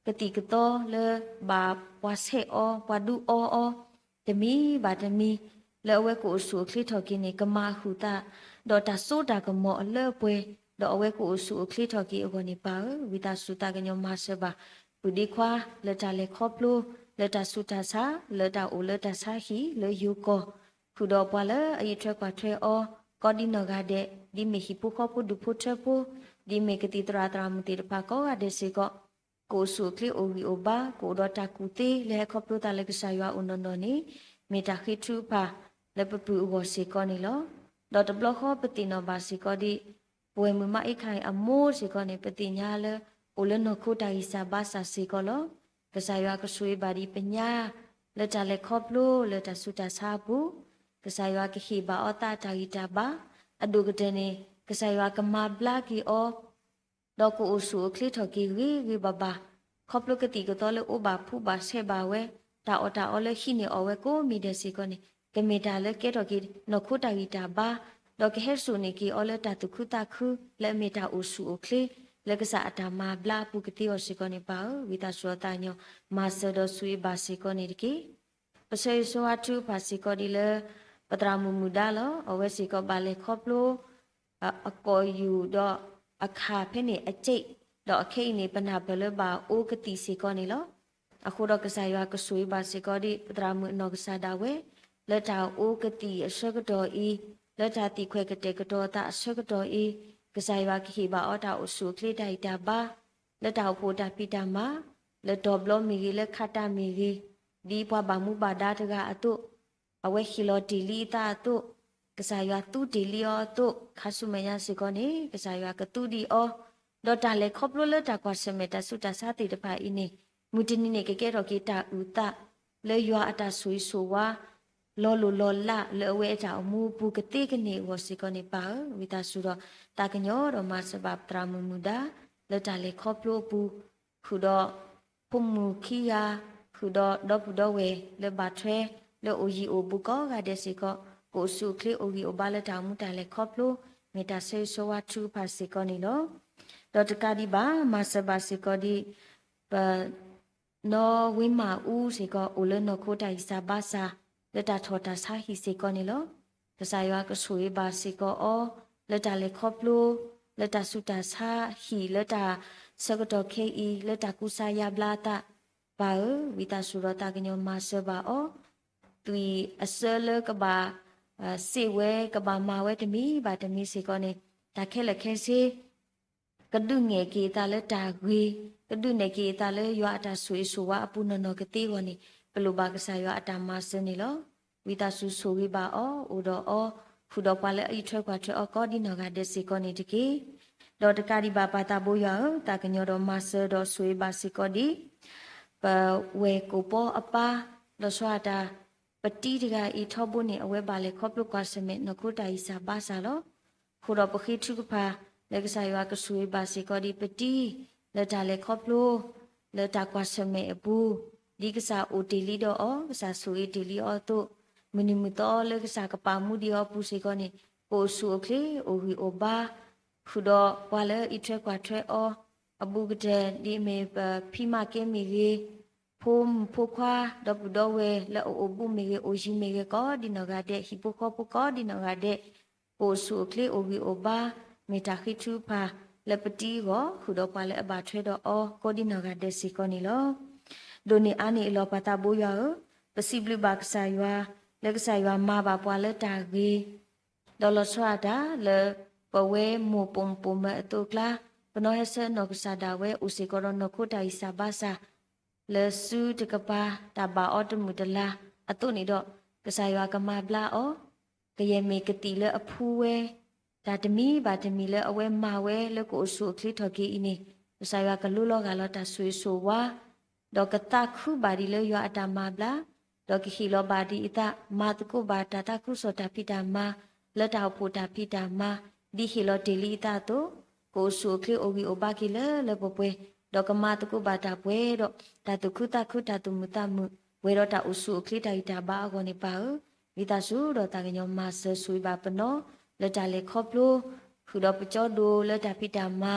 ကသံၣ်ကသီလၢဘၣ်ပှၤဆဲးအီၤ ပှၤဒုးအီအီၤ တမံၤဘၣ်တမံၤ လၢအဝဲကအိၣ်ဆူၣ်အိၣ်ချ့ထီၣ်က့ၤန့ၣ် ကမၤအဃုာ်သး ဒီးတၢ်စိတၢ်ကမီၤအလၢအပှဲၤ ဒီးအဝဲကအိၣ်ဆူၣ်အိၣ်ချ့ထီၣ်က့ၤအဂီၢ်န့ၣ် ပၢ်ဧၢ, ဝံသးစူၤသးကညီၤမၤစၢၤဘၣ် ပုၢ်ဒ့ခွါ လၢတၢ်လဲၤခီဖျိ လၢတၢ်ဆူးတၢ်ဆါ လၢတၢ်အိၣ်လၢတၢ်ဆါဟံၣ်လၢယိၤကီၢ်, ဃုာ်ဒီးပှၤလၢအအံးထွဲကွၢ်ထွဲအီၤ ကိးဒံနီၢ်ဂၤဒဲး, ဒ်မ့ၢ်ဟံၣ်ဖိဃီဖိဒူၣ်ဖိထၢဖိ, ဒ်မ့ၢ်ကသံၣ်သရၣ်သရၣ်မုၣ်သ့ၣ်တဖၣ်ကိးဂၤဒဲးစ့ၢ်ကီး ကအိၣ်ဆူၣ်အိၣ်ချ့အိၣ်ဂံၢ်အိၣ်ဘါ ကအိၣ်ဒီးတၢ်ကူၣ်သ့လၢဟဲခီဖျိသးလၢကစၢ်ယွၤအိၣ်နီၢ်နီၢ်န့ၣ် မ့ၢ်တၢ်ဃ့ထုကဖၣ်လၢပပုၢ်အဂီၢ်စ့ၢ်ကီးန့ၣ်လီၤ. ဒီးတဘျီဃီပသ့ၣ်နီၣ်ဘၣ်စ့ၢ်ကီးဒ် ပဝဲၢ်မုၣ်မါအ့ခါအံၤအမိၢ်စ့ၢ်ကီးန့ၣ် ပသ့ၣ်ညါလၢ အိၣ်လၢနီၢ်ခိတၢ်ဂံၢ်စၢ်ဘါစၢ်စ့ၢ်ကီးလီၤ. ကစၢ်ယွၤကဆိၣ်ဂ့ၤဘၣ်ဒံးပညါ လၢတၢ်လဲၤခီဖျိလၢတၢ်ဆူးတၢ်ဆါအပူၤ, ကစၢ်ယွၤကဟ့ၣ်ဘၣ်အီၤသးတၢ်ဂံၢ်တၢ်ဘါ, အဒိၣ်ကတၢၢ်န့ၣ် ကစၢ်ယွၤကမၤဘျါက့ၤအီၤ ဒီးကအိၣ်ဆူၣ်အိၣ်ချ့ထီၣ်က့ၤဂ့ၤဂ့ၤဘၣ်ဘၣ်, ခီဖျိကသံၣ်ကသီလၢအိၣ်ဘၣ်ဖှူဘၣ်ဆဲးဘၣ်ဝဲ, တၢ်အီၣ်တၢ်အီလၢဟံးန့ၢ်အီၣ်ဝဲကိးမံၤဒဲးစ့ၢ်ကီးန့ၣ် ကမ့ၢ်တၢ်လၢကဲထီၣ်က့ၤနီၢ်ခိတၢ်ဂံၢ်တၢ်ဘါ, ဒီးကဟဲစိာ်န့ၢ်က့ၤအီၤလၢတၢ်သူၣ်ခုသးခု လၢအမ့ၢ်တၢ်အိၣ်ဆူၣ်အိၣ်ချ့ လၢကစၢ်အတၢ်မၤဘျါအပူၤကသ့အီၤစ့ၢ်ကီးန့ၣ် ပၢ်ဧၢ, ဝံသးစူၤအီၤသးကညီၤ မၤစၢၤဒီးဆိၣ်ဂ့ၤဘၣ်စ့ၢ်ကီးန့ၣ်တက့ၢ်. ပဆၢဂ့ၤဆၢဝါထုကဖၣ်စ့ၢ်ကီးဒ်လၢ ပသရၣ်မုၣ်မုၣ်ဒါလီၤ. အဝဲစ့ၢ်ကီးဘၣ်လဲၤခီဖျိ အကိာ်ယူၢ်ဒီးအခါဖဲန့ၣ်အစ့း, ဒီးအခဲအံၤန့ၣ် ပနၢ်ပၢၢ်လၢဘၣ်အိၣ်ကသံၣ်စ့ၢ်ကီးန့ၣ်လီၤ. အဃိဒီးကစၢ်ယွၤကဆိၣ်ဂ့ၤဘၣ်စ့ၢ်ကီးဒ် ပသရၣ်မုၣ်အနီၢ်ကစၢ်ဒၣ်ဝဲ လၢတၢ်အိၣ်ကသံၣ်အဆၢကတီၢ်အံၤ, လၢတၢ်သံၣ်ခွဲးကတဲာ်ကတီၤသးအဆၢကတီၢ်အံၤ, ကစၢ်ယွၤကဟ့ၣ်ဘၣ်အီၤတၢ်အိၣ်ဆူၣ်အိၣ်ချ့တၢ်ဂံၢ်တၢ်ဘါ လၢတၢ်အိၣ်ဖှိၣ်တၢ်ဖံးတၢ်မၤ, လၢတီၤဘျီမ့ၢ်ဂ့ၤ, လၢခးတၢ်မ့ၢ်ဂ့ၤ, ဒ်ပှၤဘၣ်မူဘၣ်ဒါတဂၤအသိး, အဝဲဟ့ၣ်လီၤတ့ၢ်လံအသးအသိး, ကစၢ်ယွၤသူတ့ၢ်လံအီၤအသိး, ခါဆူမဲာ်ညါစ့ၢ်ကီးန့ၣ် ကစၢ်ယွၤကသူဒံးအီၤ, ဒီးတၢ်လဲၤခီဖျိလၢတၢ်ကွၢ်ဆၢၣ်မဲာ်တၢ်ဆူးတၢ်ဆါသ့ၣ်တဖၣ်အံၤန့ၣ် မုၢ်တနံၤန့ၣ် ကကဲထီၣ်က့ၤတၢ်အုၣ်သး လၢယွၤအတၢ်ဆိၣ်ဂ့ၤဆိၣ်ဝါ လီၤလိၢ်လီၤလးလၢအဝဲအတၢ်အိၣ်မူအပူၤကသ့ကန့ၢ်အဂီၢ်စ့ၢ်ကီးန့ၣ် ပၢ်ဧၢ, ဝံသးစူၤဒီး သးကညီၤဒီးမၤစၢၤဘၣ်ပသရၣ်မုၣ်မုၣ်ဒါ လၢတၢ်လဲၤခီဖျိအပူၤ, ဃုာ်ဒီး ဖိမုၣ်ခံဂၤ, ဃုာ်ဒီးဒီပုၢ်ဒီဝဲၢ်လၢဘၣ်ထွဲ လၢအိၣ်ယံၤအိၣ်ဘူးကိးဂၤဒဲးစ့ၢ်ကီး ကအိၣ်ဆူၣ်အိၣ်ချ့အိၣ်ဂံၢ်အိၣ်ဘါလၢတၢ်အိၣ်မူတၢ်လဲၤခီဖျိ မ့ၢ်တၢ်ဆၢဂ့ၤဆၢဝါထုကဖၣ်စ့ၢ်ကီးန့ၣ်လီၤ. ဒီးတကးဒံးဘၣ် မၤစၢၤဘၣ်စ့ၢ်ကီးဒ် ပ နီၢ်ဝ့မၢ်အူစ့ၢ်ကီး အိၣ်လၢနီၢ်ခိတၢ်ဂံၢ်စၢ်ဘါစၢ် လၢတၢ်ထီၣ်တၢ်ဆါဟံၣ်စ့ၢ်ကီးန့ၣ်လီၤ. ကစၢ်ယွၤကဆိၣ်ဂ့ၤဘၣ်စ့ၢ်ကီးအီၤ လၢတၢ်လဲၤခီဖျိ လၢတၢ်ဆူးတၢ်ဆါဟံၣ် လၢတၢ်ဆၢကတီၢ်ခဲအံၤ လၢတၢ်ကူစါယါဘျါအသး, ပၢ်ဧၢ, ဝံသးစူၤဒီးသးကညီၤမၤစၢၤဘၣ်အီၤ, သွံၣ်အစၢလၢကဘၣ် စ့းဝဲ ကဘၣ်မၤဝဲတမံၤဘၣ်တမံၤစ့ၢ်ကီးန့ၣ် တၢ်ခဲလၢာ်ခဲဆ့ ကဒုးနဲၣ်က့ၤအသးလၢတၢ်ဂ့ၤ, ကဒုးနဲၣ်က့ၤအသးလၢယွၤအတၢ်ဆိၣ်ဂ့ၤဆိၣ်ဝါအပူၤနီၢ်နီၢ်ကသ့အဂီၢ်န့ၣ် ပလိၣ်ဘၣ်ကစၢ်ယွၤအတၢ်မၤစၢၤန့ၣ်လီၤ. ဝံသးစူၤဆိၣ်ဂ့ၤဘၣ်အီၤ, အိၣ်ဒီးအီၤ, ဃုာ်ဒီးပှၤလၢအအံးထွဲကွၢ်ထွဲအီၤကိးဒ်နီၢ်ဂၤဒဲးစ့ၢ်ကီးန့ၣ်တက့ၢ်. ဒီးတကးဒံးဘၣ်ပၢ်သးဘိယွၤဧၢ, သးကညီၤဒီးမၤစၢၤဒီးဆိၣ်ဂ့ၤဘၣ်စ့ၢ်ကီးဒ် ပဝဲၢ်ကိာ်ပီအပၢ် လီၤဆီအတၢ် ပတံၤတဂၤအံၤထီဘိန့ၣ် အဝဲဘၣ်လဲၤခီဖျိကွၢ်ဆၢၣ်မဲာ်နီၢ်ခိတၢ်ဂံၢ်စၢ်ဘါစၢ်လီၤ. အဃိဒီးပဃ့ထုကဖၣ် လၢကစၢ်ယွၤကဆိၣ်ဂ့ၤဘၣ်စ့ၢ်ကီးဒ်ပတံၤ လၢတၢ်လဲၤခီဖျိ လၢတၢ်ကွၢ်ဆၢၣ်မဲာ်အပူၤ, ဒ်ကစၢ်အိၣ်တ့ၢ်လံဒီးအီၤ, ကစၢ်ဆိၣ်ဂ့ၤတ့ၢ်လံအီၤအသိး, မုၢ်နံၤမုၢ်သီလၢကစၢ်ကပာ်မူဒံးအီၤအပူၤစ့ၢ်ကီးန့ၣ် ကအိၣ်ဆူၣ်အိၣ်ချ့ အိၣ်ဂံၢ်အိၣ်ဘါ ဃုာ်ဒီးပှၤလၢအံးထွဲကွၢ်ထွဲအီၤ အဘူးကတၢၢ် ဒ်အမ့ၢ်ပဖံမၤကဲမ့ၢ်ဂ့ၤ, ဖိမုၣ်ဖိခွါ ဒီပုၢ်ဒီဝဲၢ်လၢအအိၣ်ဘူးမ့ၢ်ဂ့ၤ အိၣ်ယံၤမ့ၢ်ဂ့ၤ ကိးဒ်နီၢ်ဂၤဒဲး ဟံၣ်ဖိဃီဖိကိးဒ်နီၢ်ဂၤဒဲး ကအိၣ်ဆူၣ်အိၣ်ချ့အိၣ်ဂံၢ်အိၣ်ဘါ မ့ၢ်တၢ်ဃ့ထုကဖၣ်လၢပတံၤအဂီၢ် ဃုာ်ဒီးပှၤလၢအဘၣ်ထွဲဒီးအီၤ ကိးဒ်နီၢ်ဂၤဒဲးစ့ၢ်ကီးန့ၣ်လီၤ. ဒိးန့ၢ်အါန့ၢ်အလီၢ် ပၢ်သးဘိယွၤဧၢ, ပစံးဘျုးဘၣ်ကစၢ်ယွၤ လၢကစၢ်ယွၤမၤဘၣ်ပှၤလၢတၢ်ဂ့ၤ ဒီးလီၤဆီအတၢ်လၢ ပဝဲမိၢ်ပိာ်မုၣ်ပိာ်မၢၤအသိးအကျါ, ပနီၢ်ဟဲဆၢနီၢ်ကစၢ်ဒၣ်ဝဲအိၣ်စ့ၢ်ကီးဒီးနီၢ်ခိတၢ်ဂံၢ်စၢ်ဘါစၢ် လၢစုတကပၤ တၢ်ဘၣ်အီၤတမုာ်တလၤအသိးန့ၣ်ဒီး ကစၢ်ယွၤကမၤဘျါအီၤ, ကယဲၢ်မ့ၢ်ကသံၣ်လၢအဖှူဝဲ တၢ်တမံၤဘၣ်တမံၤလၢအဝဲမၤဝဲလၢကအိၣ်ဆူၣ်အိၣ်ချ့ထီၣ်က့ၤအံၤန့ၣ် ကစၢ်ယွၤကလူလီၤဂာ်လီၤတၢ်ဆိၣ်ဂ့ၤဆိၣ်ဝါ ဒီးကသးခုဘၣ်ဒံးလၢယွၤအတၢ်မၤဘျါ, ဒီးကဟ့ၣ်လီၤဘၣ်ဒံးအသး မၤသကိးဘၣ်တၢ်သးခုကစီၣ်တၢ်ဖံးတၢ်မၤ လၢတၢ်အိၣ်ဖှိၣ်တၢ်ဖံးတၢ်မၤ ဒ်ဟ့ၣ်လီၤတ့ၢ်လံအသးအသိး ကအိၣ်ဆူၣ်အိၣ်ချ့အိၣ်ဂံၢ်အိၣ်ဘါက့ၤလၢလၢပှဲၤပှဲၤ, ဒီးကမၤသကိးဘၣ်တၢ်ပှဲၤဒီး တၢ်သူၣ်ခုသးခုတၢ်သူၣ်မုာ်သးမုာ် ပှဲၤဒီးတၢ်အိၣ်ဆူၣ်အိၣ်ချ့တၢ်ဂံၢ်တၢ်ဘါအဂီၢ်န့ၣ်ပၢ်ဧၢ, ဝံသးစူၤဒီးသးကညီၤမၤစၢၤဆိၣ်ဂ့ၤဘၣ်ပနီၣ် လၢတၢ်လဲၤခီဖျိ ဃုာ်ဒီးပကၠီဒိၣ်လၢတၢ်ဖံးတၢ်မၤ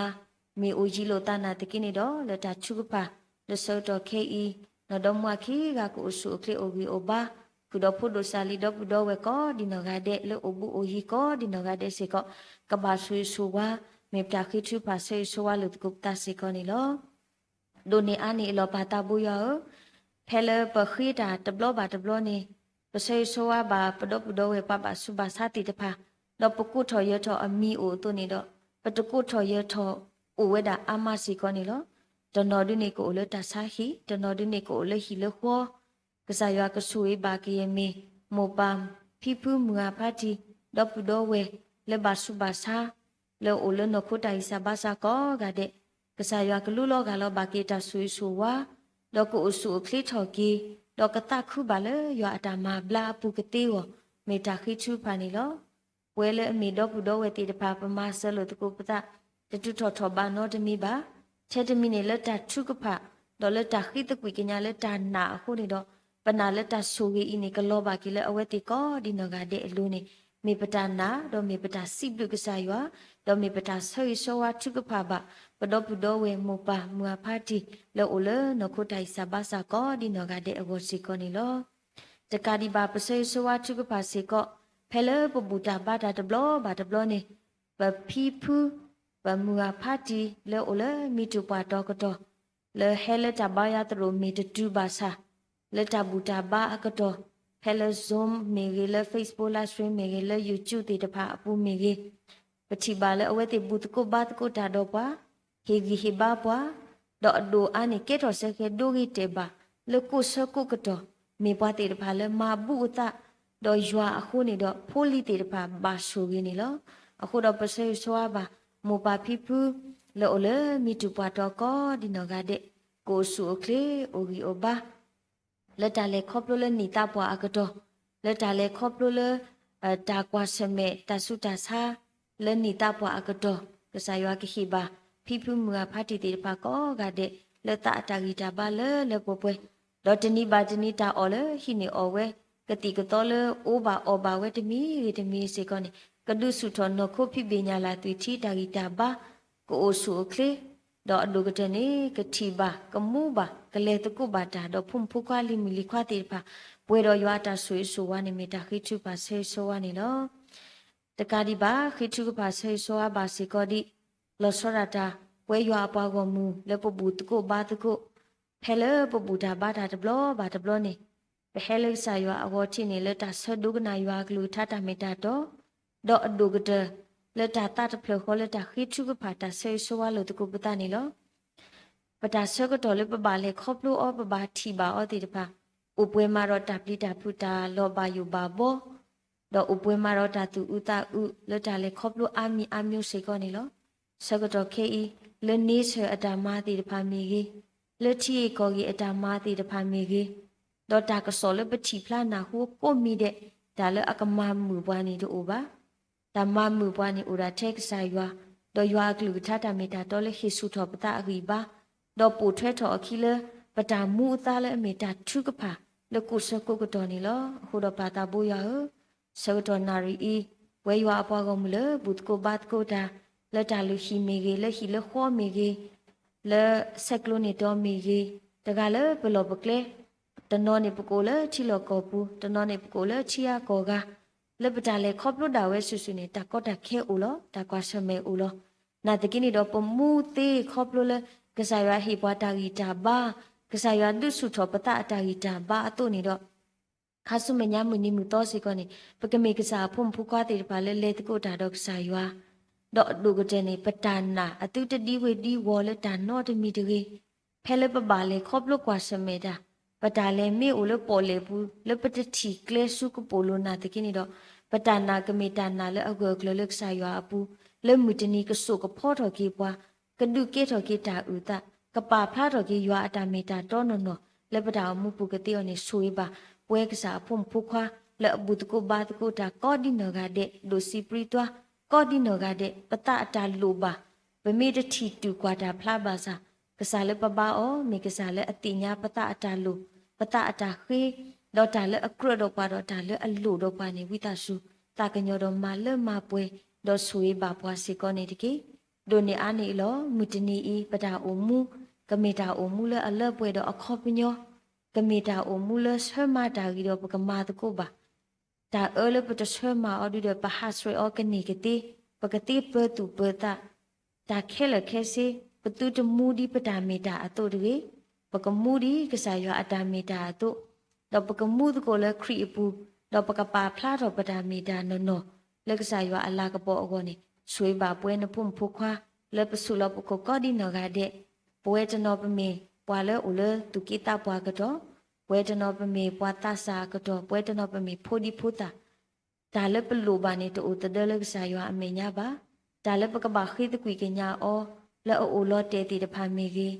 မ့ၢ်အိၣ်ယံၤလိာ်သးနာ်သက့န့ၣ်ဒီး လၢတၢ်ထုကဖၣ် လၢဆၢကတီၢ်ခဲအံၤ နီၢ်ဒီမါဝၤခံဂၤကအိၣ်ဆူၣ်အိၣ်ချ့အိၣ်ဂံၢ်အိၣ်ဘါ, ဃုာ်ဒီးဖိဒိၣ်စၢ်လံဒီပုၢ်ဒီဝဲၢ်ကိးဒ်နီၢ်ဂၤဒဲး လၢအိၣ်ဘူးအိၣ်ယံၤကိးဒ်နီၢ်ဂၤဒဲးစ့ၢ်ကီး ကဘၣ်ဆိၣ်ဂ့ၤဆိၣ်ဝါ, မ့ၢ်ပတၢ်ဃ့ထုကဖၣ်ဆၢဂ့ၤဆၢဝါလိာ်သကိးပသးစ့ၢ်ကီးန့ၣ်လီၤ. ဒိၣ်န့ၢ်အါန့ၢ်အလီၢ်ပၢ်သးဘိယွၤဧၢ, ဖဲလၢပဃ့တၢ်တဘျီဘၣ်တဘျီန့ၣ် ပဆၢဂ့ၤဆၢဝါဘၣ်ပဒီပုၢ်ဒီဝဲၢ်ပှၤဘၣ်ဆူးဘၣ်ဆါသ့ၣ်တဖၣ်, ဒီးပကိးထီၣ်ယၢၤထီၣ်အမံၤအိၣ်အသိးန့ၣ်ဒီး ပတကိးထီၣ်ယၢၤထီၣ်အိၣ်ဝဲဒၣ်အါမးစ့ၢ်ကီးန့ၣ်လီၤ. တနီၤဒုန့ၣ်ကအိၣ်လၢတၢ်ဆါဟံၣ်, တနီၤဒုန့ၣ်ကအိၣ်လၢဟံၣ်လၢဃီ, ကစၢ်ယွၤကဆိၣ်ဂ့ၤဘၣ်ကယဲၢ်မ့ၢ် မိၢ်ပၢ်ဖံဖုမုၢ်ဂၢ်ဖါတံၢ် ဒီပုၢ်ဒီဝဲၢ် လၢဘၣ်ဆူးဘၣ်ဆါ လၢအိၣ်လၢနီၢ်ခိတၢ်ဂံၢ်စၢ်ဘါစၢ်ကိးဂၤဒဲး, ကစၢ်ယွၤကလူလီၤဂၢ်လီၤဘၣ်က့ၤတၢ်ဆိၣ်ဂ့ၤဆိၣ်ဝါ, ဒီးကအိၣ်ဆူၣ်အိၣ်ချ့ထီၣ်က့ၤ, ဒီးကသးခုဘၣ်လၢယွၤအတၢ်မၤဘျါအပူၤကသ့အဂီၢ်, မ့ၢ်တၢ်ဃ့ထုကဖၣ်န့ၣ်လီၤ. ပဝဲလၢအမ့ၢ်ဒီပုၢ်ဒီဝဲၢ်သ့ၣ်တဖၣ် ပမၤစၢၤလိာ်သကိးပသး တတုၤထီၣ်ထီၣ်ဘးနီတမံၤဘၣ်. ထဲတမံၤန့ၣ်လၢတၢ်ထုကဖၣ် ဒီးလၢတၢ်ဃ့သကွံာ်ကညးလၢတၢ်နာ်အဃိန့ၣ်ဒီး, ပနာ်လၢတၢ်ဆိၣ်ဂ့ၤအံၤန့ၣ် ကလီၤဘၣ်က့ၤလၢအဝဲသ့ၣ်ကိးဒ်နီၢ်ဂၤဒဲးအလိၤန့ၣ်, မ့ၢ်ပတၢ်နာ် ဒီးမ့ၢ်ပတၢ်စံးဘျုးကစၢ်ယွၤ, ဒီးမ့ၢ်ပတၢ်ဆၢဂ့ၤဆၢဝါထုကဖၣ်ဘၣ် ပဒီပုၢ်ဒီဝဲၢ်မိၢ်ပၢ်မုၢ်ဂၢ်ဖါတံၢ် လၢအိၣ်လၢနီၢ်ခိတၢ်ဂံၢ်စၢ်ဘါစၢ်ကိးဒ်နီၢ်ဂၤဒဲးအဂီၢ်စ့ၢ်ကီးန့ၣ်လီၤ. တကးဒံးဘၣ် ပဆၢဂ့ၤဆၢဝါထုကဖၣ်စ့ၢ်ကီး ဖဲလၢပဘူၣ်တၢ်ဘါတၢ်တဘျီဘၣ်တဘျီန့ၣ်, ပဖံဖု ပမုၢ်ဂၢ်ဖါတံၢ် လၢအိၣ်လၢမံၤတူၢ်ပှၢ်တီၤကတီၢ် လၢဟဲလၢတၢ်ဘါယွၤသရိာ်မ့ၢ်တတုၤဘၣ်ဆၣ်, လၢတၢ်ဘူၣ်တၢ်ဘါအကတီၢ်, ဖဲလၢ Zoom မ့ၢ်ဂ့ၤ, လၢ Facebook Live Stream မ့ၢ်ဂ့ၤ, လၢ YouTube သ့ၣ်တဖၣ်အပူၤမ့ၢ်ဂ့ၤ, ပထံၣ်ဘၣ်လၢအဝဲသ့ၣ်ဘူၣ်သကိးဘါသကိးတၢ်ဒီးပှၤ, ဟ့ၣ်ဂံၢ်ဟ့ၣ်ဘါပှၤ, ဒီးအဒိၣ်အါန့ၢ်ကဲထီၣ်စဲဃဲၤဒိဂ့ၤတဲာ်ဘၣ် လၢကိးဆၢကိးကတီၢ်, မ့ၢ်ပှၤသ့ၣ်တဖၣ်လၢမၤဘူၣ်အသး ဒီးယွၤအဃိန့ၣ်ဒီး ဖိလံၤသ့ၣ်တဖၣ်ဘၣ်ဆိၣ်ဂ့ၤန့ၣ်လီၤ. အဃိဒီးပဆၢဂ့ၤဆၢဝါဘၣ် မိၢ်ပၢ်ဖံဖု လၢအိၣ်လၢမံၤတူၢ်ပှၢ်တီၤကိးဒ်နီၢ်ဂၤဒဲး, ကအိၣ်ဆူၣ်အိၣ်ချ့အိၣ်ဂံၢ်အိၣ်ဘါ လၢတၢ်လဲၤခီဖျိလၢနံၣ်သးပှၢ်အကတီၢ်, လၢတၢ်လဲၤခီဖျိလၢ တၢ်ကွၢ်ဆၢၣ်မဲာ်တၢ်ဆူးတၢ်ဆါ လၢနံၣ်သးပှၢ်အကတီၢ်, ကစၢ်ယွၤကဟ့ၣ်ဘၣ် ဖံဖုမုၢ်ဂၢ်ဖါတံၢ်သ့ၣ်တဖၣ်ကိးဂၤဒဲး လၢသးအတၢ်ဂံၢ်တၢ်ဘါလၢလၢပှဲၤပှဲၤ, ဒီးတနံၤဘၣ်တနံၤတၢ်အီၣ်လၢဟံးန့ၢ်အီၣ်ဝဲ ကသံၣ်ကသီလၢအိၣ်ဘၣ်အီၣ်ဘၣ်ဝဲတမံၤဂ့ၤတမံၤစ့ၢ်ကီးန့ၣ် ကဒုးဆူၣ်ထီၣ်နီၢ်ခိဖံးဘ့ၣ်ညၣ်လၢ်သွံၣ်ထံတၢ်ဂံၢ်တၢ်ဘါ, ကအိၣ်ဆူၣ်အိၣ်ချ့ ဒီးအဒိၣ်ကတၢၢ်န့ၣ် ကထံၣ်ဘၣ် ကမူဘၣ် ကလဲၤသကိးဘၣ်တၢ် ဒီးဖိမုၣ်ဖိခွါလံၤမုၣ်လံၤခွါသ့ၣ်တဖၣ် ပှဲၤဒီးယွၤအတၢ်ဆိၣ်ဂ့ၤဆိၣ်ဝါန့ၣ် မ့ၢ်တၢ်ဃ့ထုကဖၣ်ဆၢဂ့ၤဆၢဝါန့ၣ်လီၤ. တကးဒံးဘၣ် ဃ့ထုကဖၣ်ဆၢဂ့ၤဆၢဝါဘၣ်စ့ၢ်ကီးဒံး လီၤဆီဒၣ်တၢ် ပဝဲယွၤအပှၤဂီၢ်မုၢ်လၢပဘူၣ်သကိးဘါသကိး ဖဲလၢပဘူၣ်တၢ်ဘါတၢ်တဘျီဘၣ်တဘျီန့ၣ် ပဟဲလၢကစၢ်ယွၤအဂီၢ်ထံးန့ၣ် လၢတၢ်ဆၢဒိကနၣ်ယွၤအကလုၢ်ကထါတၢ်မ့ၢ်တၢ်တီ, ဒီးအဒိၣ်ကတၢၢ် လၢတၢ်သးတဖျၢၣ်ဃီလၢတၢ်ဃ့ထုကဖၣ်တၢ်ဆၢဂ့ၤဆၢဝါလိာ်သကိးပသးန့ၣ်လီၤ. ပတၢ်ဆၢကတီၢ်လၢပဘၣ်လဲၤခီဖျိအီၤ ပဘၣ်ထံၣ်ဘၣ်အီၤသ့ၣ်တဖၣ် အိၣ်ပှဲၤမးဒီးတၢ်ပျံၤတၢ်ဖုး တၢ်လီၤဘၣ်ယိၣ်ဘၣ်ဘီ ဒီးအိၣ်ပှဲၤမးဒီးတၢ်သူၣ်အုးသးအုး လၢတၢ်လဲၤခီဖျိအါမံၤအါမျိုးစ့ၢ်ကီးန့ၣ်လီၤ. ဆၢကတီၢ်ခဲအံၤ လၢ nature အတၢ်မၤသ့ၣ်တဖၣ်မ့ၢ်ဂ့ၤ, လၢထံဂ့ၢ်ကီၢ်ဂ့ၢ်အတၢ်မၤသ့ၣ်တဖၣ်မ့ၢ်ဂ့ၤ, ဒီးတၢ်ကစီၣ်လၢပထံၣ်ဖျါနၢ်ဟူကိးမံၤဒဲး တၢ်လၢအကမၤမုာ်ပှၤန့ၣ်တအိၣ်ဘၣ်. တၢ်မၤမုာ်ပှၤန့ၣ်အိၣ်ဒၣ်ထဲကစၢ်ယွၤ, ဒီးယွၤအကလုၢ်ကထါတၢ်မ့ၢ်တၢ်တီလၢဟ့ၣ်ဆူၣ်ထီၣ်ပသးအဂံၢ်ဘါ, ဒီးပိာ်ထွဲထီၣ်အခံလၢ ပတၢ်မူအသါလၢအမ့ၢ်တၢ်ထုကဖၣ် လၢကိးဆၢကိးကတီၢ်န့ၣ်လီၤ. အဃိဒီးပၢ်သးဘိယွၤဧၢ, ဆၢကတီၢ်နၣ်ရံၣ်အံၤ ပဝဲယွၤအပှၤဂီၢ်မုၢ်လၢဘူၣ်သကိးဘါသကိးတၢ် လၢတၢ်လုၢ်ဟံၣ်မ့ၢ်ဂ့ၤ, လၢဟံၣ်လၢဃီမ့ၢ်ဂ့ၤ, လၢဆဲးကျိးန့ၢ်တီမ့ၢ်ဂ့ၤ, တဂၤလၢပလီၢ်ပကျဲ, တနီၤန့ၣ်ပကအိၣ်လၢထံလီၢ်ကီၢ်ပူၤ, တနီၤန့ၣ်ပကအိၣ်လၢထံဂၤကီၢ်ဂၤ, လၢပတၢ်လဲၤခီဖျိဒၣ်ဝဲစုာ်စုာ်န့ၣ် တၢ်ကီတၢ်ခဲအိၣ်လီၤ, တၢ်ကွၢ်ဆၢၣ်မဲာ်အိၣ်လီၤ. နာ်သက့န့ၣ်ဒီး ပမူသ့ခီဖျိလၢ ကစၢ်ယွၤဟ့ၣ်ပှၤတၢ်ဂံၢ်တၢ်ဘါ, ကစၢ်ယွၤဒုးဆူၣ်ထီၣ်ပသးအတၢ်ဂံၢ်တၢ်ဘါအသိးန့ၣ်ဒီး ခါဆူမဲာ်ညါမုၢ်နံၤမုၢ်သီစ့ၢ်ကီးန့ၣ် ပကမ့ၢ်ကစၢ်အဖိမုၣ်ဖိခွါသ့ၣ်တဖၣ်လၢလဲၤသကိးတၢ်ဒီးကစၢ်ယွၤ, ဒီးအဒိၣ်ကတၢၢ်န့ၣ် ပတၢ်နာ်အသုတဒံဝ့ၤဒံဝီၤလၢတၢ်နီတမံၤတဂ့ၤ. ဖဲလၢပဘၣ်လဲၤခီဖျိကွၢ်ဆၢၣ်မဲာ်တၢ်, ပတၢ်လဲၤမ့ၢ်အိၣ်လၢပီၣ်လဲၣ်ပူၤ လၢပတထံၣ်ကျဲဆူကပိာ်လိၤနာ်သက့န့ၣ်ဒီး ပတၢ်နာ်ကမ့ၢ်တၢ်နာ်လၢအဂၢၢ်အကျၢၤလၢကစၢ်ယွၤအပူၤ, လၢမုၢ်တနံၤကစိာ်ကဖီထီၣ်က့ၤပှၤ, ကဒုးကဲထီၣ်က့ၤတၢ်အုၣ်သး, ကပာ်ဖျါထီၣ်က့ၤယွၤအတၢ်မ့ၢ်တၢ်တီနီၢ်နီၢ် လၢပတၢ်အိၣ်မူပူၤကသ့အီၤန့ၣ် ဆိၣ်ဂ့ၤဘၣ် ပဝဲကစၢ်အဖိမုၣ်ဖိခွါ လၢအဘူၣ်သကိးဘါသကိးတၢ်ကိးဒ်နီၢ်ဂၤဒဲး ဒိၣ်စံးပြံသွါ ကိးဒ်နီၢ်ဂၤဒဲး ပသးအတၢ်လိၣ်ဘၣ် ပမ့ၢ်တထံၣ်တူၢ်ကွၢ်တၢ်ဖျါဘၣ်ဆၣ်, ကစၢ်လၢပဘါအီၤ မ့ၢ်ကစၢ်လၢအသ့ၣ်ညါပသးအတၢ်လိၣ်, ပသးအတၢ်ဃ့, ဒီးတၢ်လၢအကြၢးဒီးပှၤဒီးတၢ်လၢအလိၣ်ဒီးပှၤန့ၣ် ဝံသးစူၤ သးကညီၤဒီးမၤလၢမၤပှဲၤ, ဒီးဆိၣ်ဂ့ၤဘၣ်ပှၤစ့ၢ်ကီးန့ၣ်တက့ၢ်. ဒိးန့ၢ်အါန့ၢ်အံၤလီၤ. မုၢ်တနံၤအံၤ ပတၢ်အိၣ်မူ ကမ့ၢ်တၢ်အိၣ်မူလၢအလၢပှဲၤဒီးအခီပညီ, ကမ့ၢ်တၢ်အိၣ်မူလၢဆၢမၤတၢ်ဂ့ၤဒီးပကမၤသကိးဘၣ် တၢ်အၢလၢပတဆၢမၤအီၤဒုဒီး ပဟးဆှဲးအီၤကန့ၢ်ကသ့, ပကသ့ပၢသူၣ်ပၢသး, တၢ်ခဲလၢာ်ခဲဆ့, ပသုတမူဒ်ပတၢ်မ့ၢ်တၢ်အသိးတဂ့ၤ, ပကမူဒ်ကစၢ်ယွၤအတၢ်မ့ၢ်တၢ်အသိး, ဒီးပကမူသကိးလၢခရံာ်အပူၤ, ဒီးပကပာ်ဖျါထီၣ်ပတၢ်မ့ၢ်တၢ်နီၢ်နီၢ် လၢကစၢ်ယွၤအလၤကပီၤအဂီၢ်န့ၣ်, ဆိၣ်ဂ့ၤဘၣ်ပဝဲနဖိမုၣ်ဖိခွါ လၢပဆူၣ်လီၤပခိၣ်ကိးဒ်နီၢ်ဂၤဒဲး, ပဝဲတနီၤပမ့ၢ်ပှၤလၢအိၣ်လၢသူၣ်က့သးပှၢ်အကတီၢ်, ပဝဲတနီၤပမ့ၢ်ပှၤသးစၢ်အကတီၢ်, ပဝဲတနီၤပမ့ၢ်ဖိဒံဖိသၣ် တၢ်လၢပလိၣ်ဘၣ်န့ၣ် တအိၣ်သဒၢလၢကစၢ်ယွၤအမဲာ်ညါဘၣ်. တၢ်လၢပကဘၣ်ဃ့သကွံၢ်ကညးအီၤ လၢအအိၣ်လီၤတဲာ်သ့ၣ်တဖၣ်မ့ၢ်ဂ့ၤ,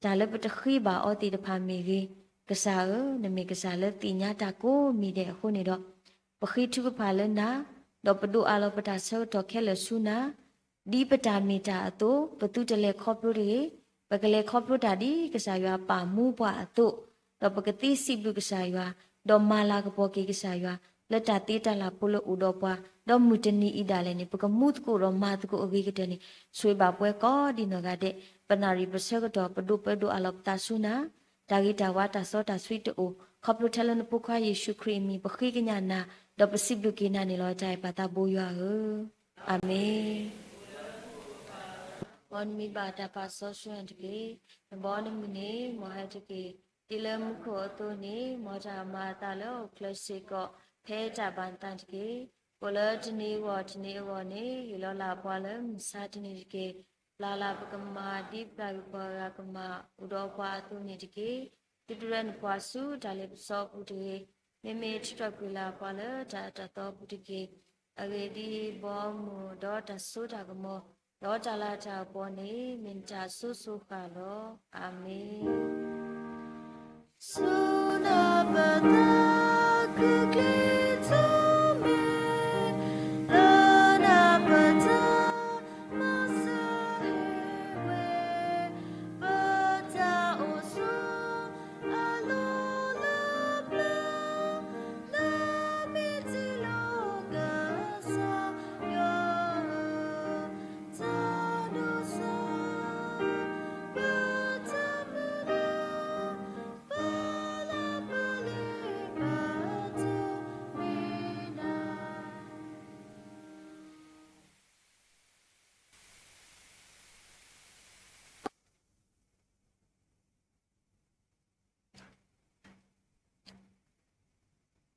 တၢ်လၢပတဃ့ဘၣ်အီၤသ့ၣ်တဖၣ်မ့ၢ်ဂ့ၤ, ကစၢ်ဧၢ, နမ့ၢ်ကစၢ်လၢသ့ၣ်ညါတၢ်ကိးမံၤဒဲးအဃိန့ၣ်ဒီး, ပဃ့ထုကဖၣ်လၢနၤ, ဒီးပဒိးအးလီၤပတၢ်ဆၢကတီၢ်ခဲလၢာ်ဆူနၤ ဒ်ပတၢ်မ့ၢ်တၢ်အသိး, ပသုတလဲၤခီဖျိတဂ့ၤ, ပကလဲၤခီဖျိတၢ်ဒ်ကစၢ်ယွၤပာ်မူပှၤအသိး, ဒီးပကသ့စံးဘျုးကစၢ်ယွၤ, ဒီးမၤလၤကပီၤက့ၤကစၢ်ယွၤ, လၢတၢ်သ့တၢ်လၤဖိလၢအိၣ်ဒီးပှၤ, ဒီးမုၢ်တနံၤအံၤဒၣ်လဲာ်န့ၣ် ပကမူသကိးဒီးမၤသကိးအဂ့ၤကတၢၢ်န့ၣ်, ဆိၣ်ဂ့ၤဘၣ်ပဝဲကိးဒ်နီၢ်ဂၤဒဲး, ပနၣ်ရံၣ်ပဆၢကတီၢ် ပဒိးပၢဒိးအးလီၤပသးဆူနၤ, တၢ်ဂ့ၤတၢ်ဝါတၢ်စီတၢ်ဆှံတအိၣ်, ခီဖျိထဲလၢနဖိခွါယ့ၣ်ၡူးခရံာ်အမံၤ ပဃ့ကညးနၤ, ဒီးပစံးဘျုးက့ၤနၤန့ၣ်လီၤ. တၢ်အဲၣ်ပၢ်သးဘိယွၤဧၢ, အၤမ့ၣ်. မ်နမံၤဘၣ်တၢ်ပာ်စီဆှံတက့ၢ်. နဘီနမုၢ်န့ၣ် မ်ဟဲတက့ၢ်. ဒ်လၢမူခိၣ်အသိးန့ၣ်, မ်တၢ်မၤအသးလၢဟီၣ်ခိၣ်ချၢစ့ၢ်ကီး ဖဲတၢ်ဘၣ်နသးတက့ၢ်. အိၣ်လၢတနံၤအဂီၢ်တနံၤအဂီၢ်န့ၣ်, ဟ့ၣ်လီၤလၢပှၤလၢမုၢ်ဆါတနံၤတက့ၢ်. ပျၢ်လၢပကမၤဒ်ပျၢ်ကွံာ်ပှၤဂၤကမၤအိၣ်ဒီးပှၤအသိးန့ၣ်တက့ၢ်. သုတရဲနပှၤဆူတၢ်လ့ပစီအပူၤတဂ့ၤ. မ့မ့ၢ်ထုးထီၣ်ကွံာ်လၢပှၤလၢတၢ်အတၢ်သီအပူၤတက့ၢ်. အဂ့ၢ်ဒ်အံၤ, ဘီမုၢ်ဒီးတၢ်စိတၢ်ကမီၤ, ဒီးတၢ်လၤတၢ်ကပီၤန့ၣ် မ့ၢ်နတၢ်အစိၤစိၤဃၣ်လီၤ. အၤမ့ၣ်. ဆူနၢ်ပတၢ်ကကျ့ထီၣ်မ့ၢ်, လၢနၢ်ပတၢ်မၤစၢၤဟ့ၣ်ဝဲ, ပတၢ်အိၣ်ဆိးအလီၢ်လၢပျၢၤ, လၢမ့ၢ်တ့လီၤကစၢ်ယွၤဧၢ, တၢ်ဒိးစၢ် ပတၢ်မုၢ်လၢ်, ပလၢပလ့ၢ်ဘၣ်တၢ်မ့ၢ်န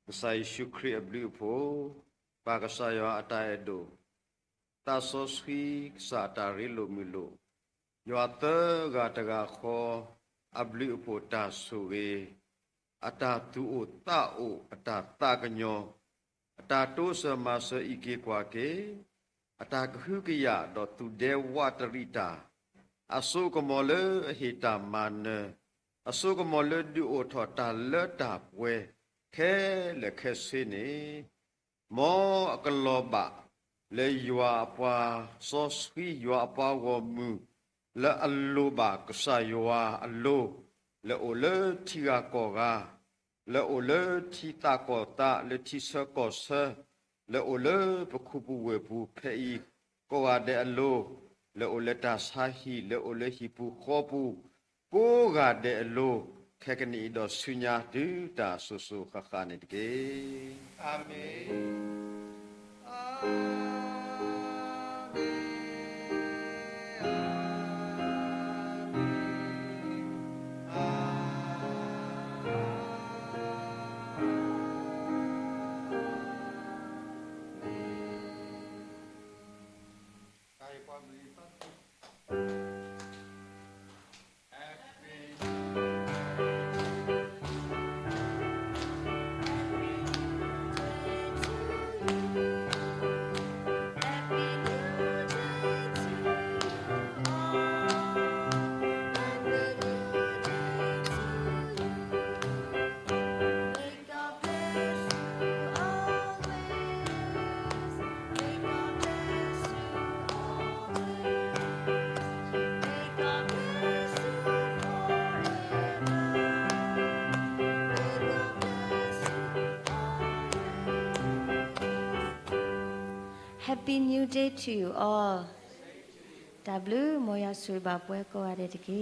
ၤ ကစၢ်ယ့ၣ်ၡူးခရံာ်အဘျုးအဖှိၣ်, ပၢ်ကစၢ်ယွၤအတၢ်အဲၣ်ဒိၣ်, သးစီဆှံကစၢ်အတၢ်ရ့လိာ်မုာ်လိာ်, ယွၤသၢဂၤတဂၤဃီ အဘျုးအဖှိၣ်တၢ်ဆိၣ်ဂ့ၤ, အတၢ်သူၣ်အိၣ်သးအိၣ်, အတၢ်သးကညီၤ, အတၢ်တိစၢၤမၤစၢၤအံးက့ၤကွၢ်က့ၤ, အတၢ်ကဟုကယာ်ဒီးသူၣ်ဒဲဝးတရံးတၢ်, အစိကမီၤလၢအဟ့ၣ်တၢ်မၤနၢၤ, အစိကမီၤလၢဒုးအိၣ်ထီၣ်တၢ်လၢတၢ်ပှဲၤခဲလၢာ်ခဲဆ့န့ၣ်, မ်အကလီၤဘၣ်လၢယွၤအပှၤစီဆှံ, ယွၤအပှၤဂီၢ်မုၢ်, လၢအလိၣ်ဘၣ်ကစၢ်ယွၤအလိၤ, လၢအိၣ်လၢထံဂၤကီၢ်ဂၤ, လၢအိၣ်လၢထံသးကီၢ်သး, လၢထံဆၢကီၢ်ဆၢ, လၢအိၣ်လၢပခိၣ်ပဝဲၢ်ပူၤဖဲအံၤကိးဂၤဒဲးအလိၤ, လၢအိၣ်လၢတၢ်ဆါဟံၣ်, လၢအိၣ်လၢဟံၣ်ပူၤဃီပူၤ, ကိးဂၤဒဲးအလိၤ, ခဲကနံၣ်အံၤဒီးဆူညါတုၤတၢ်စိၤစိၤဃၣ်ဃၣ်န့ၣ်တက့ၢ်. အၤမ့ၣ်. Happy New Day to you all. တၢ်ဘျုး မ်ယွၤဆိၣ်ဂ့ၤဘၣ်ပှၤကိးဂၤဒဲးတက့ၢ်.